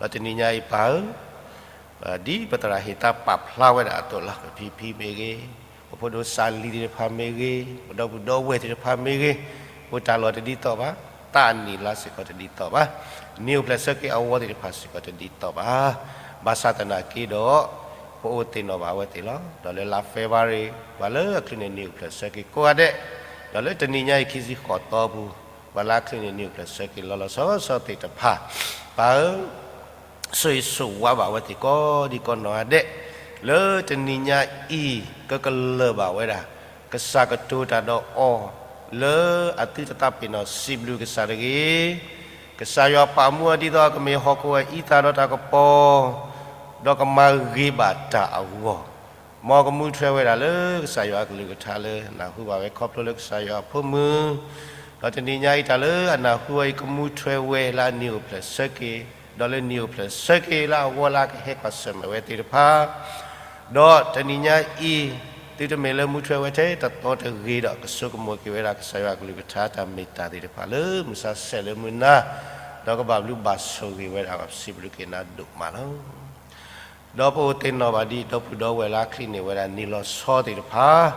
ၤ. ဒီးတနံၤညါအံၤပၢ်ဧၢ, ဒ်ပသရၣ်ဟ့ၣ်သးပာ်ဖျါဝဲဒၣ်အသိးလီၤ. ပဖံဖံမ့ၢ်ဂ့ၤ, ပဖိဒိၣ်စၢ်လံၤသ့ၣ်တဖၣ်မ့ၢ်ဂ့ၤ, ပဒီပုၢ်ဒီဝဲၢ်သ့ၣ်တဖၣ်မ့ၢ်ဂ့ၤ, ပတၢ်လီၢ်တဒ်သိးဘၣ်, သးအနံၣ်လါစ့ၢ်ကီးတဒ်သိးဘၣ်, နံၣ်အိၣ်ဖျဲၣ်ဆၢက့ၤအဝီသ့ၣ်တဖၣ်စ့ၢ်ကီးတဒ်သိးဘၣ်. ဘၣ်ဆၣ်သနာ်က့ဒီး ပအိၣ်သ့ၣ်နီၣ်ဘၣ်ဝဲသ့ၣ်လီၤ. ဒီးလၢလါ February ပှၤလၢအချုးန့ၢ်နံၣ်အိၣ်ဖျဲၣ်ဆၢက့ၤကိးဂၤဒဲး, ဒီးလၢတနံၤညါအံၤခံဆံဃိးသီပူၤ ပှၤလၢအချုးန့ၢ်နံၣ်အိၣ်ဖျဲၣ်ဆၢက့ၤလီၤလီၤဆီဆီသ့ၣ်တဖၣ်, ပၢ်ဧၢ, ဆိၣ်ဂ့ၤဆိၣ်ဝါဘၣ်ဝဲသ့ၣ်ကိးဒံကိးနီၢ်ဂၤဒဲး, လၢတနံၤညါအံၤ ကကလၢၤဘၣ်ဝဲဒၣ် ကစၢ်ကတိၤတၢ်ဒီးအီၤ, လၢအသုတသးပ့ၤနီၣ်စံးဘျုးကစၢ်တဂ့ၤ. ကစၢ်ယွၤပာ်မူအီၤဒ်သိးအကမ့ၢ်ဟီၣ်ခိၣ်အအံသၣ်ဒီးတၢ်ကပီၤ, ဒီးကမၤဂ့ၤဘၣ်တၢ်အဂီၢ်, မ်ကမူထွဲဝဲဒၣ်လၢကစၢ်ယွၤအကလုၢ်ကထါလၢနၢ်ဟူဘၣ်ဝဲခီဖျိလၢကစၢ်ယွၤအဖိမုၢ်, ဒီးတနံၤညါအံၤတၢ်လၢအနၢ်ဟူအံၤ ကမူထွဲဝဲလၢအနံၣ်အိၣ်ဖျဲၣ်ဆၢက့ၤ, ဒီးလၢနံၣ်အိၣ်ဖျဲၣ်ဆၢက့ၤလၢအဂီၢ်လၢအကဟဲကွၢ်ဆၢၣ်မဲာ်ဝဲသ့ၣ်တဖၣ် ဒီးတနံၤညါအံၤ သုတမ့ၢ်လၢမူထွဲဝဲထဲတသီတဂ့ၤဒီး ကဆိကမိၣ်က့ၤဝဲဒၣ်ကစၢ်ယွၤအကလုၢ်ကထါတၢ်မ့ၢ်တၢ်သ့ၣ်တဖၣ်လၢမုၢ်ဆါဆဲးလၢမုၢ်နၤ, ဒီးကဘၣ်ဘျုးဘၣ်ဆိၣ်ဂ့ၤဝဲဒၣ် ပစံးဘျုးက့ၤနၤဒိၣ်မးလီၤ. ဒီးပအိၣ်သ့ၣ်နီၣ်ဘၣ်ဒ်ဒီပုၢ်ဒီဝဲၢ်လၢအချုးန့ၢ်ဝဲဒၣ်နံၣ်လီၤဆီသ့ၣ်တဖၣ်,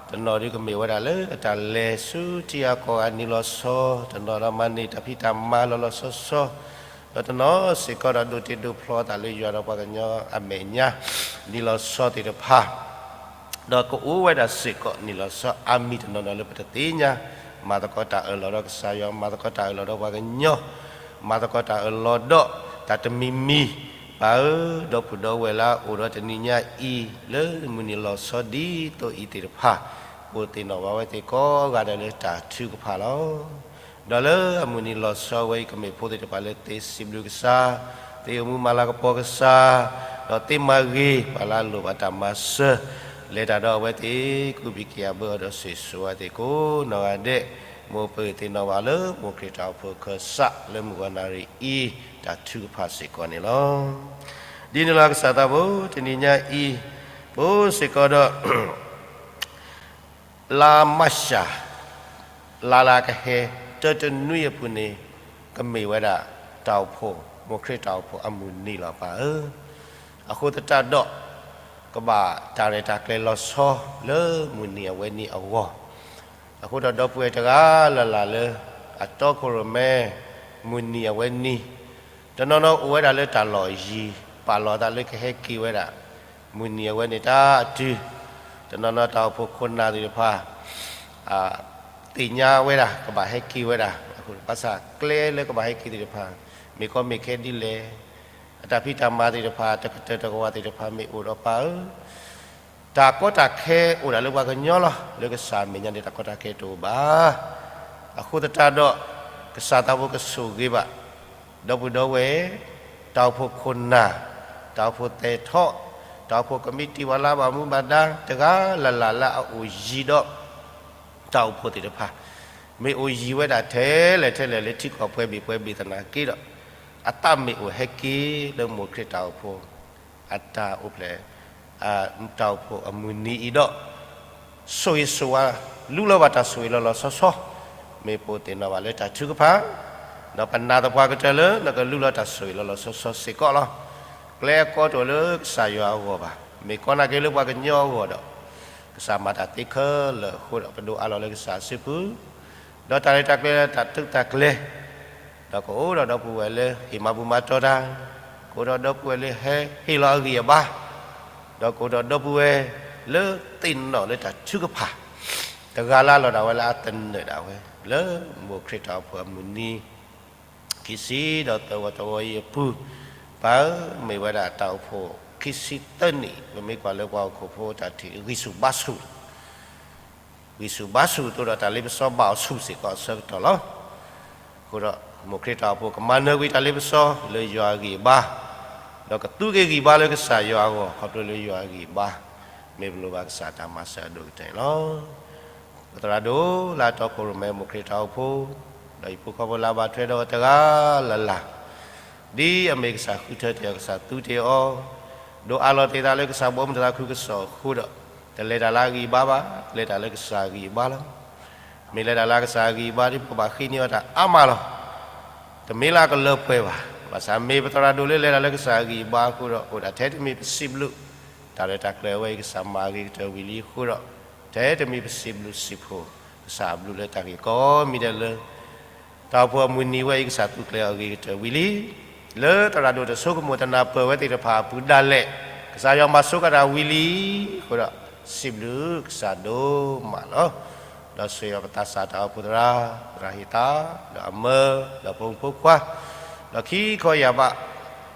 တနီၤဒုးကမ့ၢ်ဝဲဒၣ်လၢအတၢ်လဲၤဆူထံဂၤကီၢ်ဂၤနံၣ်လီၤဆီ, တနီၤဒီးမၤန့ၢ်တၢ်ဖံးတၢ်မၤလီၤလီၤဆီဆီ, ဒီးတနီၤစ့ၢ်ကီးဒီးဒိးတ့ဒိးဖျီအသးလၢယွၤဒီးပှၤကညီအမဲာ်ညါ နံၣ်လီၤဆီသ့ၣ်တဖၣ်, ဒီးကအိၣ်ဝဲဒၣ်စ့ၢ်ကီးနံၣ်လီၤဆီအါမံၤတနီၤနီၤလၢပတသ့ၣ်ညါ, မၤသကိးတၢ်အၢၣ်လီၤဒီးကစၢ်ယွၤ, မၤသကိးတၢ်အၢၣ်လီၤဒီးပှၤကညီ, မၤသကိးတၢ်အၢၣ်လီၤဒီးတၢ်တမံၤမံၤ, ပၢ်ဧၢ, ဒီပုၢ်ဒီဝဲၢ်လၢအအိၣ်ဒီးတနံၤညါအံၤ လၢမုၢ်နံၤလီၤဆီဒ်သိးအံၤသ့ၣ်တဖၣ်, ပအိၣ်သ့ၣ်နီၣ်ဘၣ်ဝဲသ့ၣ်ကိးဂၤဒဲးလၢတၢ်ထုကဖၣ်လီၤ. ဒီးလၢအမုၢ်နံၤလီၤဆီဝဲအံၤ ကမ့ၢ်ဖိသ့ၣ်တဖၣ်လၢသ့စံးဘျုးကစၢ်, သ့အိၣ်မူမၤလၤကပီၤကစၢ်, ဒီးသ့မၤဂ့ၤပှၤလၢအလိၣ်ဘၣ်တၢ်မၤစၢၤ, လဲၤတၢ်ဒီးအဝဲသ့ၣ် ကူးဘံၣ်က့ၤအဘၢအီၤဒီးဆိၣ်ဂ့ၤဆိၣ်ဝါသ့ၣ်ကိးနီၢ်ဂၤဒဲး, မ်ပသ့ၣ်နီၣ်ဘၣ်လၢမိၢ်ခရံာ်တၢ်အိၣ်ဖှိၣ်အခၢၣ်စးလၢမုၢ်ဂီၤနၣ်ရံၣ်အံၤ တၢ်ထုကဖၣ်စ့ၢ်ကီးန့ၣ်လီၤ. ဒ်န့ၣ်လီၤကစၢ်သးဘိ တနံၤညါအံၤ, ပအိၣ်စ့ၢ်ကီးဒီး လါမၢ်ၡး, လါလၢကဟဲ တၢတနွံအပူၤန့ၣ် ကမ့ၢ်ဝဲဒၣ်တၢ်အိၣ်ဖှိၣ်, မိၢ်ခရံာ်တၢ်အိၣ်ဖှိၣ်အမုၢ်နံၤလီၤပၢ်ဧၢ. အဃိသတးဒီး, က ကဘၣ်တၢ်ရဲၣ်တၢ်ကျဲၤလီၤဆီလၢမုၢ်နံၤအဝဲန့ၣ်အဂီၢ်, အဃိဒီးဒီပုၢ်ဝဲၢ်တဂၤလၢ်လၢ်လၢ အတီခိၣ်ရိၣ်မဲ မုၢ်နံၤအဝဲန့ၣ် တနီၤနီၤအိၣ်ဝဲဒၣ်လၢတၢ်လီၢ်ယံၤ ပာ်လီၤသးလၢကဟဲက့ၤဝဲဒၣ် မုၢ်နံၤအဝဲန့ၣ်တၢ်အတုၤ, တနီၤနီၤတၢ်အိၣ်ဖှိၣ်ခိၣ်နၢ်သ့ၣ်တဖၣ် သ့ၣ်ညါဝဲဒၣ် ကဘၣ်ဟဲက့ၤဝဲဒၣ်, ဘၣ်ဆၣ်ကျဲလၢကဘၣ်ဟဲက့ၤသ့ၣ်တဖၣ် မ့ၢ်ကီမ့ၢ်ခဲဒ်လဲၣ်, အတၢ်ဖံးတၢ်မၤသ့ၣ်တဖၣ် တကတၢၢ်တကဝီၤသ့ၣ်တဖၣ်မ့ၢ်အိၣ်ဒီးပၢ်ဧၢ, တၢ်ကီတၢ်ခဲအိၣ်ဒၣ်လၢပှၤကညီလီၤ. လၢကစၢ်အမဲာ်ညါန့ၣ် တၢ်ကီတၢ်ခဲတအိၣ်ဘၣ်. အဃိသတးဒီး ကစၢ်သးဖိကဆိၣ်ဂ့ၤဘၣ် ဒီပုၢ်ဒီဝဲၢ်, တၢ်အိၣ်ဖှိၣ်ခိၣ်နၢ်, တၢ်အိၣ်ဖှိၣ်သဲးထီၣ်, တၢ်အိၣ်ဖှိၣ်ကမံးတံာ် ပှၤလၢအဘၣ်မူဘၣ်ဒါ တဂၤလၢ်လၢ်လၢအအိၣ်ယံၤဒီး တၢ်အိၣ်ဖှိၣ်သ့ၣ်တဖၣ် မ့ၢ်အိၣ်ယံၤဝဲဒၣ်ထဲလဲၣ်ထဲလဲၣ်လၢထံကီၢ်ပှဲၤဘ့ၣ်ပှဲၤဘ့ၣ်သနာ်က့ဒီး အသးမ့ၢ်အိၣ်ဟဲက့ၤလၢမိၢ်ခရံာ်တၢ်အိၣ်ဖှိၣ် အတၢ်အိၣ်ဖျဲၣ် တၢ်အိၣ်ဖှိၣ်အမုၢ်နံၤအံၤဒီး ဆိၣ်ဂ့ၤဆိၣ်ဝါ လူလီၤဘၣ်တၢ်ဆိၣ်ဂ့ၤလီၤလီၤဆီဆီ မ့ၢ်ပအိၣ်သ့ၣ်နီၣ်ဘၣ်လၢတၢ်ထုကဖၣ်, ဒီးပနာ်သပှၢ်ကတၢၢ်လၢနကလူလီၤတၢ်ဆိၣ်ဂ့ၤလီၤလီၤဆီဆီစ့ၢ်ကီးလီၤ. ကျဲအကီတအိၣ်လၢကစၢ်ယွၤအဂီၢ်ဘၣ်. မ့ၢ်ကီနာ်က့လၢပှၤကညီအဂီၢ်ဒီး ကစၢ်မၤတၢ်သ့ခဲလၢာ်အဃိဒီး ပဒိးအးလီၤလၢကစၢ်အစုပူၤ ဒီးတၢ်ရဲၣ်တၢ်ကျဲၤလၢတၢ်ထုးတၢ်ကျဲၤ, ဒီးကအိၣ်ဒီးဒီပုၢ်ဝဲၢ်လၢဟ့ၣ်မၤဘူၣ်မၤတီၤတၢ်, ကအိၣ်ဒီးဒီပုၢ်ဝဲၢ်လၢဟဲဟ့ၣ်လီၤအဂံၢ်အဘါ, ဒီးကအိၣ်ဒီးဒီပုၢ်ဝဲၢ်လၢသ့ၣ်နီၣ်လၢတၢ်ထုကဖၣ်, တဂၤလၢ်လီၤဒၣ်ဝဲလၢအသနၢၣ်ဒၣ်ဝဲ လၢမိၢ်ခရံာ်တၢ်အိၣ်ဖှိၣ်အမုၢ်နံၤ ခံဆံဒီးသၢဝီတဝီအံၤအပူၤ, ပၢ်ဧၢ, မ့ၢ်ဝဲဒၣ်တၢ်အိၣ်ဖှိၣ်ခံဆံသၢနံၣ် ပမ့ၢ်ကွၢ်လၢပှၤဟီၣ်ခိၣ်ဖိတၢ်ထံၣ်ဂံၢ်ဆူၣ်ဘါဆူၣ် ဂံၢ်ဆူၣ်ဘါဆူၣ်အသိးဒီးတၢ်လ့ပစီဘၣ်အီၤဆူၣ်စ့ၢ်ကီးအဆၢကတီၢ်လီၤ. အဃိဒီး မိၢ်ခရံာ်တၢ်အိၣ်ဖှိၣ်ကမၤနၢၤကွံာ်တၢ်လ့ပစီလၢယွၤအဂံၢ်အဘါ, ဒီးကသူက့ၤဂံၢ်ဘါလၢကစၢ်ယွၤအဂီၢ် ခီဖျိလၢယွၤအဂံၢ်အဘါ, မ့ၢ်ပလိၣ်ဘၣ်ကစၢ်တၢ်မၤစၢၤအဒိၣ်ကတၢၢ်န့ၣ်လီၤ. ပသရၣ်ဒိၣ်လၢအတီခိၣ်ရိၣ်မဲမိၢ်ခရံာ်တၢ်အိၣ်ဖှိၣ်, ဒီးဟံၣ်ဖိဃီဖိလၢအဘၣ်ထွဲဒီးတဂၤလၢ်လၢ် ဒ်အမ့ၢ်ကစၢ်ဃုထၢတ့ၢ်အီၤ ကစၢ်သူတ့ၢ်အီၤ, ဒိးအးလီၤတ့ၢ်သးလၢကစၢ်ဘီမုၢ်တၢ်သးခုကစီၣ်အဃိဒီး, တလဲၤတၢ်လၢအဂံၢ်အဘါဘၣ်, လဲၤတၢ်လၢကစၢ်အဂံၢ်အဘါလီၤ. မ့ၢ်လဲၤတၢ်လၢကစၢ်အဂံၢ်အဘါဒီး ပကဘၣ်ဃ့န့ၢ်အီၤတၢ်အါမးလီၤ. တမ့ၢ်လၢအကလၢပှဲၤဘၣ်. ဘၣ်ဆၣ်မ့ၢ်ပသရၣ်ဒိၣ်လၢလဲၤတၢ်လၢကစၢ်အဂံၢ်အဘါအဃိဒီး အိၣ်ဒၣ်ထဲတမံၤပစံးဘျုး တၢ်ရဲၣ်တၢ်ကျဲၤဝဲအံၤ ကစၢ်မၤအဂ့ၤကတၢၢ်ဝံၤလံအဃိဒီး, ထဲတမံၤပစံးဘျုးစံးဖှိၣ် ကစၢ်အဘျုးလၢတၢ်ဂ့ၢ်ကိးမံၤဒဲးလၢ တၢ်အိၣ်ဖှိၣ်အမုၢ်နံၤဝဲအံၤ ကစၢ်သူကျဲၤအီၤအဂ့ၤကတၢၢ်ဝံၤလံ. လၢသရၣ်ဒိၣ်တဆိကမိၣ်တနၢ်ပၢၢ်ဝဲသ့ၣ်တဖၣ်အပူၤဒၣ်လဲာ်, ကစၢ်ယွၤမၤဆိကတၢ်ဝံၤလံအဃိဒီး, စံးဘျုးကစၢ်ဒိၣ်မးလီၤ. ဒီးဆိၣ်ဂ့ၤအီၤပသးစၢ်တၢ်အိၣ်ဖှိၣ်သရၣ်, သရၣ်ဟ့ၣ်သး, ဒီးအမၢ, ဒီးဖိမုၣ်ဖိခွါ, ဒီးခံခီယၢ်ဘး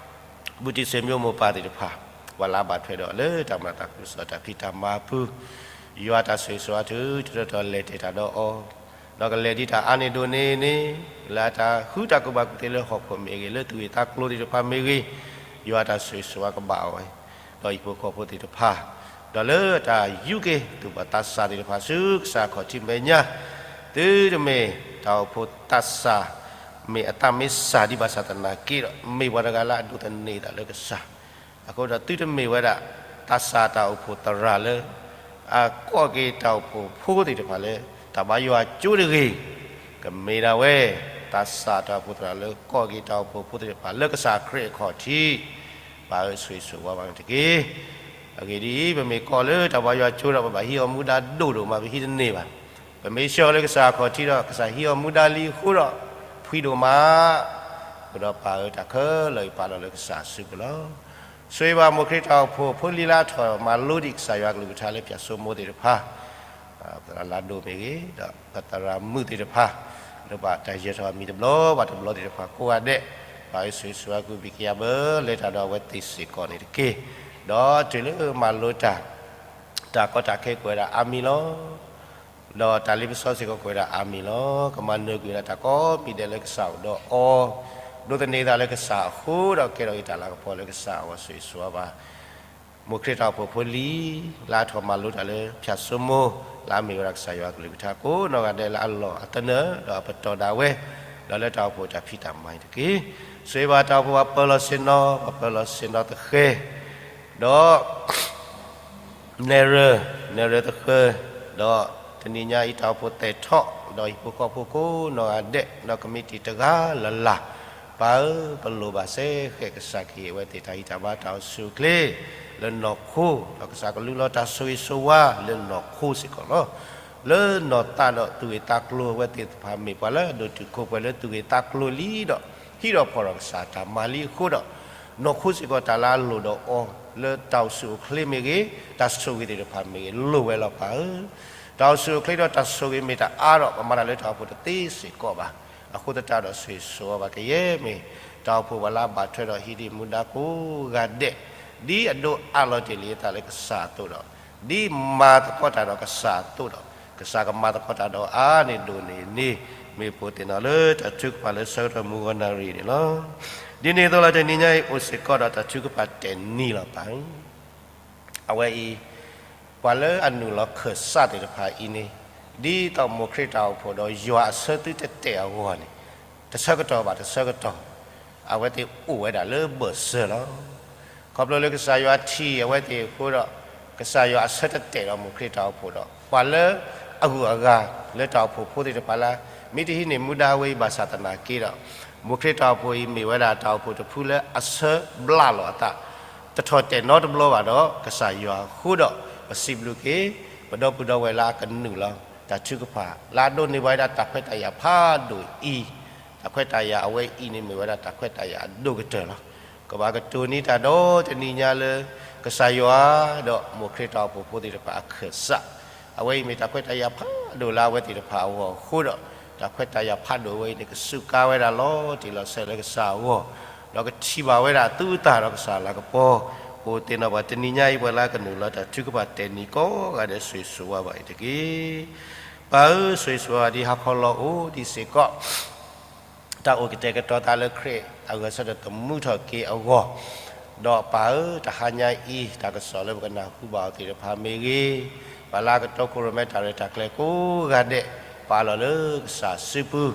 ဘူးတံၢ်ဆွေမျိုးမိၢ်ပၢ်သ့ၣ်တဖၣ်, ပှၤလၢအဘၣ်ထွဲဒီးလၢတၢ်မၤတၢ်ကစီၣ်တၢ်ဖံးတၢ်မၤအပူၤ, ယွၤတၢ်ဆိၣ်ဂ့ၤဆိၣ်ဝါထုးထီၣ်တီၤလဲၤတ့ၢ်တၢ်ဒီးအီၤ, ဒီးကလဲၤဒ်တၢ်အါန့ၢ်ဒိၣ်န့ၢ်န့ၣ်, လၢအတၢ်ဃုတၢ်ကူၣ်ဘၣ်ကူၣ်သ့လၢဟီၣ်ခိၣ်မ့ၢ်ဂ့ၤ, လၢသူၣ်ဂ့ၢ်သးကျိၤသ့ၣ်တဖၣ်မ့ၢ်ဂ့ၤ, ယွၤတၢ်ဆိၣ်ဂ့ၤဆိၣ်ဝါကဘၣ်အီၤဝဲ, ဒီးဟံၣ်ဖိဃီဖိသ့ၣ်တဖၣ်, ဒီးလၢတၢ်ယူးက့ၤသူၣ်ဘီၣ်သးစၢ်သ့ၣ်တဖၣ်ဆူကစၢ်ခီၣ်ထံးမဲာ်ညါ, သုတမ့ၢ်တၢ်အိၣ်ဖှိၣ်သးစၢ် မ့ၢ်အသးမ့ၢ်စၢ်ဒံးဘၣ်ဆၣ်သနာ်က့ဒီး မ့ၢ်ပှၤတဂၤလၢအဒိးသန့ၤအသးလၢကစၢ်, အဃိဒီးသုတမ့ၢ်ဝဲဒၣ် သးစၢ်တၢ်အိၣ်ဖှိၣ်သရၣ်လၢ အကိးက့ၤတၢ်အိၣ်ဖှိၣ်ဖိသ့ၣ်တဖၣ်လၢ တၢ်ဘါယွၤကၠိတဂ့ၤ, ကမ့ၢ်ဒၣ်ဝဲ သးစၢ်တၢ်အိၣ်ဖှိၣ်သရၣ်လၢ ကိးက့ၤတၢ်အိၣ်ဖှိၣ်ဖိသ့ၣ်တဖၣ်လၢကစၢ်ခရံာ်အခီၣ်ထံး, ပၢ်ဧၢ ဆိၣ်ဂ့ၤဆိၣ်ဝါဘၣ်န့ၣ်တက့ၢ်. အဂ့ၢ်ဒ်အံၤ, ပမ့ၢ်ကိးလၢတၢ်ဘါယွၤကၠိဒီး ပဘၣ်ဟံးအီၤမူဒါဒိၣ်ဒိၣ်မး ပဟံးတန့ၢ်ဘၣ်. ပမ့ၢ်ဆှၢအီၤလၢကစၢ်အခီၣ်ထံးဒီး ကစၢ်ဟံးအီၤမူဒါလံအဃိဒီး ဖှံဒိၣ်မး, အဃိဒီးပၢ်ဧၢ တၢ်ခဲလၢာ်အံၤပာ်လီၤလၢကစၢ်အစုပူၤလီၤ. ဆိၣ်ဂ့ၤဘၣ်မိၢ်ခရံာ်တၢ်အိၣ်ဖှိၣ်ဖိလံၤလၢအထီၣ်မၤလိဒံးကစၢ်ယွၤကလုၢ်ကထါလၢဖၠၣ်စိမိၤသ့ၣ်တဖၣ်, ပသရၣ်လါဒိၣ်မ့ၢ်ဂ့ၤ, ဒီးပသရၣ်မုၣ်သ့ၣ်တဖၣ်, လၢဘၣ်တၢ်ယၢၤထီၣ်အမံၤတဘျီဘၣ်တဘျီသ့ၣ်တဖၣ်ကိးဂၤဒဲး, ပၢ်ဧၢ ဆိၣ်ဂ့ၤဆိၣ်ဝါကွံာ်ဘံၣ်ကယၤဘၢလဲၤတၢ်ဒီးအဝဲသ့ၣ်စ့ၢ်ကီးန့ၣ်တက့ၢ်. ဒီးတုၤလၢမၤလိတၢ်, တၢ်ကီတၢ်ခဲကကွဲးဝဲဒၣ်အါမံၤလီၤ. ဒီးတၢ်လ့ပစီစ့ၢ်ကီးကွဲးဝဲဒၣ်အါမံၤလီၤ. ကမၤနၢၤကွံာ်ဝဲဒၣ်တၢ်ကိးမံၤဒဲးလၢကစၢ်အိၣ်ဒီးအီၤ, ဒိးသန့ၤသးလၢကစၢ်အဃိဒီးကဲထီၣ်က့ၤတၢ်လၤကပီၤလၢကစၢ်အဂီၢ် ဆိၣ်ဂ့ၤဆိၣ်ဝါဘၣ် မိၢ်ခရံာ်တၢ်အိၣ်ဖှိၣ်ဖိလံၤ လၢအထီၣ်မၤလိတၢ်လၢဖၠၣ်စိမိၤ လၢအမ့ၢ်ဝဲဒၣ်ကစၢ်ယွၤကလုၢ်ကထါကိးနီၢ်ဂၤဒဲးလၢအလီၢ်အသနၢၣ် ဒီးအပတီၢ်ဒၣ်ဝဲ, ဒီးလၢတၢ်အိၣ်ဖှိၣ်တၢ်ဖံးတၢ်မၤအံၤတက့ၢ်. ဆိၣ်ဂ့ၤဘၣ်တၢ်အိၣ်ဖှိၣ်ပှၤပၢၤလီၢ်ဆ့ၣ်နီၤ, ပှၤပၢၤလီၢ်ဆ့ၣ်နီၤသဃဲၤ, ဒီး နဲၣ်ရွဲၣ်, နဲၣ်ရွဲၣ်သဃဲၤ, ဒီးတနံၤညါအံၤတၢ်အိၣ်ဖှိၣ်သဲးထီၣ်, ဒီးဟံၣ်ဖိဃီဖိကိးနီၢ်ဂၤဒဲး, ဒီးကမံးတံာ်တဂၤလၢ်လၢ်, ပၢ်ဧၢ ပလိၣ်ဘၣ်စ့ၢ်ကီးကစၢ်ကဟ့ၣ်အဝဲသ့ၣ်တၢ်ဟံၣ်တၢ်ဘါတၢ်အိၣ်ဆူၣ်အိၣ်ချ့, လၢနီၢ်ခိ, ဒီးကစၢ်ကလူလီၤတၢ်ဆိၣ်ဂ့ၤဆိၣ်ဝါလၢနီၢ်ခိစ့ၢ်ကီးလီၤ. လၢနီၢ်သးဒီးသူၣ်ဂ့ၤသးကျိၤအဝဲသ့ၣ်တဖၣ် မ့ၢ်ပှၤလၢအဒိၣ်တုာ်ခိၣ်ပှဲၤလၢသူၣ်ဂ့ၤသးကျိၤလံဒီး ဟံးဒီးဖီၣ်ဒီးကစၢ်တၢ်မၤလံအဃိဒီး, နီၢ်ခိစ့ၢ်ကီးတၢ်လၢအလိၣ်ဒီးအီၤ လၢတၢ်အိၣ်ဆူၣ်အိၣ်ချ့မ့ၢ်ဂ့ၤ, တၢ်ဆိၣ်ဂ့ၤသ့ၣ်တဖၣ်မ့ၢ်ဂ့ၤ လိၣ်ဝဲလီၤပၢ်ဧၢ. တၢ်အိၣ်ဆူၣ်အိၣ်ချ့ဒီးတၢ်ဆိၣ်ဂ့ၤမ့ၢ်တအါဒီး ပမၤတၢ်လၢတၢ်အိၣ်ဖှိၣ်တသ့စ့ၢ်ကီးဘၣ်. အဃိသတးဒီးဆိၣ်ဂ့ၤဆိၣ်ဝါဘၣ်ကယဲၢ်မ့ၢ် တၢ်အိၣ်ဖှိၣ်ပှၤလၢအဘၣ်ထွဲဒီးဟံၣ်ဒ့ၣ်မူဒါကိးဂၤဒဲး, ဒ်အဒိးအးလီၤတ့ၢ်လံအသးလၢကစၢ်အသိးဒီး, ဒ်မၤသကိးတၢ်ဒီးကစၢ်အသိးဒီး, ကစၢ်ကမၤသကိးတၢ်ဒီးအါန့ၢ်ဒိၣ်န့ၢ်န့ၣ်, မ့ၢ်ပအိၣ်သ့ၣ်နီၣ်လၢတၢ်ထုကဖၣ်လၢဆၢကတီၢ်မုၢ်ဂီၤနၣ်ရံၣ်န့ၣ်လီၤ. ဒ်န့ၣ်အသိးလီၤ တနံၤညါအံၤအိၣ်စ့ၢ်ကီးဒီးတၢ်ထုကဖၣ်တဲာ်နံၤလီၤပၢ်ဧၢ. အဝဲအံၤ, ပှၤလၢအနုာ်လီၤခၢၣ်စးသ့ၣ်တဖၣ်အံၤန့ၣ်, ဒ်သိးမိၢ်ခရံာ်တၢ်အိၣ်ဖှိၣ်ဒီးယွၤအဆၢသုတတဲာ်အဂီၢ်န့ၣ်, တဆၢကတီၢ်ဘၣ်တဆၢကတီၢ်, အဝဲသ့ၣ်အိၣ်ဝဲဒၣ်လၢဘၢၣ်စၢၤလီၤ. ခီဖျိလၢကစၢ်ယွၤထံၣ်အဝဲသ့ၣ်အဃိဒီး, ကစၢ်ယွၤအဆၢတတဲာ်ဒီးမိၢ်ခရံာ်တၢ်အိၣ်ဖှိၣ်ဒီး ပှၤလၢအဂုၤအဂၤလၢတၢ်အိၣ်ဖှိၣ်ဖိသ့ၣ်တဖၣ်လၢ မ့ၢ်တဟံးန့ၢ်မူဒါဝဲအံၤဘၣ်ဆၣ်သနာ်က့ဒီး, မိၢ်ခရံာ်တၢ်အိၣ်ဖှိၣ်အံၤမ့ၢ်ဝဲဒၣ်တၢ်အိၣ်ဖှိၣ်တဖုလၢအဆၢဘျးလီၤအသး တထီၣ်တဲာ်နီတဘျီဘၣ်ဒီးကစၢ်ယွၤအဃိဒီး, ပစံးဘျုးက့ၤ ပဒီပုၢ်ဒီဝဲၢ်လၢအကနုာ်လီၤ တၢ်ထုကဖၣ် လၢအဒိးန့ၢ်ဘၣ်ဝဲဒၣ်တၢ်ခွဲးတၢ်ယာ်ဖးဒိၣ်အံၤ, တၢ်ခွဲးတၢ်ယာ်အဝဲအံၤန့ၣ်မ့ၢ်ဝဲဒၣ်တၢ်ခွဲးတၢ်ယာ်အဒိၣ်ကတၢၢ်လီၤ. ကဘၣ်ကတိၤန့ၢ်တၢ်ဒီးတနံၤညါလၢ ကစၢ်ယွၤဒီးမိၢ်ခရံာ်တၢ်အိၣ်ဖှိၣ်ဖိသ့ၣ်တဖၣ်အခၢၣ်စး, အဝဲအံၤမ့ၢ်တၢ်ခွဲးတၢ်ယာ်ဖးဒိၣ်လၢအဝဲသ့ၣ်တဖၣ်အဂီၢ်အဃိဒီး, တၢ်ခွဲးတၢ်ယာ်ဖးဒိၣ်အဝဲအံၤန့ၣ် ကစူးကါဝဲဒၣ်လီၤတံၢ်လီၤဆဲးလၢကစၢ်အဂီၢ်, ဒီးကထံၣ်ဘၣ်ဝဲဒၣ်သူအသးဒီးကစၢ်လၤကပီၤ, ပအိၣ်သ့ၣ်နီၣ်ဘၣ်တနံၤညါအံၤ ပှၤလၢအကနုာ်လီၤတၢ်ထုကဖၣ်တဲာ်နံၤကိးဂၤဒဲး ဆိၣ်ဂ့ၤဆိၣ်ဝါဘၣ်အံၤတက့ၢ်. ပၢ်ဧၢ, ဆိၣ်ဂ့ၤဆိၣ်ဝါဒ်ဟါခီလီၤအိၣ်ဒံးစ့ၢ်ကီး တၢ်အိၣ်ကတဲာ်ကတီၤသးလၢခရံာ်အဂဲၤဆၢထၢၣ်သမူထီၣ်က့ၤအဂီၢ်, ဒီးပၢ်ဧၢ, တဟါညါအံၤ တၢ်ကစီၣ်လၢပကနၢ်ဟူဘၣ်အီၤသ့ၣ်တဖၣ်မ့ၢ်ဂ့ၤ, ပှၤလၢအကတီခိၣ်ရိၣ်မဲတၢ်ရဲၣ်တၢ်ကျဲၤကိးဂၤဒဲး, ပာ်လီၤလၢကစၢ်စုပူၤ,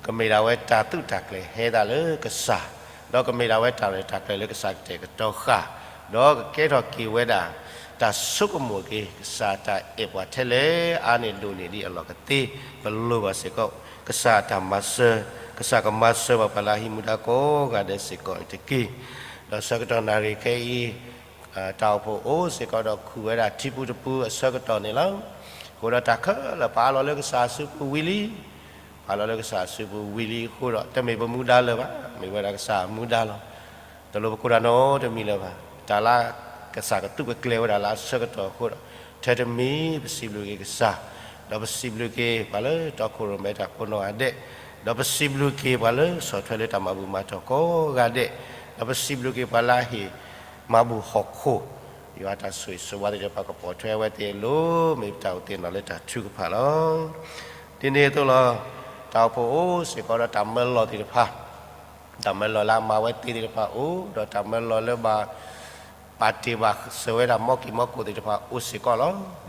ကမ့ၢ်ဒၣ်ဝဲတၢ်သူၣ်တၢ်ကျဲၤဟဲသးလၢကစၢ်, ဒီးကမ့ၢ်ဒၣ်ဝဲတၢ်ရဲၣ်တၢ်ကျဲၤလၢကစၢ်ကတဲာ်ကတီၤဃာ်, ဒီးကကဲထီၣ်က့ၤဝဲဒၣ် တၢ်ဆိကမိၣ်က့ၤ ကစၢ်တၢ်အဲၣ်ပှၤထဲလဲၣ် အါန့ၢ်ဒိၣ်န့ၢ်ဒံးအလီၢ်ကသ့, ပလိၣ်ဘၣ်စ့ၢ်ကီး ကစၢ်တၢ်မၤစၢၤ, ကစၢ်ကမၤစၢၤဘၣ်ပှၤလၢအဟံးမူဒါကိးဂၤဒဲးစ့ၢ်ကီးန့ၣ်တက့ၢ်. ဒီးဆၢကတီၢ်နၣ်ရံၣ်ခဲအံၤ, တၢ်အိၣ်ဖှိၣ်အိၣ်စ့ၢ်ကီးဒီးခူၣ်ဝဲဒၣ်ထံပူတပူအဆၢကတီၢ်န့ၣ်လီၤ. အဃိဒီးတၢ်ခဲလၢာ်ပာ်လီၤလၢကစၢ်အစုပူၤဝံၤလံ, ပာ်လီၤလၢကစၢ်အစုပူၤဝံၤလံအဃိဒီး တမ့ၢ်ပမူဒါလၢၤဘၣ်, မ့ၢ်ဝဲဒၣ်ကစၢ်အမူဒါလီၤ. တလိၣ်ပကိးတၢ်နီတမံၤလၢၤဘၣ်. တၢ်လၢကစၢ်ကသူၣ်ကကျဲၤဝဲဒၣ်လၢအဆၢကတီၢ်အဃိဒီး, ထဲတမံၤပစံးဘျုးက့ၤကစၢ်, ဒီးပစံးဘျုးက့ၤပှၤလၢတီခိၣ်ရိၣ်မဲတၢ်ကိးနီၢ်ဂၤဒဲး, ဒီးပစံးဘျုးက့ၤပှၤလၢဆီၣ်ထွဲလၢတၢ်မၤဘူၣ်မၤတီၢ်ကိးဂၤဒဲး, ဒီးပစံးဘျုးက့ၤပှၤလၢအဟ့ၣ်မၤဘူၣ်ဟီၣ်ခိၣ်, ယွၤတၢ်ဆိၣ်ဂ့ၤဆိၣ်ဝါသ့ၣ်တဖၣ်ကပိာ်ထွဲအဝဲသ့ၣ်အလိၤ, မ့ၢ်ပတၢ်အိၣ်သ့ၣ်နီၣ်လၢတၢ်ထုကဖၣ်လီၤ. ဒ်န့ၣ်အသိးလီၤ, တၢ်အိၣ်ဖှိၣ်အိၣ်စ့ၢ်ကီးဒီးတၢ်မၢလီၤသ့ၣ်တဖၣ် တၢ်မၢလီၤလၢအမၤဝဲသ့သ့ၣ်တဖၣ်အိၣ်, ဒီးတၢ်မၢလီၤလၢဘၣ်ပာ်တ့ၢ်ဘၣ်စၢၤဝဲဒၣ် မီၢ်ကံၢ်မီၢ်ကိၣ်သ့ၣ်တဖၣ်အိၣ်စ့ၢ်ကီးလ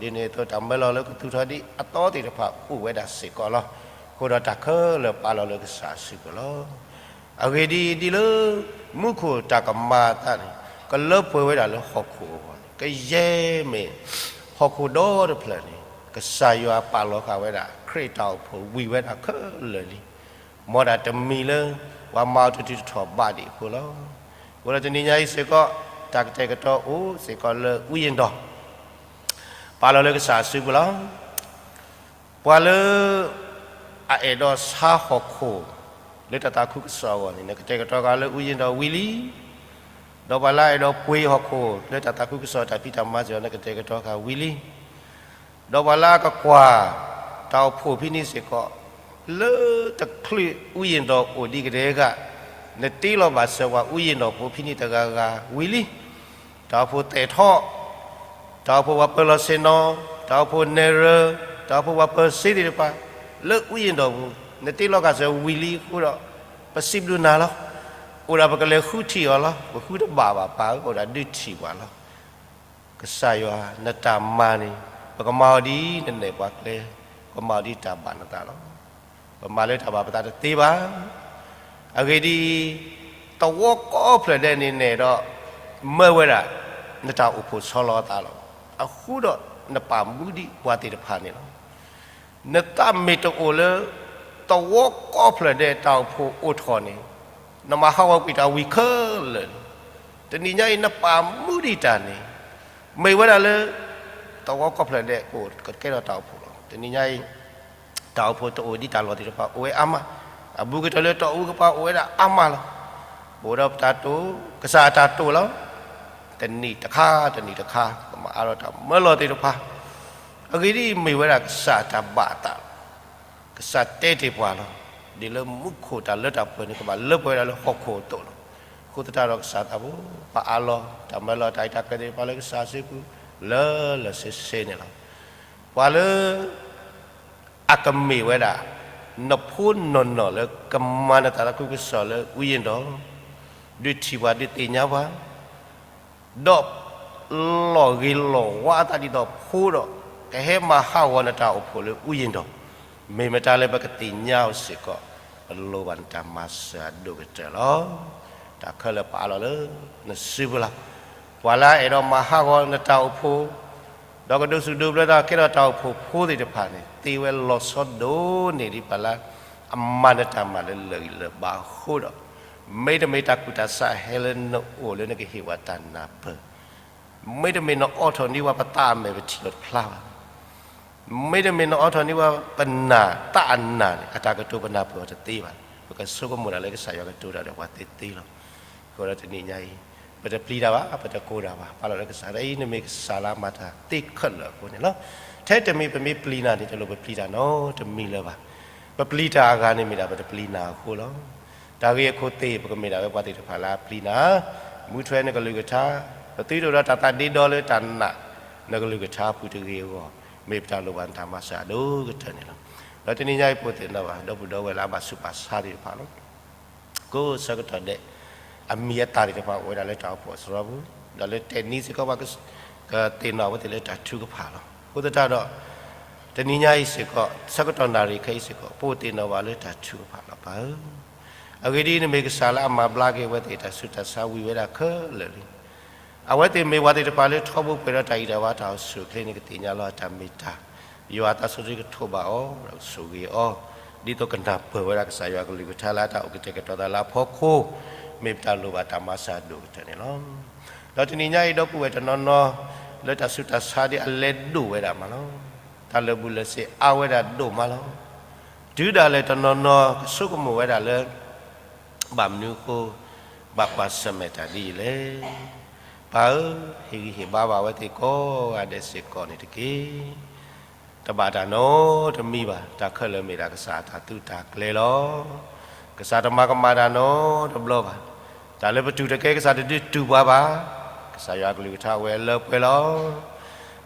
ီၤ. ဒ်န့ၣ်အသိး တၢ်မၢလီၤလၢကသူၣ်ထီၣ်ဒ်အသီသ့ၣ်တဖၣ်အိၣ်ဝဲဒၣ်စ့ၢ်ကီးလီၤ. အဃိဒီးတၢ်ခဲလၢာ်ပာ်လီၤလၢကစၢ်အစုပူၤလီၤ. အဂ့ၢ်ဒ်အံၤ, ဒ်လၢမူခိၣ်တၢ်ကမၤအသးန့ၣ် ကလၢပှဲၤဝဲဒၣ်လၢဟီၣ်ခိၣ်အဂီၢ်န့ၣ်, ကယဲၢ်မ့ၢ်ဟီၣ်ခိၣ်ဒီတဖျၢၣ်န့ၣ် ကစၢ်ယွၤပာ်လီၤဃာ်ဝဲဒၣ် ခရံာ်တၢ်အိၣ်ဖှိၣ်ဝံၤဝဲဒၣ်ခဲလၢာ်လံ. မ်တၢ်တမံၤလၢ ပှၤမၤအီၤတတုၤတထီၣ်ဘးဒံးအဃိလီၤ. အဃိဒီးတနံၤညါအံၤစ့ၢ်ကီး, တၢ်ကတဲာ်ကတီၤအိၣ်စ့ၢ်ကီးလၢ ဝိညာဉ်တော် ပာ်လီၤလၢကစၢ်အစုပူၤလီၤ. ပှၤလၢအအဲၣ်ဒိးဆါဟီၣ်ခိၣ်လၢတၢ်သးခုကစီၣ်အဂီၢ်န့ၣ် နကတဲာ်ကတီၤဃာ်လၢ ဝိညာဉ်တော် ဝံၤလံ, ဒီးပှၤလၢအအဲၣ်ဒိးပှ့ၤဟီၣ်ခိၣ် လၢတၢ်သးခုကစီၣ်တၢ်ဖံးတၢ်မၤစ့ၢ်ကီး နကတဲာ်ကတီၤဃာ်ဝံၤလံ. ဒီးပှၤလၢအကကွၢ်တၢ်အိၣ်ဖှိၣ်ဖဲန့ၣ်စ့ၢ်ကီး, လၢတချုး ဝိညာဉ်တော် အိၣ်ဒံးကတည်းက, နတ့လီၤဘၣ်စၢၤပှၤ ဝိညာဉ်တော် ဖိဖဲန့ၣ်တဂၤဂၤဝံၤလံ. တၢ်အိၣ်ဖှိၣ်သဲးထီၣ်, တၢ်အိၣ်ဖှိၣ်ပှၤပၢၤလီၢ်ဆ့ၣ်နီၤ, တၢ်အိၣ်ဖှိၣ်နဲၣ်ရွဲၣ်, တၢ်အိၣ်ဖှိၣ်ပှၤပၢၤစ့သ့ၣ်တဖၣ်, လၢ ဝိညာဉ်တော် ပူၤ, နတ့လီၤကစၢၤဝံၤလံအဃိဒီး, ပစံးဘျုးနၤလီၤ. အိၣ်ဒၣ်ပကလဲၤဃုထံၣ်အီၤလီၤ. ပဃုတဘၣ်ဘၣ်ပၢ်ဧၢ, အိၣ်ဒၣ်ဒုးထံၣ်ပှၤလီၤ. ကစၢ်ယွၤ နတၢ်မၤန့ၣ်, ပကမၤအီၤဒ်နနဲၣ်ပှၤကျဲ, ပကမၤအီၤဒ်တၢ်ဘၣ်နသးလီၤ. ပမၤလၢတၢ်ဘၣ်ပသးတသ့ဘၣ်. အဂ့ၢ်ဒ်အံၤ, သဝီကိးဖျၢၣ်ဒဲးန့ၣ်နဲၣ်ဒီး, မၢဝဲဒၣ် နတၢ်အိၣ်ဖှိၣ်ဆီလီၤအသးလီၤ. အဃိဒီးနပာ်မူဒံးပှၤသ့ၣ်တဖၣ်န့ၣ်လီၤ. နသးမ့ၢ်တအိၣ်လၢ သဝီကိးဖျၢၣ်ဒဲးတၢ်အိၣ်ဖှိၣ်အိၣ်ထီၣ်န့ၣ်, နမၤဟးဂီၤကွံာ်တၢ်ဝံၤခဲလၢာ်လီၤ. တနံၤညါအံၤ နပာ်မူဒံးတၢ်န့ၣ်, မ့ၢ်ဝဲဒၣ်လၢ သဝီကီၢ်ဖျၢၣ်ဒဲး ကအိၣ်ကဲထီၣ်တၢ်အိၣ်ဖှိၣ်လီၤ. တနံၤညါအံၤ တၢ်အိၣ်ဖှိၣ်တအိၣ်ဒ်တၢ်လီၢ်သ့ၣ်တဖၣ် အိၣ်ဝဲအါမး, အဘူးကတၢၢ်လၢတၢ်အိၣ်ကပၤအိၣ်ဝဲဒၣ်အါမးလီၤ. အိၣ်ဒီးပတၢ်တိာ်, ကစၢ်အတၢ်တိာ်လီၤ. တနံၣ်တခါ တနံၣ်တခါ ကမၤအါထီၣ်တၢ်မၢလီၤသ့ၣ်တဖၣ်, အဂ့ၢ်ဒ်အံၤမ့ၢ်ဝဲဒၣ်ကစၢ်တၢ်ဘၣ်အသးလီၤ. ကစၢ်တဲတ့ၢ်ပှၤလီၤ. ဒ်လၢမူခိၣ်တၢ်လၢတၢ်ပှဲၤန့ၣ် ကဘၣ်လၢပှဲၤဝဲဒၣ်လၢဟီၣ်ခိၣ်အသိးလီၤ. အဃိသတးဒီးကစၢ်သးဘိ ပအးလီၤတၢ်အံးတၢ်ကျဲသ့ၣ်တဖၣ်လၢကစၢ်စုပူၤ လၢလၢဆ့ဆ့န့ၣ်လီၤ. ပှၤလၢ အကမ့ၢ်ဝဲဒၣ် နဖိနနီၢ်လၢကမၤနတၢ်သးခုကစီၣ်လၢအူယ့ၣ်ဒီး, ဒုးထံၣ်ပှၤဒုးသ့ၣ်ညါပှၤ, ဒီး လီၤဂ့ၤလီၤဝါအသးဒ်သိးဖိဒီး ကဟဲမၤဟးဂီၤနတၢ်အိၣ်ဖှိၣ်လၢအူယ့ၣ်ဒီး, မ့ၢ်မတၤလၢပကသ့ၣ်ညါအီၤစ့ၢ်ကီး, ပလိၣ်ဘၣ်နတၢ်မၤစၢၤအဒိၣ်ကတၢၢ်လီၤ. တၢ်ခဲလၢာ်ပအးလီၤလၢနစုပူၤလီၤ. ပှၤလၢအအဲၣ်ဒိးမၤဟးဂီၤနတၢ်အိၣ်ဖှိၣ် ဒီးကဒိးစူၣ်ဒိးဘျၢသးကဲထီၣ်တၢ်အိၣ်ဖှိၣ်ဖိသ့ၣ်တဖၣ်န့ၣ် သ့ဝဲလီၤဆီဒိၣ်န့ၢ်ဒံးပှၤလၢ အမၤနတၢ်မၤလၢလၢာ်ဂံၢ်လၢာ်ဘါအဃိဒီး, မ့တမ့ၢ်တၢ်ကူၣ်တၢ်ဆးဟဲလၢနအိၣ်လၢနကဟ့ၣ်ဝဲတၢ်နၢ်ပၢၢ်, မ့တမ့ၢ်နအိးထီၣ်န့ၢ်ဝဲပသးအမဲာ်ပထံၣ်လီၤတဖျါဘၣ် မ့တမ့ၢ်နအိးထီၣ်န့ၢ်ဝဲပနၢ်သးအနၢ်န့ၣ် အတၢ်ကတိၤပနၢ်ပၢၢ်အီၤတသ့ဘၣ်. ပကဆိကမိၣ်ဒၣ်လၢကစၢ်ယွၤကတိၤတၢ်ဒီးပှၤသ့သ့လီၤ. အဃိဒီးတနံၤညါအံၤ ပတပျံၤတၢ်ဘၣ်, ပတကိၢ်တၢ်ဘၣ်, ပာ်လီၤလၢကစၢ်ဒၣ်အံၤ နမ့ၢ်ကစၢ်လၢအမၤတၢ်သ့ခဲလၢာ်အဃိန့ၣ်လီၤ. ထဲတမံၤပမ့ၢ်ပျံၤနၤန့ၣ် တလိၣ်ပပျံၤတၢ်နီတမံၤလၢၤဘၣ်. ပပျံၤတၢ်အဂၤန့ၣ်မ့ၢ်ဒၣ်ပတပျံၤနၤအဃိလီၤ. တၢ်ဂ့ၢ်အခိၣ်သ့ၣ် ပကမ့ၢ်ဒၣ်ဝဲပှၤသ့ၣ်တဖၣ်လၢအပျံၤနၤ, မူထွဲနကလုၢ်ကထါ, ပသုတအိၣ်ဒီးတၢ်သးဒ့ဒီလၢတၢ်နာ် နကလုၢ်ကထါအပူၤတဂ့ၤအဂီၢ်, မ့ၢ်ပတၢ်လိၣ်ဘၣ်နတၢ်မၤစၢၤအဒိၣ်ကတၢၢ်န့ၣ်လီၤ. ဒီးတနံၤညါအံၤပအိၣ်သ့ၣ်နီၣ်ဘၣ် ဒီပုၢ်ဒီဝဲၢ်လၢအဘၣ်ဆူးဘၣ်ဆါသ့ၣ်တဖၣ်လီၤ. ကိးဆၢကတီၢ်ဒဲး အမံၤအသၣ်သ့ၣ်တဖၣ်အိၣ်ဝဲဒၣ်လၢတၢ်အိၣ်ဖှိၣ်အစရီပူၤ, ဒီးလၢတဲာ်နံၤစ့ၢ်ကီး ပှၤကသ့ၣ်နီၣ်အဝဲသ့ၣ်လၢတၢ်ထုကဖၣ်လီၤ. အဃိသတးဒီး တနံၤညါအံၤစ့ၢ်ကီး ဆၢကတီၢ်နၣ်ရံၣ်ခဲအံၤစ့ၢ်ကီး ပအိၣ်သ့ၣ်နီၣ်ဘၣ်လၢတၢ်ထုကဖၣ်လီၤ ပၢ်ဧၢ. အဂ့ၢ်ဒ်အံၤ နမ့ၢ်ကစၢ်လၢအမၤဘျါက့ၤအဝဲသ့ၣ်တၢ်ဆူးတၢ်ဆါဝံၤဝဲဒၣ်ခဲလၢာ်လံ. အဝဲသ့ၣ်မ့ၢ်ပှၤသ့ၣ်တဖၣ်လၢထီဘိပှဲၤဒီးတၢ်အံးတၢ်ဘါတၢ်အိၣ်ဆူၣ်အိၣ်ချ့န့ၣ် ကသ့ၣ်ညါလီၤတၢ်မ့ၢ်တၢ်, ယွၤအသးစီဆှံကထိးဘၣ်အီၤ ဒီးကဆိၣ်ဂ့ၤအီၤ, ဒ်သိးကနၢ်ပၢၢ်ဝဲဒၣ်ကစၢ်ယွၤကလုၢ်ကထါလၢအတၢ်အိၣ်ကတဲာ်ကတီၤသးလၢအဖီခိၣ်, မ့ၢ်ပတၢ်လိၣ်ဘၣ်တၢ်မၤစၢၤအဒိၣ်ကတၢၢ်န့ၣ်လီၤ. ဒီးတနံၤညါအံၤ ဒီပုၢ်ဝဲၢ်တနီၤနီၤ လၢတၢ်ဆူးတၢ်ဆါဒ်အလဲၤဒိၣ်ဝဲဒၣ်မးလီၤ. တၢ်လၢာ်ဘူၣ်လၢာ်စ့အါဝဲဒၣ်ဒိၣ်မးလီၤ. တုၤဒၣ်လဲာ်တနီၤနီၤကဆိကမိၣ်ဝဲဒၣ်လၢ ဘၣ်မနုၤအဃိ ဘၣ်ကွၢ်ဆၢၣ်မဲာ်တၢ်ဒ်အံၤလဲၣ်. ပၢ်ဧၢ, ဟ့ၣ်ဂံၢ်ဟ့ၣ်ဘါဘၣ်အဝဲသ့ၣ်ကိးဂၤဒဲးစ့ၢ်ကီးန့ၣ်တက့ၢ်. တဘၣ်တၢ်နီတမံၤဘၣ်. တၢ်ခဲလၢာ်မ့ၢ်ဒၣ်ကစၢ်အတၢ်သုးတၢ်ကျဲၤလီၤ. ကစၢ်တမၤကမၣ်တၢ်နီတဘျီဘၣ်. တၢ်လၢပတူၢ်တကဲ ကစၢ်တဒုးတူၢ်ပှၤဘၣ်. ကစၢ်ယွၤအကလုၢ်ကထါဝဲလၢပှဲၤလီၤ.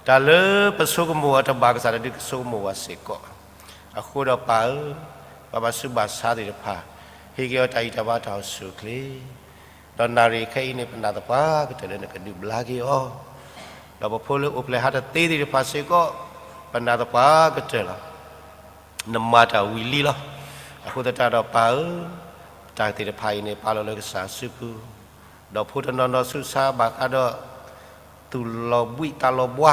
တၢ်လၢပဆိကမိၣ်အီၤတဘၣ် ကစၢ်တဒုးကဆိကမိၣ်ဝဲစ့ၢ်ကီးဘၣ်. အဃိဒီးပၢ်ဧၢ, ပှၤဘၣ်ဆူးဘၣ်ဆါသ့ၣ်တဖၣ်, ဟ့ၣ်က့ၤအီၤတၢ်အံးတၢ်ဘါတၢ်အိၣ်ဆူၣ်အိၣ်ချ့, ဒီးနၣ်ရံၣ်ခဲအံၤန့ၣ် ပနာ်သပှၢ်ကတၢၢ်လၢနကဒုးဘျါက့ၤအီၤ, ဒီးပဖိလၢအိၣ်ဖျဲၣ်ဟးတသ့သ့ၣ်တဖၣ်စ့ၢ်ကီး, ပနာ်သပှၢ်ကတၢၢ်လီၤ. နမၤတၢ်ဝံၤလံလီၤ. အဃိသတးဒီးပၢ်ဧၢ, တၢ်သ့ၣ်တဖၣ်အံၤန့ၣ် ပာ်လီၤလၢကစၢ်စုပူၤ, ဒီးဖိတနီၤနီၤဆူးဆါဘၣ်ဃးဒီး သူၣ်လီၤဘှံးသးလီၤဘှါ,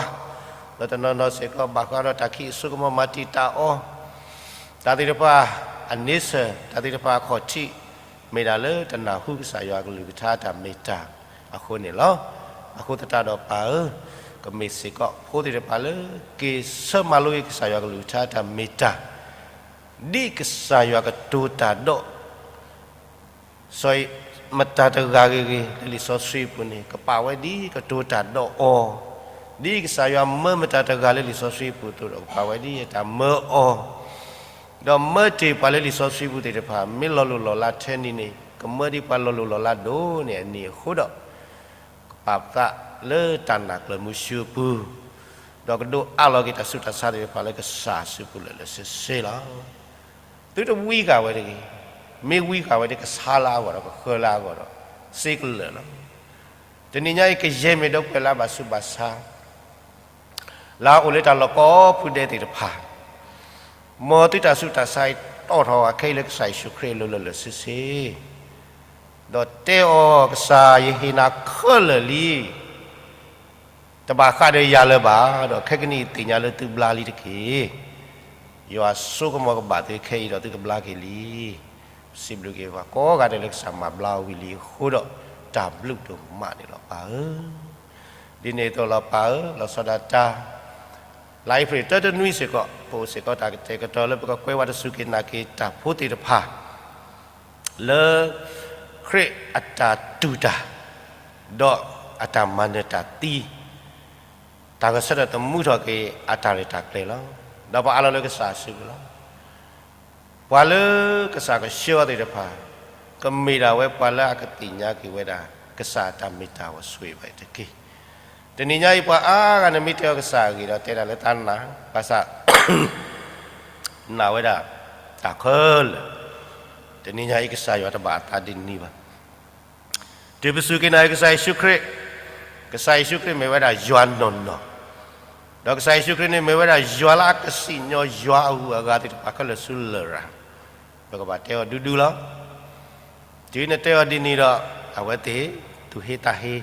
ဒီးတနီၤနီၤစ့ၢ်ကီးဘၣ်ဃးဒီးတၢ်ခံးအစိကမီၤမၤတံာ်တာ်အီၤ, တၢ်သ့ၣ်တဖၣ်အန့ဆၢၣ်, တၢ်သ့ၣ်တဖၣ်အခီၣ်ထံး, မ့ၢ်ဒၣ်လၢတနၢ်ဟူကစၢ်ယွၤကလုၢ်ကထါတၢ်မ့ၢ်တၢ်အဃိန့ၣ်လီၤ. အဃိသတးဒီးပၢ်ဧၢ, ကမ့ၢ်စ့ၢ်ကီးဖိသ့ၣ်တဖၣ်လၢ က့ၤဆၢမၤလိက့ၤကစၢ်ယွၤကလုၢ်ကထါတၢ်မ့ၢ်တၢ်, ဒ်ကစၢ်ယွၤကတိၤတၢ်ဒီး စီၤအံၤ မတၤတဂၤဂ့ၤဂ့ၤ လၢလံာ်စီဆှံပူၤန့ၣ် ကပာ်ဝဲဒ်ကတိၤတၢ်ဒီးအီၤ, ဒ်ကစၢ်ယွၤမၢမတၤတဂၤလၢလံာ်စီဆှံပူၤအသိးဒီး ကပာ်ဝဲဒ်အတၢ်မၢအီၤ, ဒီးမၢတ့ၢ်ပှၤလၢလံာ်စီဆှံပူၤသ့ၣ်တဖၣ် မ့ၢ်လီၤလိၢ်လီၤလးထဲန့ၣ်န့ၣ် ကမၢဒ်ပှၤလီၤလိၢ်လီၤလးဒိၣ်န့ၢ်အနံၤအဃိဒီး ကပာ်ပသးလၢတၢ်နာ်ကျၢၤမုဆူအပူၤ, ဒီးကဒိးအးလီၤက့ၤတၢ်ဆူးတၢ်ဆါသ့ၣ်တဖၣ်လၢကစၢ်စုပူၤလၢာ်လၢာ်ဆ့ဆ့လီၤ. သုတဝံဃာ်ဝဲတဂ့ၤ, မ့ၢ်ဝံဃာ်ဝဲဒီးကဆါလၢအဂီၢ်ဒီးကဃၢလၢအဂီၢ်ဒီး စ့ကလၢာ်လီၤ. တနံၤညါအံၤ ကယဲၢ်မ့ၢ်ဒီပုၢ်ဝဲၢ်လၢအဘၣ်ဆူးဘၣ်ဆါ လၢအအိၣ်လၢတၢ်လီၢ်ကိးဖုဒဲးသ့ၣ်တဖၣ်, မ်သုတၢ်ဆူးတၢ်ဆါအံၤတီၣ်ထီၣ်ဝဲခဲအံၤလၢကစၢ်ယ့ၣ်ၡူးခရံာ်အလိၤလၢာ်လၢာ်ဆ့ဆ့, ဒီးတဲအီၤ ကစၢ်ယဟ့ၣ်နၤခဲလၢာ်လံ, တဘၣ်ဃးဒီးယၤလၢၤဘၣ်, ဒီးခဲကနံၣ်အံၤသ့ၣ်ညါလၢသုဘျါလံတက့ၢ်. ယွၤအစိကမီၤကဘၣ်သုခဲအံၤဒီးသုကဘျါက့ၤလံ. စံးဘျုးက့ၤပှၤကိးဂၤဒဲးလၢကစၢ်မၤဘျါအီၤဝံၤလံအဃိဒီး တၢ်ဘျုးဒိၣ်မးန့ၣ်လီၤပၢ်ဧၢ. ဒ်န့ၣ်အသိးလီၤပၢ်ဧၢ, လီၤဆီဒၣ်တၢ်, လါအ့ဖြ့ၣ်တၢတနွံစ့ၢ်ကီး ပအိၣ်စ့ၢ်ကီးတၢ်ကတဲာ်ကတီၤလၢပကကွဲးဝဲတၢ်စူၢ်က့ၤနာ်က့ၤတၢ်ဖိသ့ၣ်တဖၣ် လၢ ခရံာ်အတၢ်တူၢ်တၢ်, ဒီးအတၢ်မၤနၢၤတၢ်သံ, တၢ်ကဆၢထၢၣ်သမူထီၣ်က့ၤအတၢ်ရဲၣ်တၢ်ကျဲၤလီၤ. ဒီးပအးလီၤလၢကစၢ်အစုပူၤလီၤ. ပှၤလၢကစၢ်ကဆှၢအီၤသ့ၣ်တဖၣ် ကမ့ၢ်ဒၣ်ဝဲပှၤလၢအကသ့ၣ်ညါက့ၤဝဲဒၣ် ကစၢ်အတၢ်မ့ၢ်တၢ်အဂီၢ် ဆိၣ်ဂ့ၤဘၣ်အီၤတက့ၢ်. တနံၤညါအံၤ ပှၤအါဂၤန့ၣ်မ့ၢ်တဲအီၤကစၢ်အဂ့ၢ်ဒီး တဲဒၣ်လၢတၢ်နာ်, ဘၣ်ဆၣ် နာ်ဝဲဒၣ်တၢ်ခဲလၢာ်, တနံၤညါအံၤ ကစၢ်ယွၤတဘၣ်အသးဒ်န့ၣ်ဘၣ်. တုၤပစူၢ်က့ၤနာ်က့ၤကစၢ်ယ့ၣ်ၡူးခရံာ်, ကစၢ်ယ့ၣ်ၡူးခရံာ်မ့ၢ်ဝဲဒၣ်ယွၤနီၢ်နီၢ်, ဒီးကစၢ်ယ့ၣ်ၡူးခရံာ်န့ၣ် မ့ၢ်ဝဲဒၣ်ယွၤလၢအကစံၣ်ညီၣ်ယွၤအဂုၤအဂၤသ့ၣ်တဖၣ်ခဲလၢာ်ဆူလရာ်, ပကဘၣ်တဲအီၤဒူဒူလီၤ. တုၤနတဲအီၤဒ်န့ၣ်ဒီး အဝဲသ့ၣ်သူၣ်ဟ့သးဟ့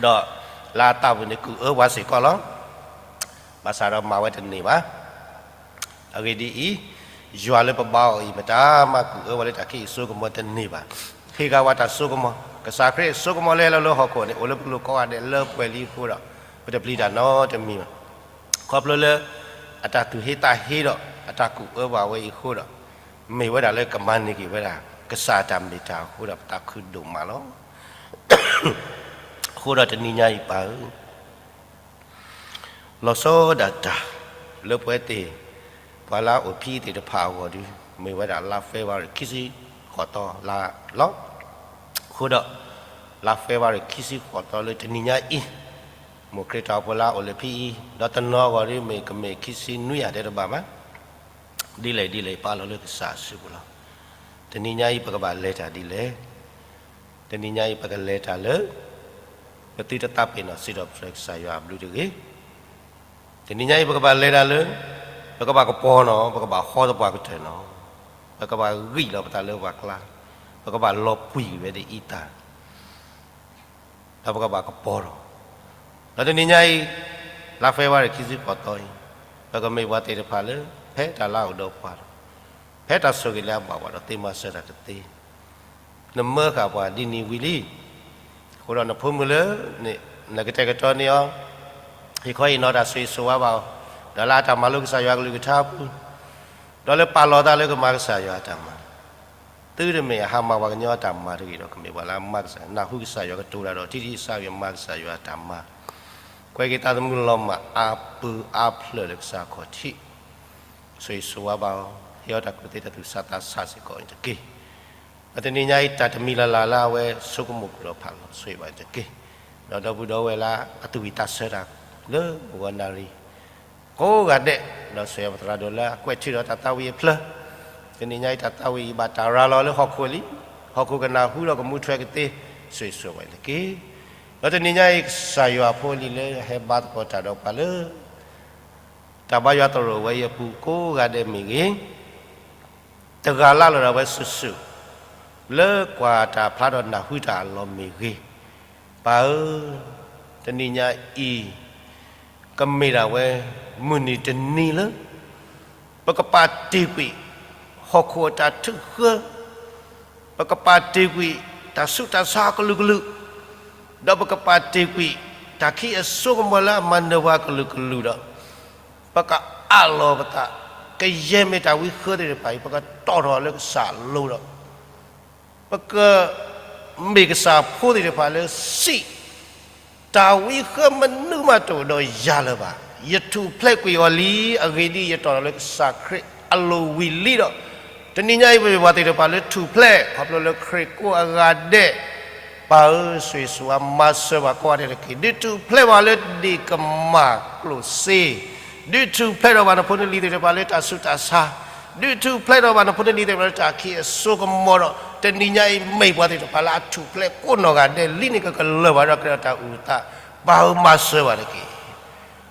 ဒီးလၢအသးပူၤန့ၣ် ကူၣ်အၢပှၤစ့ၢ်ကီးလီၤ. ဘၣ်ဆၣ်ဒီးမၤဝဲတန့ၢ်ဘၣ်. အဂ့ၢ်ဒ်အံၤ, ယွၤလၢပဘါအီၤအံၤ မတၤမၤကူၣ်အၢပှၤလၢတၢ်ခံးအစိကမီၤတန့ၢ်ဘၣ်. ဟ့ၣ်ဂံၢ်ဝဲတၢ်စိကမီၤ, ကစၢ်ခရံာ်အစိကမီၤလၢဟဲလီၤလၢဟီၣ်ခိၣ်န့ၣ် အိၣ်လၢပလိၤကိးဂၤဒဲးလၢပှဲၤလံအဃိဒီး ပတပျံၤတၢ်နီတမံၤဘၣ်. ခီဖျိလၢ အတၢ်သူၣ်ဟ့သးဟ့ဒီး အတၢ်ကူၣ်အၢပှၤဝဲအံၤအဃိဒီး မ့ၢ်ဝဲဒၣ်လၢကမၤန့ၢ်က့ၤဝဲဒၣ် ကစၢ်အတၢ်မ့ၢ်တၢ်အဃိဒီး ပသးခုဒိၣ်မးလီၤ. အဃိဒီးတနံၤညါအံၤပၢ်ဧၢ, လီၤဆီဒၣ်တၢ် လၢပဝဲသ့ၣ် ပှၤလၢအအိၣ်ဖဲအံၤသ့ၣ်တဖၣ်အဂီၢ်ဒီး မ့ၢ်ဝဲဒၣ်လါ February ခံဆံဃိးသီလါလီၤ. အဃိဒီး လါ February ခံဆံဃိးသီလၢတနံၤညါအံၤ မိၢ်ခရံာ်တၢ်အိၣ်ဖှိၣ်လၢအအိၣ်လၢဖဲအံၤ ဒီးတနီၤအဂီၢ်ဒီး မ့ၢ်ကမ့ၢ်ခံဆံနွံယၤတဲတဘၣ်ဘၣ်. ဒ်လဲၣ်ဒ်လဲၣ် ပအးလီၤလၢကစၢ်အစုပူၤလီၤ. တနံၤညါအံၤ ပကဘၣ်လဲၤတၢ်ဒ်လဲၣ်. တနံၤညါအံၤ ပကလဲၤတၢ်လၢ ပသုတသးပ့ၤနီၣ်စံးထီၣ်ပတြၢၤကစၢ်ယွၤအဘျုးတဂ့ၤ. တနံၤညါအံၤ ပကဘၣ်လဲၤတၢ်လၢ ပကဘၣ်ကပီၤနီၣ်, ပကဘၣ်ဟီသပှၢ်ကတၢၢ်နီၣ်, ပကဘၣ်ဂံၢ်လီၤပသးလၢပှၤကျါ, ပကဘၣ်လီၤပှံၢ်ဝဲဒ်အံၤတၢ် ဒီးပကဘၣ်ကပီၤထီၣ်. ဒီးတနံၤညါအံၤ လါ February ခံဆံဃိးသီအံၤ ပကမ့ၢ်ပှၤသ့ၣ်တဖၣ်လၢ ဖဲတၢ်လၢအအိၣ်ဒီးပှၤဒီး ဖဲတၢ်ဆိၣ်ဂ့ၤလၢအဘၣ်ပှၤဒီး သ့မၤစၢၤတၢ်တသ့ နမၢဃာ်ပှၤဒ်န့ၣ်ဝံၤလံ. အဃိဒီးနဖိမုၣ်လၢ နကတဲာ်ကတီၤန့ၢ်အီၤ ဟ့ၣ်ခီဟ့ၣ်နီၤတၢ်ဆိၣ်ဂ့ၤဆိၣ်ဝါဘၣ်အီၤ, ဒီးလၢအတၢ်မၤလိကစၢ်ယွၤကလုၢ်ကထါအပူၤ, ဒီးလၢပာ်လီၤသးလၢကမၤကစၢ်ယွၤအတၢ်မၤ, သုတမ့ၢ်အဟးမၤပှၤကညီအတၢ်မၤတဂ့ၤဒီး ကမ့ၢ်ပှၤလၢအမၤကစၢ်, နၢ်ဟူကစၢ်ယွၤကတိၤတၢ်ဒီး ထံထံဆးဆးမၤကစၢ်ယွၤအတၢ်မၤ, ကွဲက့ၤသးသမူလီၤမၢ်အါပၢအါဖျၢၣ်လၢကစၢ်ခီၣ်ထံး, ဆိၣ်ဂ့ၤဆိၣ်ဝါဘၣ်အီၤ, ဟ့ၣ်အီၤတၢ်ကူၣ်သ့တၢ်သူၣ်ဆးသးဆးစ့ၢ်ကီးအံၤတက့ၢ်. ဒီးတနံၤညါအံၤ တၢ်တမံၤလၢ်လၢ်လၢအဝဲဆိကမိၣ်ကွံာ်ဒီးဖးလီၤ ဆိၣ်ဂ့ၤဘၣ်အံၤတက့ၢ်. ဒီးဒီပုၢ်ဒီဝဲၢ်လၢအသူၣ်ဝံၣ်သးဆၢတၢ် လၢမုၢ်ဂီၤနၣ်ရံၣ် ကိးဂၤဒဲး, ဒီးဆိၣ်ဂ့ၤပသရၣ်ဒိၣ်လၢအကွဲးထုးဒီးတၢ်သးဝံၣ်အဖျၢၣ်, တနံၤညါအံၤတၢ်သးဝံၣ်အံၤဘၣ်တၢ်ရၤလီၤလၢဟီၣ်ခိၣ်လံ, ဟီၣ်ခိၣ်ကနၢ်ဟူဒီးကမူထွဲကသ့, ဆိၣ်ဂ့ၤဆိၣ်ဝါဘၣ်အံၤတက့ၢ်. ဒီးတနံၤညါအံၤ ကစၢ်ယွၤအဖိအလံၤလၢအဟဲဘါသကိးတၢ်ဒီးပှၤလၢ တၢ်ဘါယွၤသရိာ်ဝဲအံၤအပူၤကိးဂၤဒဲးမ့ၢ်ဂ့ၤ, တဂၤလၢ်လီၤဒၣ်ဝဲစုာ်စုာ် လၢကွၢ်တၢ်ဖျါဒီးနၢ်ဟူတၢ်အလီၢ်မ့ၢ်ဂ့ၤ, ပၢ်ဧၢ, တနံၤညါအံၤ ကမ့ၢ်ဒၣ်ဝဲ မုၢ်နံၤတနံၤလၢ ပကပာ်တ့ၢ်ကွံာ် ဟီၣ်ခိၣ်အတၢ်ထုးဃၢ, ပကပာ်တ့ၢ်ကွံာ် တၢ်ဆူးတၢ်ဆါအကလုာ်ကလုာ်, ဒီးပကပာ်တ့ၢ်ကွံာ် တၢ်ခံးအစိကမီၤလၢအမၤနၢၤပှၤအကလုာ်ကလုာ်ဒီး ပကအးလီၤပသး, ကယဲၢ်မ့ၢ်တၢ်ဝံဃၢသ့ၣ်တဖၣ်အံၤ ပကတီၢ်ထီၣ်လၢကစၢ်အလိၤဒီး ပက မ့ၢ်ကစၢ်ဖိသ့ၣ်တဖၣ်လၢစံး, တၢ်ဝံဃၢမနုၤမးတအိၣ်ဒီးယၤလၢၤဘၣ်. ယထူၣ်ဖျဲးကွံာ်အီၤလံ, အဂ့ၢ်ဒ်အံၤ, ယတီၢ်ထီၣ်လၢကစၢ်ခရံာ်အလိၤဝံၤလံဒီး, တနံၤညါအံၤ ပမ့ၢ်ပှၤသ့ၣ်တဖၣ်လၢထူၣ်ဖျဲး ခီဖျိလၢခရံာ်ကိးအဂၤဒဲး, ပၢ်ဧၢ, ဆိၣ်ဂ့ၤဆိၣ်ဝါမၤစၢၤပှၤကိးဂၤဒဲးတက့ၢ်. ဒုးထူၣ်ဖျဲးပှၤလၢဒ့ၣ်ကမၢ်ကျိၣ်စ့, ဒုးထူၣ်ဖျဲးဒီးပှၤနဖိနလံၤသ့ၣ်တဖၣ်လၢတၢ်ဆူးတၢ်ဆါ, ဒုးထူၣ်ဖျဲးဒီးပှၤနဖိနလံၤသ့ၣ်တဖၣ်လၢတၢ်ခံးအစိကမီၤဒီး, တနံၤညါအံၤ မ့ၢ်ပှၤသ့ၣ်တဖၣ်လၢအထူၣ်ဖျဲးကိးနီၢ်ဂၤဒဲးလံန့ၣ် ကကလၢၢ်ဘၣ်ဒီးကဲထီၣ်တၢ်အုၣ်အသး, ပၢ်ဧၢ, မၤစၢၤပှၤတက့ၢ်.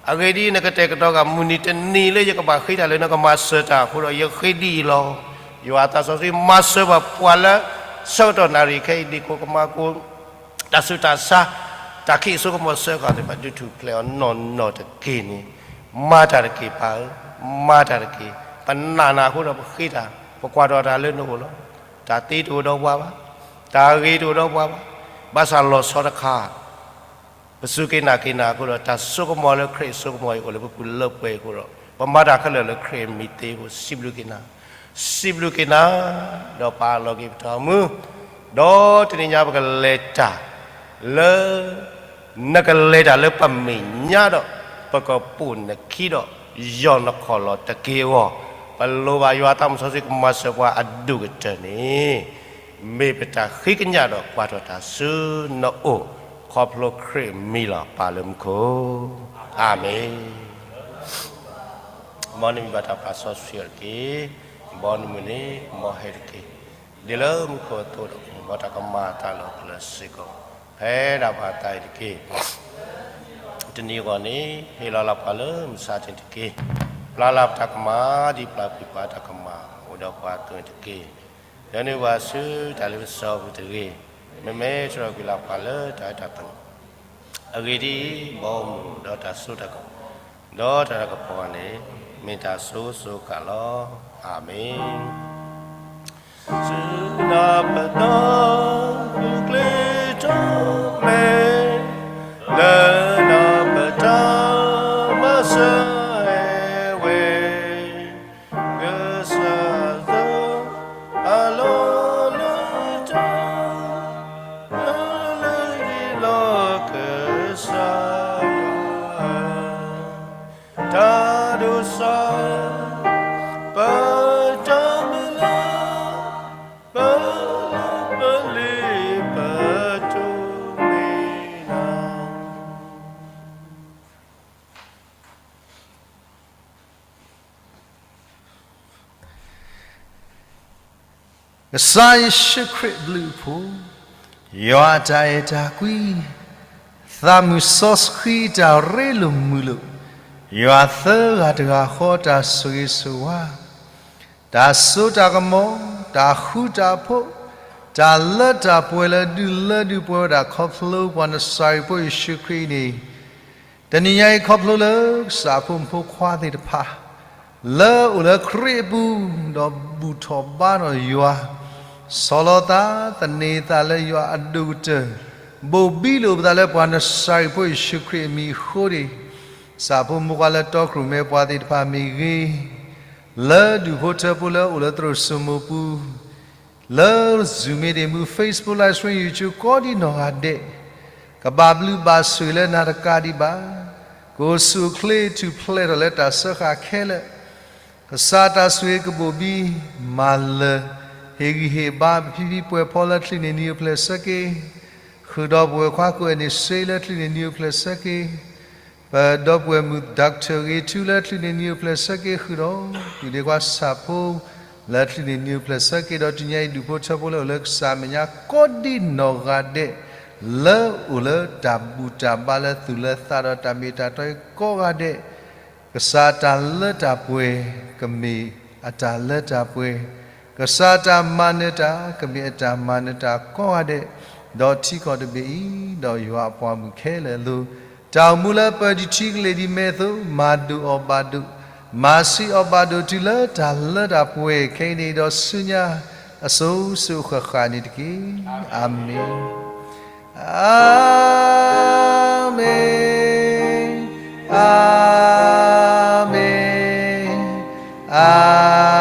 အဂ့ၢ်ဒ်အံၤ, နကတဲာ်ကတီၤဃာ် မုၢ်နံၤတနံၤလၢယကဘၣ်ဃ့တၢ်လၢနကမၤစၢၤတၢ်အဃိဒီး ယဃ့ဒ်အံၤလီၤ. ယွၤသးစီဆှံမၤစၢၤပှၤ ပှၤလၢဆၢကတီၢ်နၣ်ရံၣ်ခဲအံၤ ဒ့ၣ်ကိၣ်ကမၢ်ကိၣ်, တၢ်ဆူးတၢ်ဆါ, တၢ်ခံးအစိကမီၤစၢဃာ်သ့ၣ်တဖၣ် ဒုးထူၣ်ဖျဲးအီၤနီၢ်နီၢ်တက့ၢ်န့ၣ်, မၤတၢ်တက့ၢ် ပၢ်ဧၢ, မၤတၢ်တက့ၢ်. ပနာ်နၤအဃိဒီးပဃ့တၢ်, ပကွၢ်ထီၣ်တၢ်လၢနအိၣ်လီၤ. တၢ်သ့တအိၣ်ဒီးပှၤဘၣ်, တၢ်ဂ့ၤတအိၣ်ဒီးပှၤဘၣ်, ဘၣ်ဆၣ်လီၤဆီတခါ ပစူၢ်က့ၤနာ်က့ၤနၤအဃိဒီး တၢ်စိကမီၤလၢခရံာ်အစိကမီၤအံၤအိၣ်လၢပပူၤလၢပှဲၤအံၤအဃိဒီး ပမၤတၢ်ခဲလၢာ်လၢခရံာ်အမံၤသ့အဃိ စံးဘျုးက့ၤနၤ, စံးဘျုးက့ၤနၤ, ဒီးပာ်လီၤက့ၤပတၢ်အိၣ်မူ, ဒီးတနံၤညါပကလဲၤတၢ်လၢ နကလဲၤတၢ်လၢပမဲာ်ညါဒီး ပကပိာ်နခံဒီး ယီၢ်နခီၣ်လီၢ်တက့ၢ်အဂီၢ်, ပလိၣ်ဘၣ်ယွၤသးစီဆှံကမၤစၢၤပှၤအဒိၣ်ကတၢၢ်န့ၣ် မ့ၢ်ပတၢ်ဃ့ကညးဒီးကွၢ်ထီၣ်တၢ်ဆူနအိၣ်, ခီဖျိခရံာ်အမံၤလီၤ. ပၢ်လၢမူခိၣ်, အၤမ့ၣ်. မ်နမံၤဘၣ်တၢ်ပာ်စီဆှံအီၤတက့ၢ်. ဘီနမုၢ်န့ၣ် မ်ဟဲတက့ၢ်. ဒ်လၢမူခိၣ်အသိးဒီး မ်တၢ်ကမၤအသးလၢပျၢၤစ့ၢ်ကီး ဖဲဒၣ်ပှၤအသးအံၤတက့ၢ်. တနံၤအဂီၢ်န့ၣ် ဟ့ၣ်လီၤလၢပှၤလၢမုၢ်ဆါတနံၤတက့ၢ်. ပျၢ်လၢပတၢ်ကမၣ် ဒ်ပျၢ်ကွံာ်ပှၤတၢ်ကမၣ်အိၣ်ဒီးပှၤအသိးန့ၣ်တက့ၢ်. ဒိးန့ၢ်ပှၤဆူတၢ်လ့ပစီအပူၤတဂ့ၤ. မ့မ့ၢ်တြီကွံာ်လၢပှၤလၢတၢ်အၢတၢ်သီ အဂ့ၢ်ဒ်အံၤ, ဘီမုၢ်ဒီးတၢ်စိတၢ်ကမီၤ ဒီးတၢ်တၢ်ကပီၤန့ၣ် မ့ၢ်တၢ်စိစိကၤလီၤ. အၤမ့ၣ်. စူၢ်နၤပဒီပုၢ်ကျ့ထီၣ်မဲာ် လၢနၤပတၢ်မၤစၢၤ ဝဲ ကစၢ်သး အလီၢ်လၢတၢ် လၢလၢလီၢ်ကစၢ်ယွၤ တၢ်ဒိးစၢ် ပတၢ်မုၢ်လၢ် ပလီၢ်ပလ့ၤပတိၢ်မ့ၢ်နၤ ကစၢ်ယ့ၣ်ၡူးခရံာ်အဘျုးအဖှိၣ်, ယွၤအတၢ်အဲၣ်တၢ်ကွံ, သးမုၣ်စီဆှံတၢ်ရ့လိာ်မုာ်လိာ်, ယွၤသၢဂၤတဂၤဃီတၢ်ဆိၣ်ဂ့ၤဆိၣ်ဝါ, တၢ်စိတၢ်ကမီၤ, တၢ်ဃူတၢ်ဖိး, တၢ်လၢတၢ်ပှဲၤလၢဒုးလၢဒုးပှဲၤဝဲဒၣ်ခီဖျိပှၤနစၤရ့းဖိယ့ၣ်ၡူးခရံာ်အံၤန့ၣ် တနံၤညါအံၤခီဖျိလၢကစၢ်ဖိမုၣ်ဖိခွါသ့ၣ်တဖၣ် လၢအိၣ်လၢခရံာ်အပူၤ ဒီးဘူၣ်ထီၣ်ဘါထီၣ်ယွၤ, ဆီၣ်လီၤသး သန့ၤသးလၢယွၤအဒိၣ်ကတၢၢ်, ဘိၣ်ဘံလိာ်ပသးလၢပှၤနစၤရ့းဖိယ့ၣ်ၡူးခရံာ်အမံၤအဃိန့ၣ်, ကစၢ်ဖိမုၣ်ခွါလၢတီခိၣ်ရိၣ်မဲပှၤသ့ၣ်တဖၣ်မ့ၢ်ဂ့ၤ လၢဒူၣ်ဖိထၢဖိလၢအိၣ်လၢသရိာ်စိမိၤပူၤ လၢ Zoom meeting မူ Facebook live stream YouTube ကိးဒံနီၢ်ဂၤဒဲး, ကဘၣ်ဘျုးဘၣ်ဆိၣ်ဂ့ၤလၢနၤတကးဒံးဘၣ်, ကအိၣ်ဆူၣ်အိၣ်ချ့ထူၣ်ဖျဲးထီၣ်လၢတၢ်စၢဃာ်ခဲလၢာ်, ကစၢ်တၢ်ဆိၣ်ဂ့ၤကဘိၣ်ဘံ မၤလၢၤ ဟ့ၣ်ဂံၢ်ဟ့ၣ်ဘါ ပဖံဖံပှဲၤဖီလၢချံးန့ၢ်နံၤအိၣ်ဖျဲၣ်ဆၢက့ၤ, ဃုာ်ဒီးပဝဲၢ်ခွါကိးဂၤန့ၣ်စ့လၢချံးန့ၢ်နံၤအိၣ်ဖျဲၣ်ဆၢက့ၤ ပဒီပုၢ်ဝဲၢ်မုၣ် Doctor ဂ့ၤထူလၢချံးန့ၢ်နံၤအိၣ်ဖျဲၣ်ဆၢက့ၤ ဃုာ်ဒီး ဒုၣ်ဒါခွါဆၣ်ဖိ လၢချံးန့ၢ်နံၤအိၣ်ဖျဲၣ်ဆၢက့ၤ ဒီးတနံၤညါအံၤဒူၣ်ဖိထၢဖိလၢအိၣ်လၢကစၢ်မဲာ်ညါကိးဒံနီၢ်ဂၤဒဲး လၢအိၣ်လၢတၢ်ဘူၣ်တၢ်ဘါလၢသူၣ်လၢသးဒီးတၢ်မ့ၢ်တၢ်တီအံၤကိးဂၤဒဲး, ကစၢ်တၢ်လၢတၢ်ပှဲၤ ကမ့ၢ်အတၢ်လၢတၢ်ပှဲၤ, ကစၢ်တၢ်မၤနၢၤတၢ် ကမ့ၢ်အတၢ်မၤနၢၤတၢ်ကိးဂၤဒဲး, ဒီးထံကီၢ်တဘ့ၣ်အံၤ ဒီးယွၤအပှၤမုၣ်ခဲလၢာ်အလိၤ, တၢ်အိၣ်မူလၢပၢၤဒံးထံကလ့ၢ်ဒံးမဲာ်အသိး မၤဒိၣ်အီၤဘၣ်ဒိၣ်, မၤဆံးအီၤဘၣ်ဒိၣ်တုၤလၢတၢ်လၢတၢ်ပှဲၤခဲအံၤန့ၣ်ဒီးဆူညါ အစိၤစိၤအဃၣ်ဃၣ်န့ၣ်တက့ၢ်. အၤမ့ၣ်, အၤမ့ၣ်, အၤမ့ၣ်, အၤ